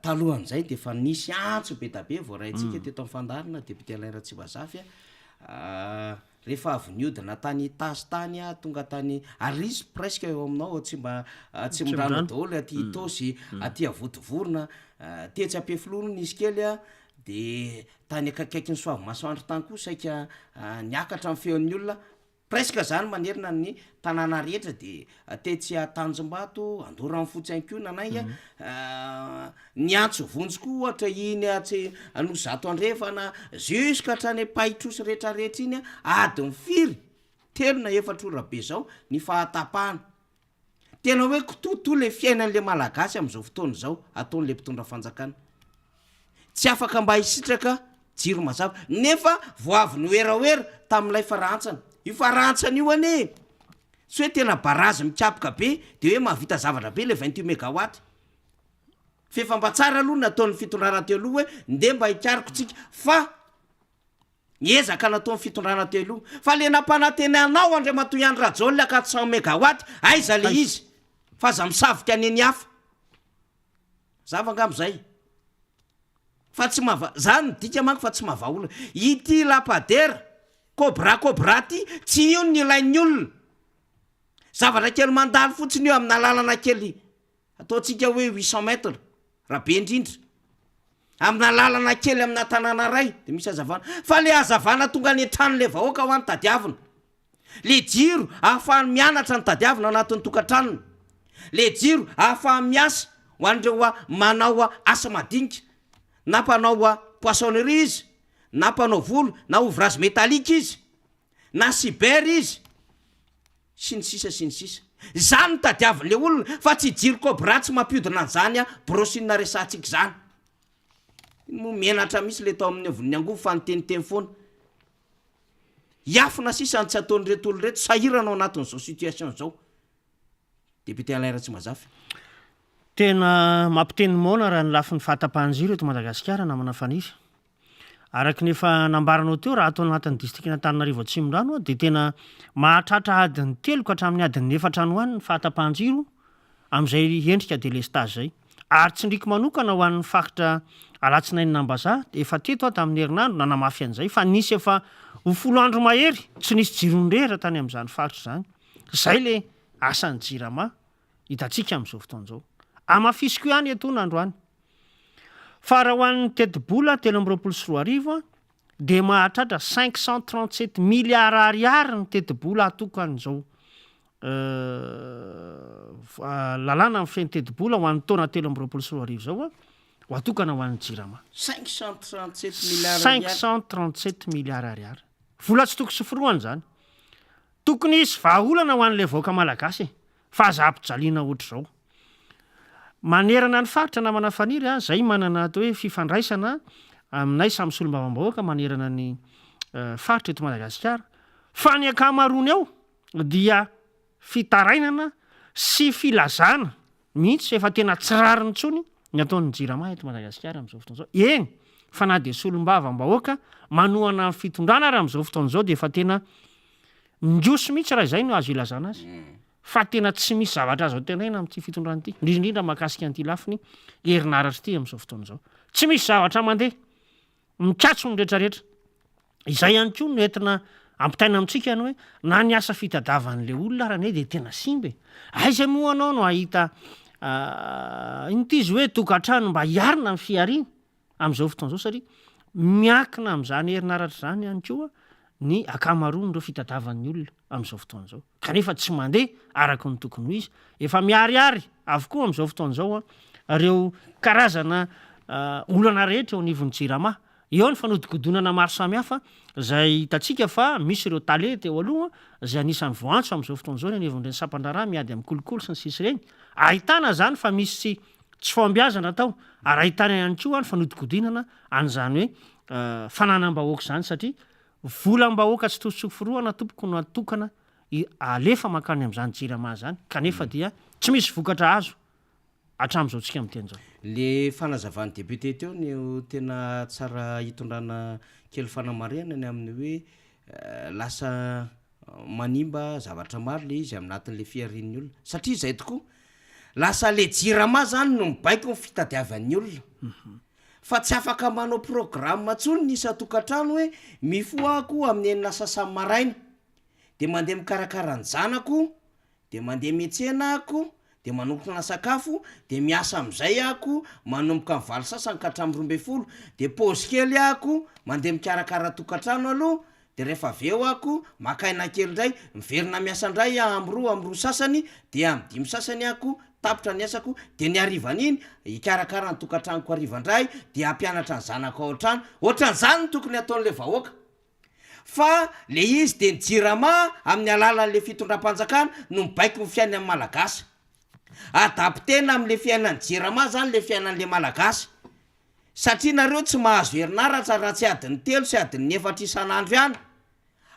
Talohan'izay dia efa nisy antso be da be voaraintsika teto amin'ny fandaharana député Alain Ratsimbazafy a. Rehefa avy niodina tany Itasy tany aho tonga tany ary izy presque eo aminao tsy mba Atsimondrano daholo aty Itaosy, aty Avodivorona, tetsy Ampefiloha no nisy kely a, de tany akaikikaikin'ny Soavimasoandro tany koa saika niakatra ny feon'ny olona, presque zany manerana ny tanàna rehetra de tetsy Tanjombato, Andoharanofotsy ihany koa nanainga, niantso vonjy koa ohatra iny atsy Anosizato andrefana jusque hatrany Ampahitrosy retraretra iny adiny firy, telo na efatra ora be zao ny fahatapahana. Tena hoe kitoatoa le fiainan'le malagasy amin'izao fotoana izao ataon'le mpitondra fanjakana. Tsy afaka mba hisitraka jiro mazava nefa vao avy niwerawera tamin'ilay farantsana. Io farantsana io anie tsy hoe tena barazy mikapoka be de hoe mahavita zavatra be le 28 megawatt. F'efa mba tsara aloha ny nataon'ny fitondrana teo aloha hoe ndeha mba hikaroka tsika fa Ezaka nataon'ny fitondrana teo aloha. Fa le nampanantenanao Andriamatoa Andry Rajoelina 400 megawatt, aiza le izy? Fa aza misavika ny an'ny hafa. Mazava angamba izay. Fa tsy mahava, zany midika manko fa tsy mahavaha olana. Ity lapadera, cobra cobra ty, tsy io no ilain'ny olona. Zavatra kely mandalo fotsiny io amina lalana kely Ataontsika hoe 800 mètres, raha be indrindra. Amina lalana kely amina tanàna iray de misy hazavana. Fa le hazavana tonga any an-tranon'le vahoaka hoa no tadiavina. Le jiro ahafahany mianatra no tadiavina ao anatin'ny tokantranony. Le jiro ahafahany miasa ho an'ireo manao asa madinika, na mpanao poissonnerie izy, na mpanao volo, na ouvrage métallique izy, na cyber izy. Sy ny sisa sy ny sisa. Izany no tadiavin'le olona fa tsy jiro cobra tsy mampiodina an'izany brushing resahantsika izany. Iny moa menatra mihitsy le tao amin'ny ovon'ny angovo fa niteniteny foana. Hiafina sisa ny tsy ataon'ireto olona ireto, sahirana ao anatin'izao situation izao. Député Alain Ratsimbazafy. Tena mampiteny moana raha ny lafiny fahatapahan-jiro eto Madagasikara namana Faniry. Araka ny efa nambaranao teo, raha ato anatin'ny distrikan'Antananarivo Atsimondrano dia tena mahatratra adiny telo ka hatramin'ny adiny efatra any ho any ny fahatapahan-jiro amin'izay endrika delestazy izay. Ary tsindriako manokana ho an'ny faritra Alatsinainy-Nambazaha, efa teto aho tamin'ny herinandro nanamafy an'izay fa nisy efa ho folo andro mahery tsy nisy jiro nirehitra tany amin'izany faritra izany. Izay ilay asan'ny Jirama hitantsika amin'izao fotoana izao. Hamafisiko ihany etoana androany fa raha ho an'ny tetibola 2023 dia mahatratra 537 milliards ariary ny tetibola atokan'izao lalàna mifehy ny tetibola ho an'ny taona 2023 izao ho atokana ho an'ny Jirama. 537 milliards ariary. 537 milliards ariary. Vola tsy toko sy forohana izany. Tokony hisy vahaolana ho an'ilay vahoaka malagasy e! Fa aza ampijaliana ohatr'izao. Manerana ny faritra namana Faniry a, zay manana atao hoe fifandraisana aminay samy solombavambahoaka manerana ny faritra eto Madagasikara. Fa ny ankamaroany ao dia fitarainana sy filazana mihitsy fa efa tena tsy rariny intsony ny ataon'ny Jirama eto Madagasikara amin'izao fotoana izao. Eny fa na dia solombavambahoaka manohana ny fitondrana ary amin'izao fotoana izao dia efa tena Mindroso mihitsy raha izay no azo ilazana azy fa tena tsy misy zavatra azo antenaina amin'ity fitondrana ity, indrindra indrindra mahakasika an'ity lafiny herinaratra ity amin'izao fotoana izao. Tsy misy zavatra mandeha, mikatso ny rehetrarehetra. Izay ihany koa no entina ampitaina amintsika ny hoe na ny asa fitadavan'ilay olona ary anie dia tena simba e. Aiza moa ianao no hahita inona ity izy hoe tokantrano mba hiarina amin'ny fihariana? amin'izao fotoana izao satria miankina amin'izany herinaratra izany ihany koa ny ankamaroan'ireo fitadavan'ny olona amin'izao fotoana izao kanefa tsy mandeha araka ny tokony ho izy. Efa miharihary avokoa amin'izao fotoana izao ireo karazana olana rehetra eo anivon'ny Jirama. Eo ny fanodikodinana maro samihafa izay hitantsika fa misy ireo tale teo aloha izay anisan'ny voantso amin'izao fotoana izao eny anivon'ireny sampan-draharaha miady amin'ny kolikoly sy ny sisa ireny. Ahitana izany fa misy Tsy fahombiazana atao ary ahitana ihany koa ny fanodikodinana an'izany hoe fananam-bahoaka izany satria volam-bahoaka tsy tosi-tsoforohana tompoko no atokana alefa mankany amin'izany jirama izany kanefa dia tsy misy vokatra azo hatramin'izao tsika miteny izao. Le fanazavan'ny député teo no tena tsara hitondrana kely fanamarihana ny amin'ny hoe. Lasa manimba zavatra maro le izy aminatin'le fiharian'ny olona satria izay tokoa lasa le jirama zany no mibaiko ny fitadiavan'ny olona fa tsy afaka manao programme tsony ny isan-tokantrano hoe mifoha ako amin'ny enina sasany maraina de mandeha mikarakara ny zanako de mandeha miantsena ako de manokana sakafo de miasa amizay ako manomboka am valo sasany ka hatramin'ny 12 de pause kely ako mandeha mikarakara tokantrano aloha de rehefa avy eo ako maka aina kely ndray miverina miasa ndray aho am roa am roa sasany de am dimy sasany ako tapitra ny asako de ny harivan'iny hikarakara ny tokantranoko hariva ndray de hampianatra ny zanako ao an-trano ohatran'izany no tokony ataon'le vahoaka Fa le izy de ny jirama amin'ny alalan'le fitondram-panjakana no mibaiko ny fiainan'ny malagasy. Adaptena amle fiainan'ny jirama zany le fiainan'le malagasy. Satria nareo tsy mahazo herinaratra raha tsy adiny telo sy adiny efatra isan'andro ihany.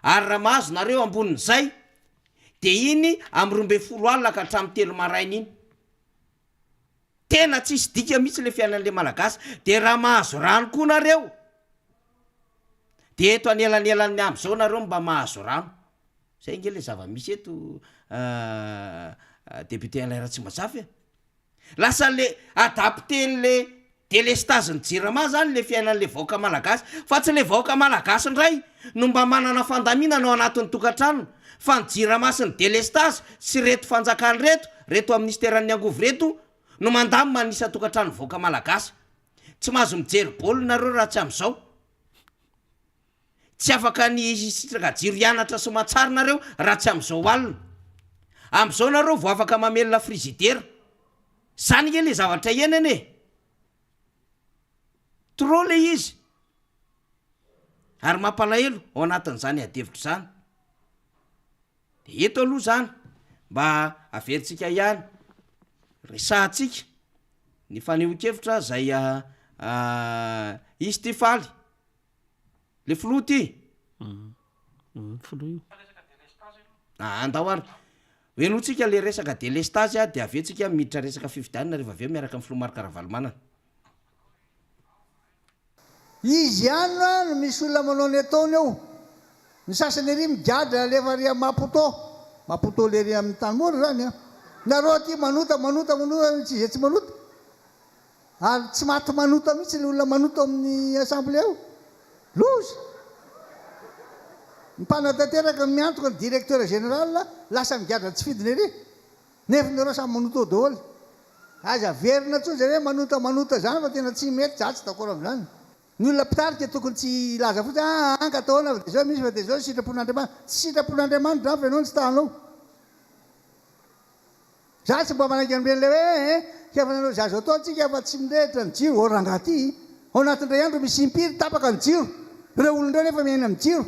Ary raha mahazo nareo ambonin'izay de iny amin'ny 12 alina ka hatramin'ny telo maraina iny. Tena tsisy dika mihitsy le fiainan'le malagasy. De raha mahazo rano koa nareo de eto anelanelan'ny am'zao nareo mba mahazo rano. Zay nge le zava-misy eto député Alain Ratsimbazafy a. Lasa le adapter-n'le délestage-n'ny jirama zany le fiainan'le vahoaka malagasy fa tsy le vahoaka malagasy ndray no mba manana fandaminana ao anatin'ny tokantranony fa ny jirama sy ny délestage sy reto fanjakana reto, reto amin'ny ministeran'ny angovo reto no mandamina ny isan-tokantranon'ny vahoaka malagasy. Tsy mahazo mijery baolina nareo raha tsy am'zao. Tsy afaka ny hisitraka jiro hianatra soamatsara nareo raha tsy am'zao alina. Am'zao nareo vao afaka mamelona frizidera. Zany nge le zavatra iainana e! Trop le izy. Ary mampalahelo ao anatin'izany adihevitra izany. De eto aloha zany mba averintsika ihany, resahantsika ny fanehoan-kevitra zay izy ty faly, le filoha ty. Filoha io. Andao ary, henointsika le resaka delestazy de avy eo tsika miditra resaka fifidianana rehefa avy eo miaraka amin'ny filoha Marc Ravalomanana. Izy ihany no misy olona manao ny ataony eo. Ny sasany ery migadra alefa ary Maputo. Maputo le ery amin'ny Antanimora zany an. Nareo aty manota manota manota tsy izay tsy manota. Ary tsy maty manota mihitsy le olona manota ao amin'ny assemblée ao. Loza! Ny mpanatanteraka miantoka ny directeur général lasa migadra tsy fidiny ery. Nefa nareo samy manota ao daholo. Aza averina intsony izay hoe manota manota izany fa tena tsy mety, za tsy d'accord amin'izany. Ny olona mpitarika tokony tsy hilaza fotsiny hoe aa ka atao ahoana fa dia izao misy fa dia izao ny sitrapon'Andriamanitra. Tsy sitrapon'Andriamanitra izany fa ianao no tsy ta-hanao. Za tsy mba manaiky an'ireny ilay hoe eh ka efa nanao izay azo atao antsika fa tsy mirehitra ny jiro. Oh rangahy ty, ao anatin'ny iray andro misy impiry tapaka ny jiro. Ireo olona ireo nefa miaina amin'ny jiro.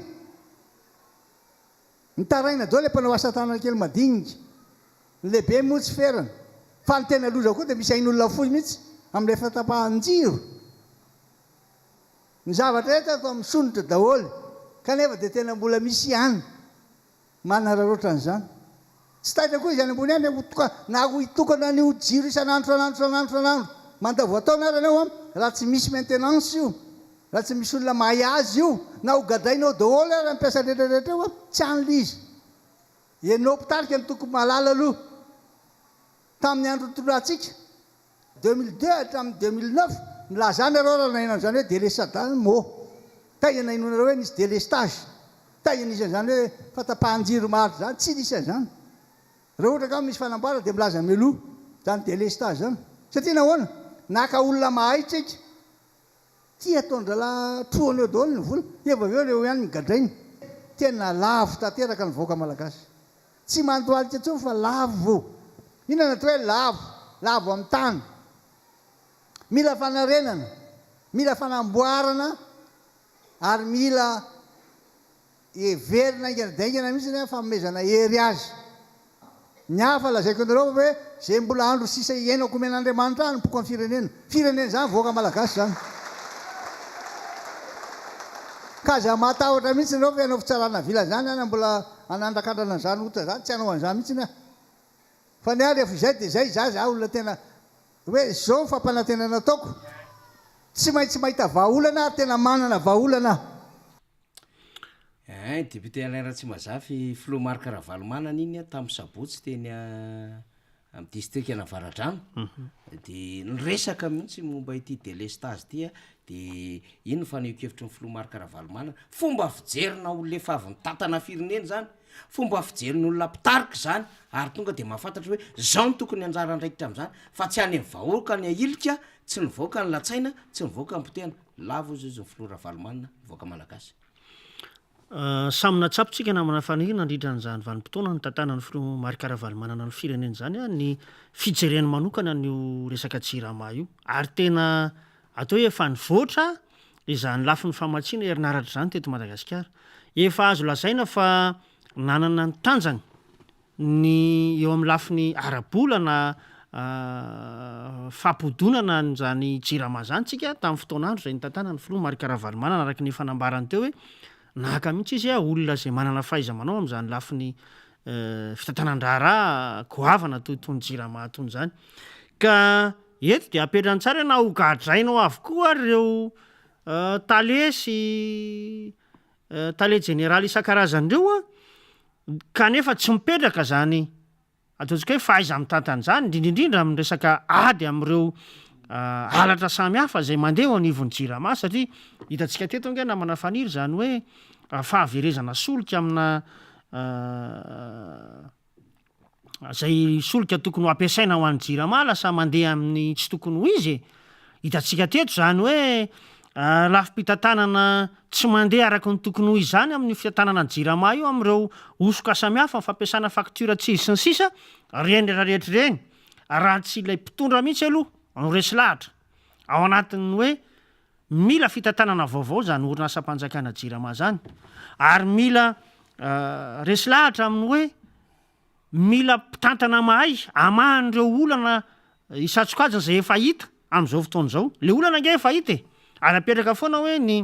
Mitaraina daholo ilay mpanao asa tanana kely madinika. Ny lehibe moa tsy ferana. Fa ny tena loza koa dia misy ain'olona fohy mihitsy amin'ilay fahatapahan-jiro. Ny zavatra rehetra atao misondrotra daholo kanefa dia tena mbola misy ihany manararaotra an'izany. Tsy taitra koa izy any ambony any hoe na ho hitokana an'io jiro isan'andro isan'andro isan'andro isan'andro mandavoataona ary ianao an, raha tsy misy maintenance io, raha tsy misy olona mahay azy io, na ho gadraina ao daholo ary ny mpiasa rehetra rehetra eo an, tsy any ilay izy. Ianao mpitarika no tokony mahalala aloha. Tamin'ny andro nitondrantsika, 2002 hatramin'ny 2009, nilaza nareo raha naheno an'izany hoe délestage mot. Taiza nahenoanareo hoe nisy délestage? Taiza nisy an'izany hoe fahatapahan-jiro maharitra izany? Tsy nisy an'izany. Raha ohatra ka misy fanamboarana dia milaza mialoha izany délestage izany. Satria nahoana? Naka olona mahay tsika. Ty ataon-dralahy trohany eo daholo ny vola, efa avy eo ireo ihany ny gadrainy. Tena lavo tanteraka ny vahoaka malagasy. Tsy mandohalika intsony fa lavo. Inona no atao hoe lavo? Lavo amin'ny tany. Mila fanarenana, mila fanamboarana ary mila Heverina haingana dia haingana mihitsy ny fanomezana hery azy. Ny hafa lazaiko anareo fa hoe izay mbola andro sisa hiainako omen'Andriamanitra ahy hanompoako ny firenena. Firenena izany vahoaka malagasy izany. Ka aza matahotra mihitsy nareo fa hanao fitsarana vila izany aho na mbola hanandrakandrana an'izany ota izany, tsy hanao an'izany mihitsy aho. Fa ny ahy rehefa izay dia izay, izaho izaho olona tena hoe izao ny fampanantenana ataoko, tsy maintsy mahita vahaolana ary tena manana vahaolana aho. Ein, député Alain Ratsimazafy, filoha Marc Ravalomanana iny tamin'ny sabotsy teny amin'ny distrikan'Avaradrano, dia niresaka mihitsy momba ity délestage ity dia iny ny fanehoan-kevitry ny filoha Marc Ravalomanana, fomba fijerina olona efa avy nitantana firenena izany, fomba fijerin'olona mpitarika izany ary tonga dia mahafantatra hoe izao no tokony anjara andraikitra amin'izany fa tsy any amin'ny vahoaka ny ahilika, tsy ny vahoaka ny latsaina, tsy ny vahoaka ny potehina, lavo hozy izy ny filoha Ravalomanana, ny vahoaka malagasy. Samy nahatsapa isika namana Faniry nandritra an'izany vanim-potoana nitantanan'ny filoha Marc Ravalomanana ny firenena izany ny fijereny manokana an'io resaka Jirama io ary tena atao hoe efa nivoatra izany lafiny famatsiana herinaratra izany teto Madagasikara. Efa azo lazaina fa nanana ny tanjany ny eo amin'ny lafiny ara-bola na fampodonana an'izany Jirama izany tsika tamin'ny fotoan'andro izay nitantanan'ny filoha Marc Ravalomanana araka ny efa nambarany teo hoe naka mihitsy izy olona izay manana fahaiza-manao amin'izany lafiny fitantanan-draharaha goavana toy itony Jirama itony izany. Ka eto dia apetrany tsara hoe na ho gadrainao avokoa ary ireo tale sy tale jeneraly isan-karazany ireo kanefa tsy mipetraka izany ataontsika hoe fahaiza-mitantana izany, indrindra indrindra amin'ny resaka ady amin'ireo halatra samihafa izay mandeha eo anivon'ny Jirama satria hitantsika teto ange namana Faniry izany hoe fahaverezana solika amina Izay solika tokony ho ampiasaina ho an'ny jirama lasa mandeha amin'ny tsy tokony ho izy e! Hitantsika teto izany hoe lafim-pitantanana tsy mandeha araka ny tokony ho izy izany amin'io fitantanana ny jirama io amin'ireo hosoka samihafa, ny fampiasana facture tsy izy sy ny sisa, ireny rehetra rehetra ireny raha tsy ilay mpitondra mihitsy aloha no resy lahatra ao anatin'ny hoe mila fitantanana vaovao izany orinasam-panjakana jirama izany ary mila resy lahatra amin'ny hoe Mila mpitantana mahay hamaha an'ireo olana isan-tsokajiny izay efa hita amin'izao fotoana izao. Ilay olana ange efa hita e! Ary apetraka foana hoe ny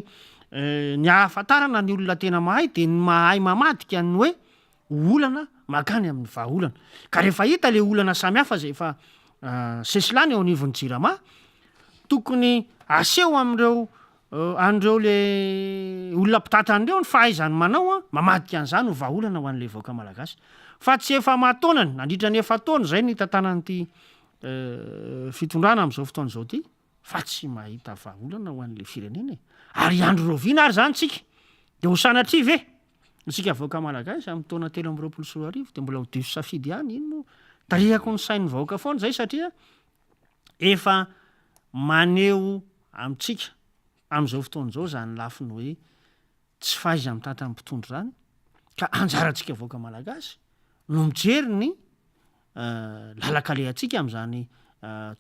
ny ahafantarana ny olona tena mahay dia ny mahay mamadika ny hoe olana mankany amin'ny vahaolana. Ka rehefa hita ilay olana samihafa izay efa sesilany eo anivon'ny Jirama, tokony aseho amin'ireo An'ireo le olona mpitantana ireo ny fahaizany manao an, mamadika an'izany ho vahaolana ho an'ilay vahoaka malagasy. Fa tsy efa aman-taonany, nandritra ny efa-taona izay nitantanan'ity fitondrana amin'izao fotoana izao ity, fa tsy mahita vahaolana ho an'ilay firenena e. Ary hiandry rahoviana ary izany tsika? Dia ho sanatria ve isika vahoaka malagasy amin'ny taona 2023 dia mbola ho diso safidy ihany? Iny moa tarihako ny sain'ny vahoaka foana izay satria efa maneho amintsika amin'izao fotoana izao izany lafiny hoe tsy fahaiza-mitantan'ny mpitondra izany ka anjarantsika vahoaka malagasy no mijery ny lalan-kalehantsika amin'izany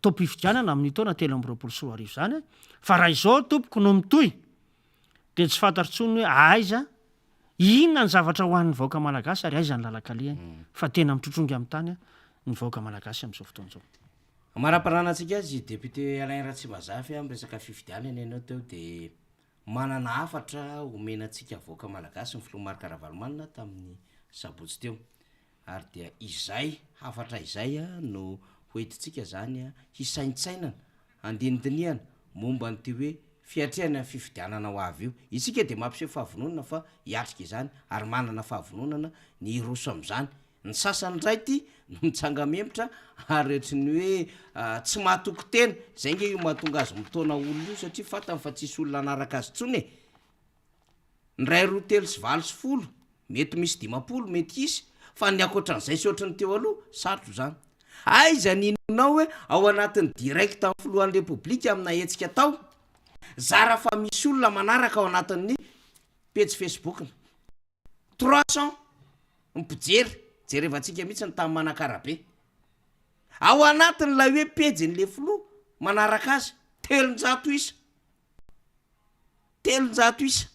taom-pifidianana amin'ny taona 2023 izany fa raha izao tompoko no mitohy dia tsy fantatro intsony hoe aiza inona ny zavatra ho an'ny vahoaka malagasy ary aiza ny lalan-kalehany fa tena mitrotrongy amin'ny tany ny vahoaka malagasy amin'izao fotoana izao. Manamparanantsika azy député Alain Ratsimbazafy a, miresaka fifidianana ianao teo dia manana hafatra omena antsika vahoaka malagasy ny filoha Marc Ravalomanana tamin'ny sabotsy teo ary dia izay hafatra izay no hoentintsika zany hisaintsainana, handinidinihana momba an'ity hoe fiatrehana ny fifidianana ho avy io. Isika dia mampiseho fahavononana fa hiatrika izany ary manana fahavononana ny hiroso amin'izany Ny sasany indray ity no mitsanga-mempotra ary ohatry ny hoe tsy mahatoky tena, izay nge io mahatonga azy mitaona olona io satria fantany fa tsisy olona hanaraka azy intsony e! Ny iray roa telo sy valo sy folo, mety misy 50 mety hisy, fa ny ankoatran'izay sy ohatry ny teo aloha, sarotra izany. Aiza ny inoanao hoe ao anatin'ny direct amin'ny filohan'ny repoblika amina hetsika atao, zara fa misy olona manaraka ao anatin'ny pejy facebook-ny. 300 ny mpijery, jerevantsika mihitsy ny tany Manakarabe. Ao anatin'ilay hoe pejin'ilay filoha manaraka azy, 300 isa. 300 isa.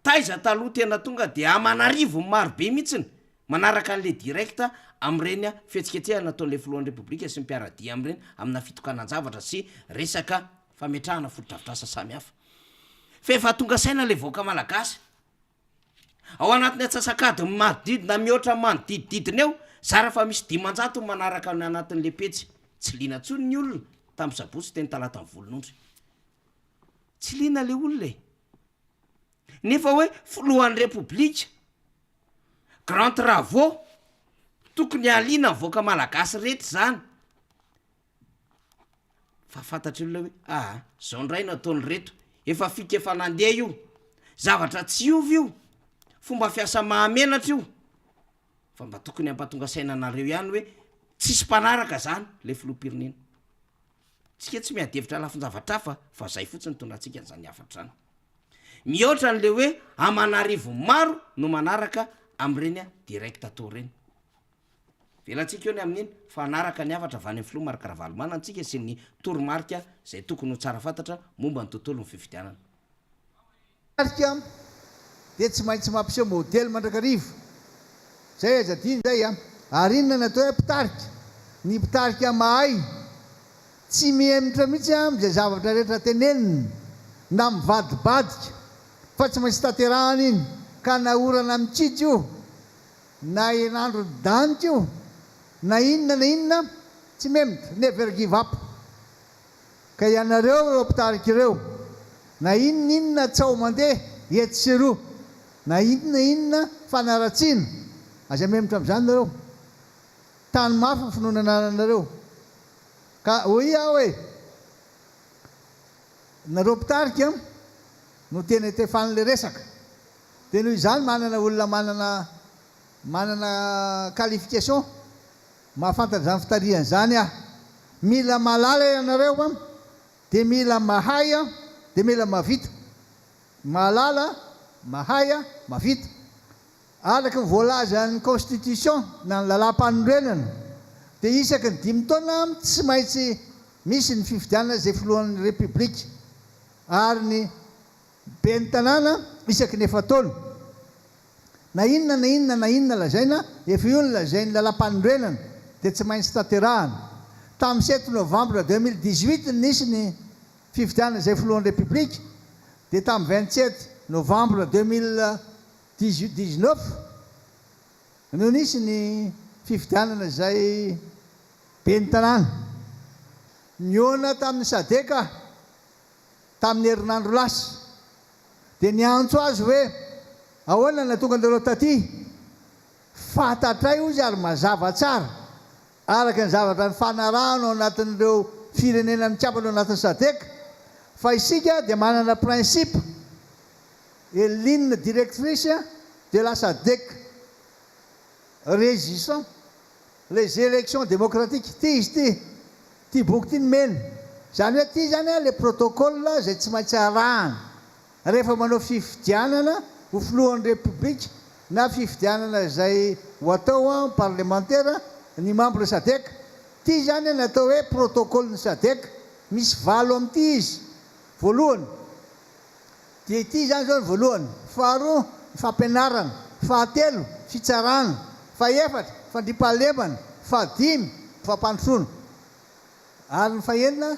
Taiza taloha tena tonga dia aman'arivony marobe mihitsiny manaraka an'ilay direct amin'ireny fihetsiketsehana ataon'ilay filohan'ny Repoblika sy ny mpiara-dia amin'ireny amina fitokanan-javatra sy resaka fametrahana fotodrafitrasa samihafa. Fa efa tonga saina ilay vahoaka malagasy. Ao anatin'ny antsasak'adiny manodidina mihoatra manodidididina eo, zara fa misy 500 ny manaraka ny anatin'ilay pejy. Tsy liana intsony ny olona tamin'ny sabotsy teny Talatan'ny Volonondry. Tsy liana ilay olona e. Nefa hoe filohan'ny Repoblika, grand travaux, tokony hahaliana ny vahoaka malagasy rehetra izany. Fa fantatry olona hoe aa zao ndray no ataon'ireto, efa fika efa nandeha io, zavatra tsy hiova io, fomba fiasa mahamenatra io, fa mba tokony hampatonga saina anareo ihany hoe tsisy mpanaraka zany le filoham-pirenena. Tsika tsy miady hevitra lafin-javatra hafa fa zay fotsiny itondrantsika an'izany hafatra zany. Mihoatra an'le hoe aman'arivony maro no manaraka amin'ireny direct atao ireny. Avelantsika eo ny amin'iny fa hanaraka ny hafatra avy any amin'ny filoha Marc Ravalomanana tsika sy ny toromarika izay tokony ho tsara fantatra momba ny tontolon'ny fifidianana. Mpitarika dia tsy maintsy mampiseho modely mandrakariva. Izay aza adino izay a! Ary inona ny atao hoe mpitarika? Ny mpitarika mahay tsy mihemotra mihitsy amin'izay zavatra rehetra teneniny na mivadibadika fa tsy maintsy tanterahana iny ka na orana mikija io Na herinandro danika io na inona na inona tsy memitra, never give up. Ka ianareo ireo mpitarika ireo, na inona inona tsaho mandeha etsy sy eroa, na inona inona fanaratsiana, aza memitra amin'izany nareo. Tano mafy ny finoana anananareo. Ka hoy aho hoe, nareo mpitarika no tena itefan'ilay resaka. Dia noho izany manana olona manana manana qualification mahafantatra izany fitarihana izany aho. Mila mahalala ianareo an, dia mila mahay an, dia mila mahavita. Mahalala, mahay an, mahavita. Araka ny voalazan'ny constitution na ny lalàmpanorenana dia isaky ny dimy taona tsy maintsy misy ny fifidianana izay filohan'ny Repoblika ary ny Ben'ny tanàna isaky ny efa-taona. Na inona na inona na inona lazaina, efa io no lazain'ny lalàmpanorenana dia tsy maintsy tanterahana. Tamin'ny sept novembre 2018 no nisy ny fifidianana izay filohan'ny Repoblika dia tamin'ny 27 novembre 2019 no nisy ny fifidianana izay ben'ny tanàna. Nihaona tamin'ny Sadec aho. tamin'ny herinandro lasa, dia niantso azy hoe, Ahoana no nahatonga anareo taty? Fantatray, hoy izy, ary mazava tsara, araka ny zavatra nifanarahana ao anatin'ireo firenena mikambana ao anatin'ny Sadec, fa isika dia manana principe et ligne directrice de la Sadec régissant les élections démocratiques. Ity izy ity. Ity boky ity nomena. Izany hoe ity izany ilay protocole izay tsy maintsy arahana rehefa manao fifidianana ho filohan'ny Repoblika na fifidianana izay ho atao parlemantera ny membre Sadec. Ity izany ny atao hoe protocole-n'ny Sadec. Misy valo amin'ity izy. Voalohany. Dia ity izany izao ny voalohany, faharoa ny fampianarana, fahatelo fitsarana, fahefatra fandriampahalemana, fahadimy fampandrosoana ary ny fahenina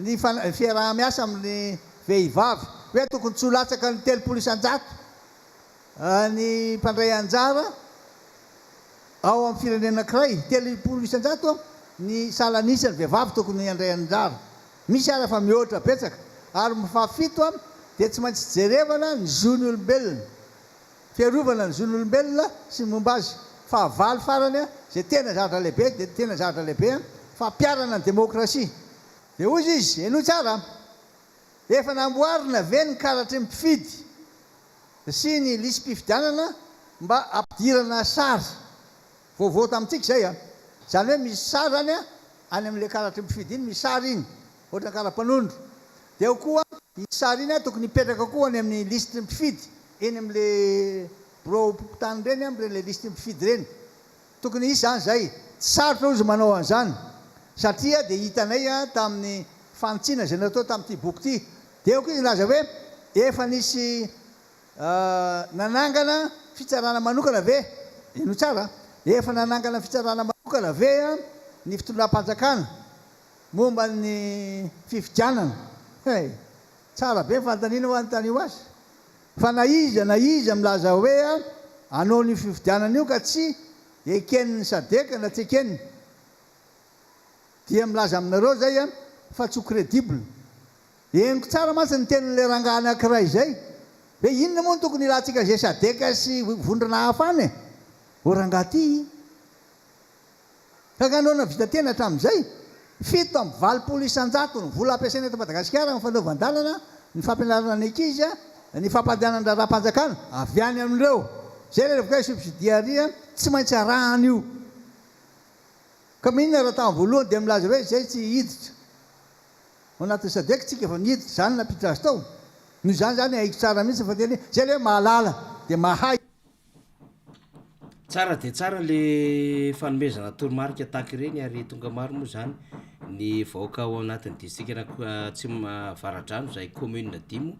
ny fiaraha-miasa amin'ny vehivavy hoe tokony tsy ho latsaka ny 30% ny mpandray anjara ao amin'ny firenena anankiray, 30% ny salan'isan'ny vehivavy tokony handray anjara. Misy ara fa mihoatra betsaka. Ary ny fahafito dia tsy maintsy jerevana ny zon'ny olombelona. Fiarovana ny zon'ny olombelona sy ny momba azy. Fahavalo farany izay tena zavatra lehibe dia tena zavatra lehibe, fampiharana ny demokrasia. Dia hoy izy, henoy tsara, efa namboarina ve ny karatry ny mpifidy sy ny lisi-pifidianana mba hampidirana sary? Vaovao tamintsika izay an! Izany hoe misy sary izany an, any amin'ilay karatry ny mpifidy iny misy sary iny, ohatran'ny kara-panondro. Dia eo koa iny sary iny an, tokony hipetraka koa any amin'ny lisitry ny mpifidy, eny amin'ilay biraom-pokontany ireny, amin'ireny ilay lisitry ny mpifidy ireny. Tokony hisy izany izay. Tsy sarotra hozy manao an'izany, satria dia hitanay tamin'ny fanitsiana izay natao tamin'ity boky ity. Dia eo koa izy nilaza hoe efa nisy Nanangana fitsarana manokana ve, henoy tsara, efa nanangana fitsarana manokana ve ny fitondram-panjakana momba ny fifidianana? Hey! Tsara be ny fanontaniana ho anontanio azy. Fa na iza na iza milaza hoe hanao an'io fifidianana io ka tsy eken'ny Sadec na tsy ekeny dia milaza aminareo izay fa tsy ho crédible. Henoko tsara mantsy ny tenin'ilay rangahy anankiray izay. Hoe inona moa no tokony ilantsika an'izay sadec sy vondrona hafa any e? O rangahy ty! Ka nga anao nahavita tena hatramin'izay? 87% ny vola ampiasaina eto Madagasikara amin'ny fanaovan-dalana, ny fampianarana ny ankizy, ny fampandehanan-draharaham-panjakana, avy any amin'ireo. Izay ilay voka subsidiaria tsy maintsy arahana io. Ka maninona raha tamin'ny voalohany dia milaza hoe izay tsy hiditra ao anatin'ny sadec tsika vao niditra, izany nampiditra azy tao. Noho izany izany haiko tsara mihitsy fa tena hoe izay ilay hoe mahalala dia mahay. Tsara dia tsara le fanomezana toromarika tahaka ireny ary tonga maro moa izany ny vahoaka ao anatin'ny distrikan'Atsimo Avaradrano izay commune dimy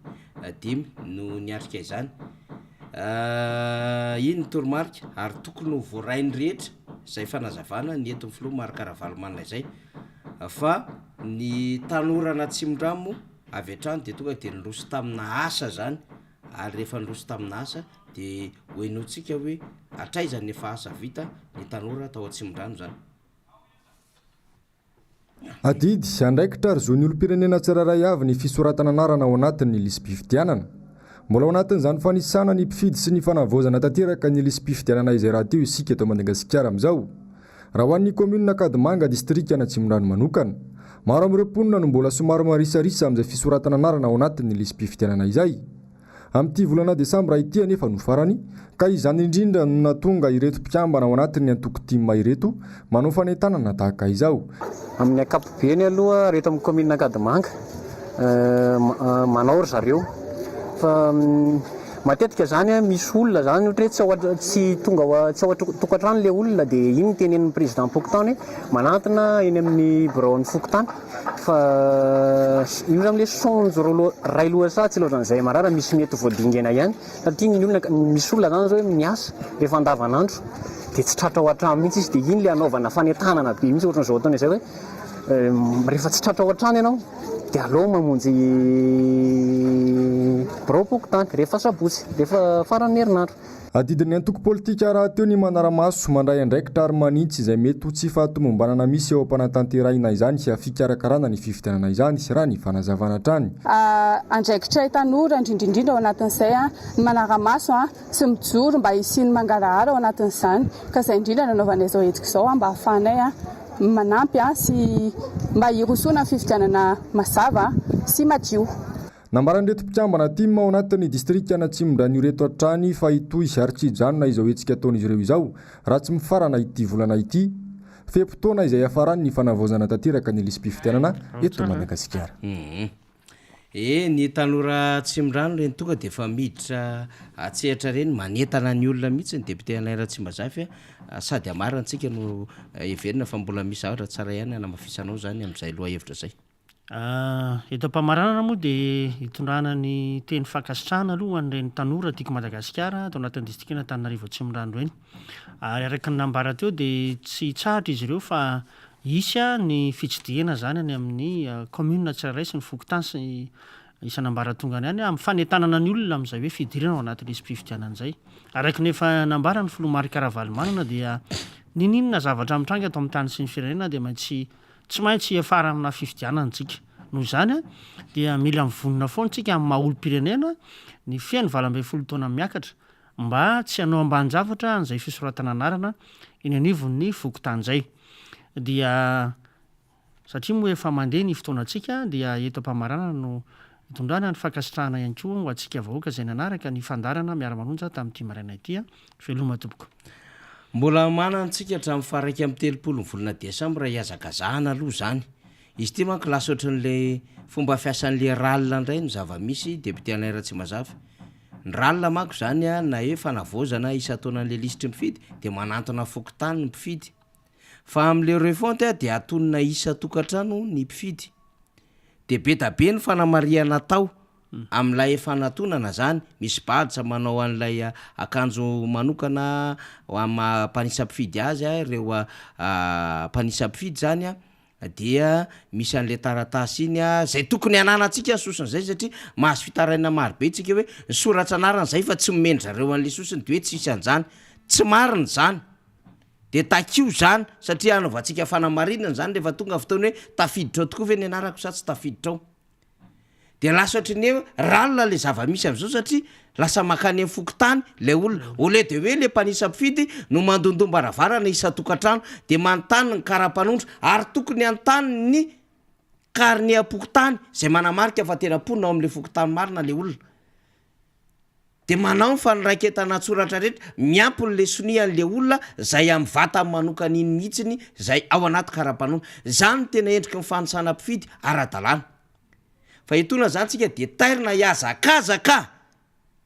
dimy no niatrika izany. Iny ny toromarika ary tokony ho voarain'ny rehetra izay fanazavana nentin'ny filoha Marc Ravalomanana izay fa ny tanora an'Atsimondrano moa avy hatrany dia tonga dia niroso tamina asa izany ary rehefa niroso tamina asa dia ho henointsika hoe hatraiza ny efa asa vita ny tanora tao Atsimondrano izany. Adidy, andraikitra ary zon'ny olom-pirenena tsirairay avy ny fisoratana anarana ao anatin'ny lisi-pifidianana. Mbola ao anatin'izany fanisana ny mpifidy sy ny fanavaozana tanteraka ny lisi-pifidianana izay rahateo isika eto Madagasikara amin'izao. Raha ho an'ny kaominina Ankadimanga, distrikan'Atsimondrano manokana. Maro amin'ireo mponina no mbola somary marisarisa amin'izay fisoratana anarana ao anatin'ny lisi-pifidianana izay. Amin'ity volana desambra ity anefa no farany, ka izany indrindra no nahatonga ireto mpikambana ao anatin'ny antoko tim ireto manao fanentanana tahaka izao. Amin'ny ankapobeny aloha reto amin'ny kaominina Ankadimanga manao ry zareo fa matetika izany misy olona izany ohatra hoe tsy ao tsy tonga ao tsy ao an-tokantrano ilay olona dia iny no tenenin'ny président-pokontany hoe manantona eny amin'ny biraon'ny fokontany. Fa io zany le saonjo roa loha ray lohasaha tsy ilaozan'izay marary misy mety ho voadingana ihany satria ny olona misy olona zany zao hoe miasa rehefa andavanandro dia tsy tratra ao an-trano mihitsy izy dia iny le anaovana fanentanana be mihitsy ohatran'izao ataony izay hoe rehefa tsy tratra ao an-trano ianao dia aleo mamonjy biraom-pokontany rehefa sabotsy rehefa faran'ny herinandro. Adidin'ny antoko politika rahateo ny manara-maso, mandray andraikitra ary manitsy izay mety ho tsy fahatomombanana misy eo am-panatanterahina izany fikarakarana ny fifidianana izany, raha ny fanazavana hatrany. Andraikitray tanora indrindra indrindra ao anatin'izay ny manara-maso sy mijoro mba hisian'ny mangarahara ao anatin'izany ka izay indrindra no anaovanay izao hetsika izao mba hahafahanay manampy sy mba hirosoana amin'ny fifidianana mazava sy madio. Nambaran'ireto mpikambana tim ao anatin'ny distrikan'Atsimondrano ireto hatrany fa hitohy ary tsy hijanona izao hetsika ataon'izy ireo izao raha tsy mifarana ity volana ity. Fe-potoana izay hiafaran'ny fanavaozana tanteraka ny lisi-pifidianana eto Madagasikara. E, ny tanora Atsimondrano ireny tonga dia efa miditra an-tsehatra ireny, manentana ny olona mihitsy ny député Alain Ratsimbazafy a, sady amarantsika no heverina fa mbola misy zavatra tsara ihany hanamafisanao izany amin'izay lohahevitra izay. Eto am-pamaranana moa dia hitondrana ny teny fankasitrahana aloha ho an'ireny tanora tiako Madagasikara ato anatin'ny distrikan'Antananarivo Atsimondrano ireny. Ary araka ny nambara teo dia tsy hitsahatra izy ireo fa hisy ny fitsidihana izany any amin'ny kaominina tsirairay sy ny fokontany sy isan'ambaratongany any amin'ny fanentanana ny olona amin'izay hoe fidirana ao anaty lisi-pifidianana izay. Araka ny efa nambaran'ny filoha Marc Ravalomanana dia n'inon'inona zavatra mitranga eto amin'ny tany sy ny firenena dia maintsy Tsy maintsy hiafara amina fifidianana isika. Noho izany dia mila mivonona foana isika amin'ny maha olom-pirenena ny feno 18 taona miakatra mba tsy hanao ambanin-javatra an'izay fisoratana anarana eny anivon'ny fokontany izay. Dia satria moa efa mandeha ny fotoanantsika dia eto am-pamaranana no itondrana ny fankasitrahana ihany koa ho antsika vahoaka izay nanaraka ny fandaharana Miara-manonja tamin'ity maraina ity. Veloma tompoko. Mbola manana antsika hatramin'ny faha 31 ny volana desambra hihazakazahana aloha izany. Izy ity manko lasa ohatran'ilay fomba fiasan'ilay ral indray no zava-misy, député Alain Ratsimbazafy. Ny ral manko izany na hoe fanavaozana isan-taona an'ilay lisitry ny mpifidy dia manantona fokontany ny mpifidy. Fa amin'ilay refonte dia atonina isan-tokantrano ny mpifidy. Dia be da be ny fanamarihana atao amin'ilay fanatonana zany, misy badge manao an'ilay akanjo manokana ho an'ny maha mpanisa mpifidy azy ireo mpanisa mpifidy zany an, dia misy an'ilay taratasy iny an, zay tokony hananantsika ny soson'izay satria mahazo fitarainana maro be tsika hoe nisoratra anarana zay fa tsy nomen-dry zareo an'ilay sosony de hoe tsisy an'zany, tsy marina izany. Dia takio izany satria hanaovantsika fanamarinana izany rehefa tonga ny fotoana hoe tafiditra ao tokoa ve ny anarako sa tsy tafiditra ao. Dia lasa ohatry ny hoe ralina ilay zava-misy amin'izao satria lasa mankany amin'ny fokontany ilay olona. Au lieu de hoe ilay mpanisa mpifidy no mandondom-baravarana isan-tokantrano dia manontany ny kara-panondro ary tokony hanontany ny karniam-pokontany izay manamarika fa tena mponina ao amin'ilay fokontany marina ilay olona. Dia manao ny faniraiketana an-tsoratra rehetra miampy ny lesonia an'ilay olona izay amin'ny vatany manokana iny mihitsiny izay ao anaty kara-panondro. Izany no tena endriky ny fanisana mpifidy ara-dalàna. Fa etoana izany tsika dia tairina hihazakazaka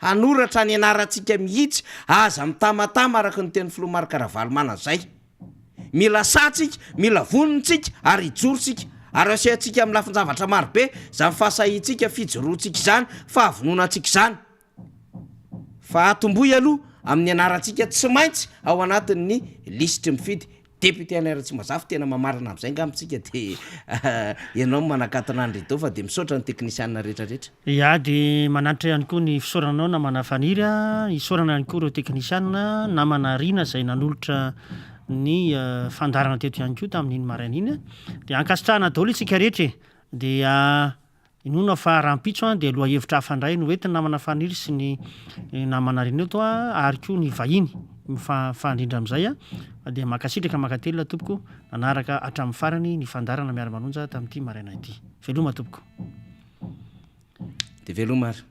hanoratra ny anarantsika mihitsy, aza mitamatama araka ny tenin'ny filoha Marc Ravalomanana izay. Mila sahy tsika, mila vonona tsika ary hijoro tsika. Ary asehantsika amin'ny lafin-javatra marobe izany fahasahiantsika, fijoroantsika izany, fahavononantsika izany. Fa atombohy aloha amin'ny anarantsika tsy maintsy ao anatin'ny lisitry mifidy. Député Alain Ratsimbazafy tena mamarana amin'izay angamba tsika dia ianao no manakatona ny rideau fa dia misaotra ny teknisianina rehetra rehetra. Ya dia manantitra ihany koa ny fisaorana anao namana Faniry a, isaorana ihany koa ireo teknisianina, namana Rina izay nanolotra ny fandaharana teto ihany koa tamin'iny maraina iny. Dia ankasitrahana daholo isika rehetra e. Dia Inoana fa rahampitso dia lohahevitra hafa indray no entin'ny namana Faniry sy ny namana Rina eto ary koa ny vahiny mifandrindra amin'izay fa dia mankasitraka mankatelina tompoko nanaraka hatramin'ny farany ny fandaharana miara-manonja tamin'ity maraina ity. Veloma tompoko. Dia veloma ary.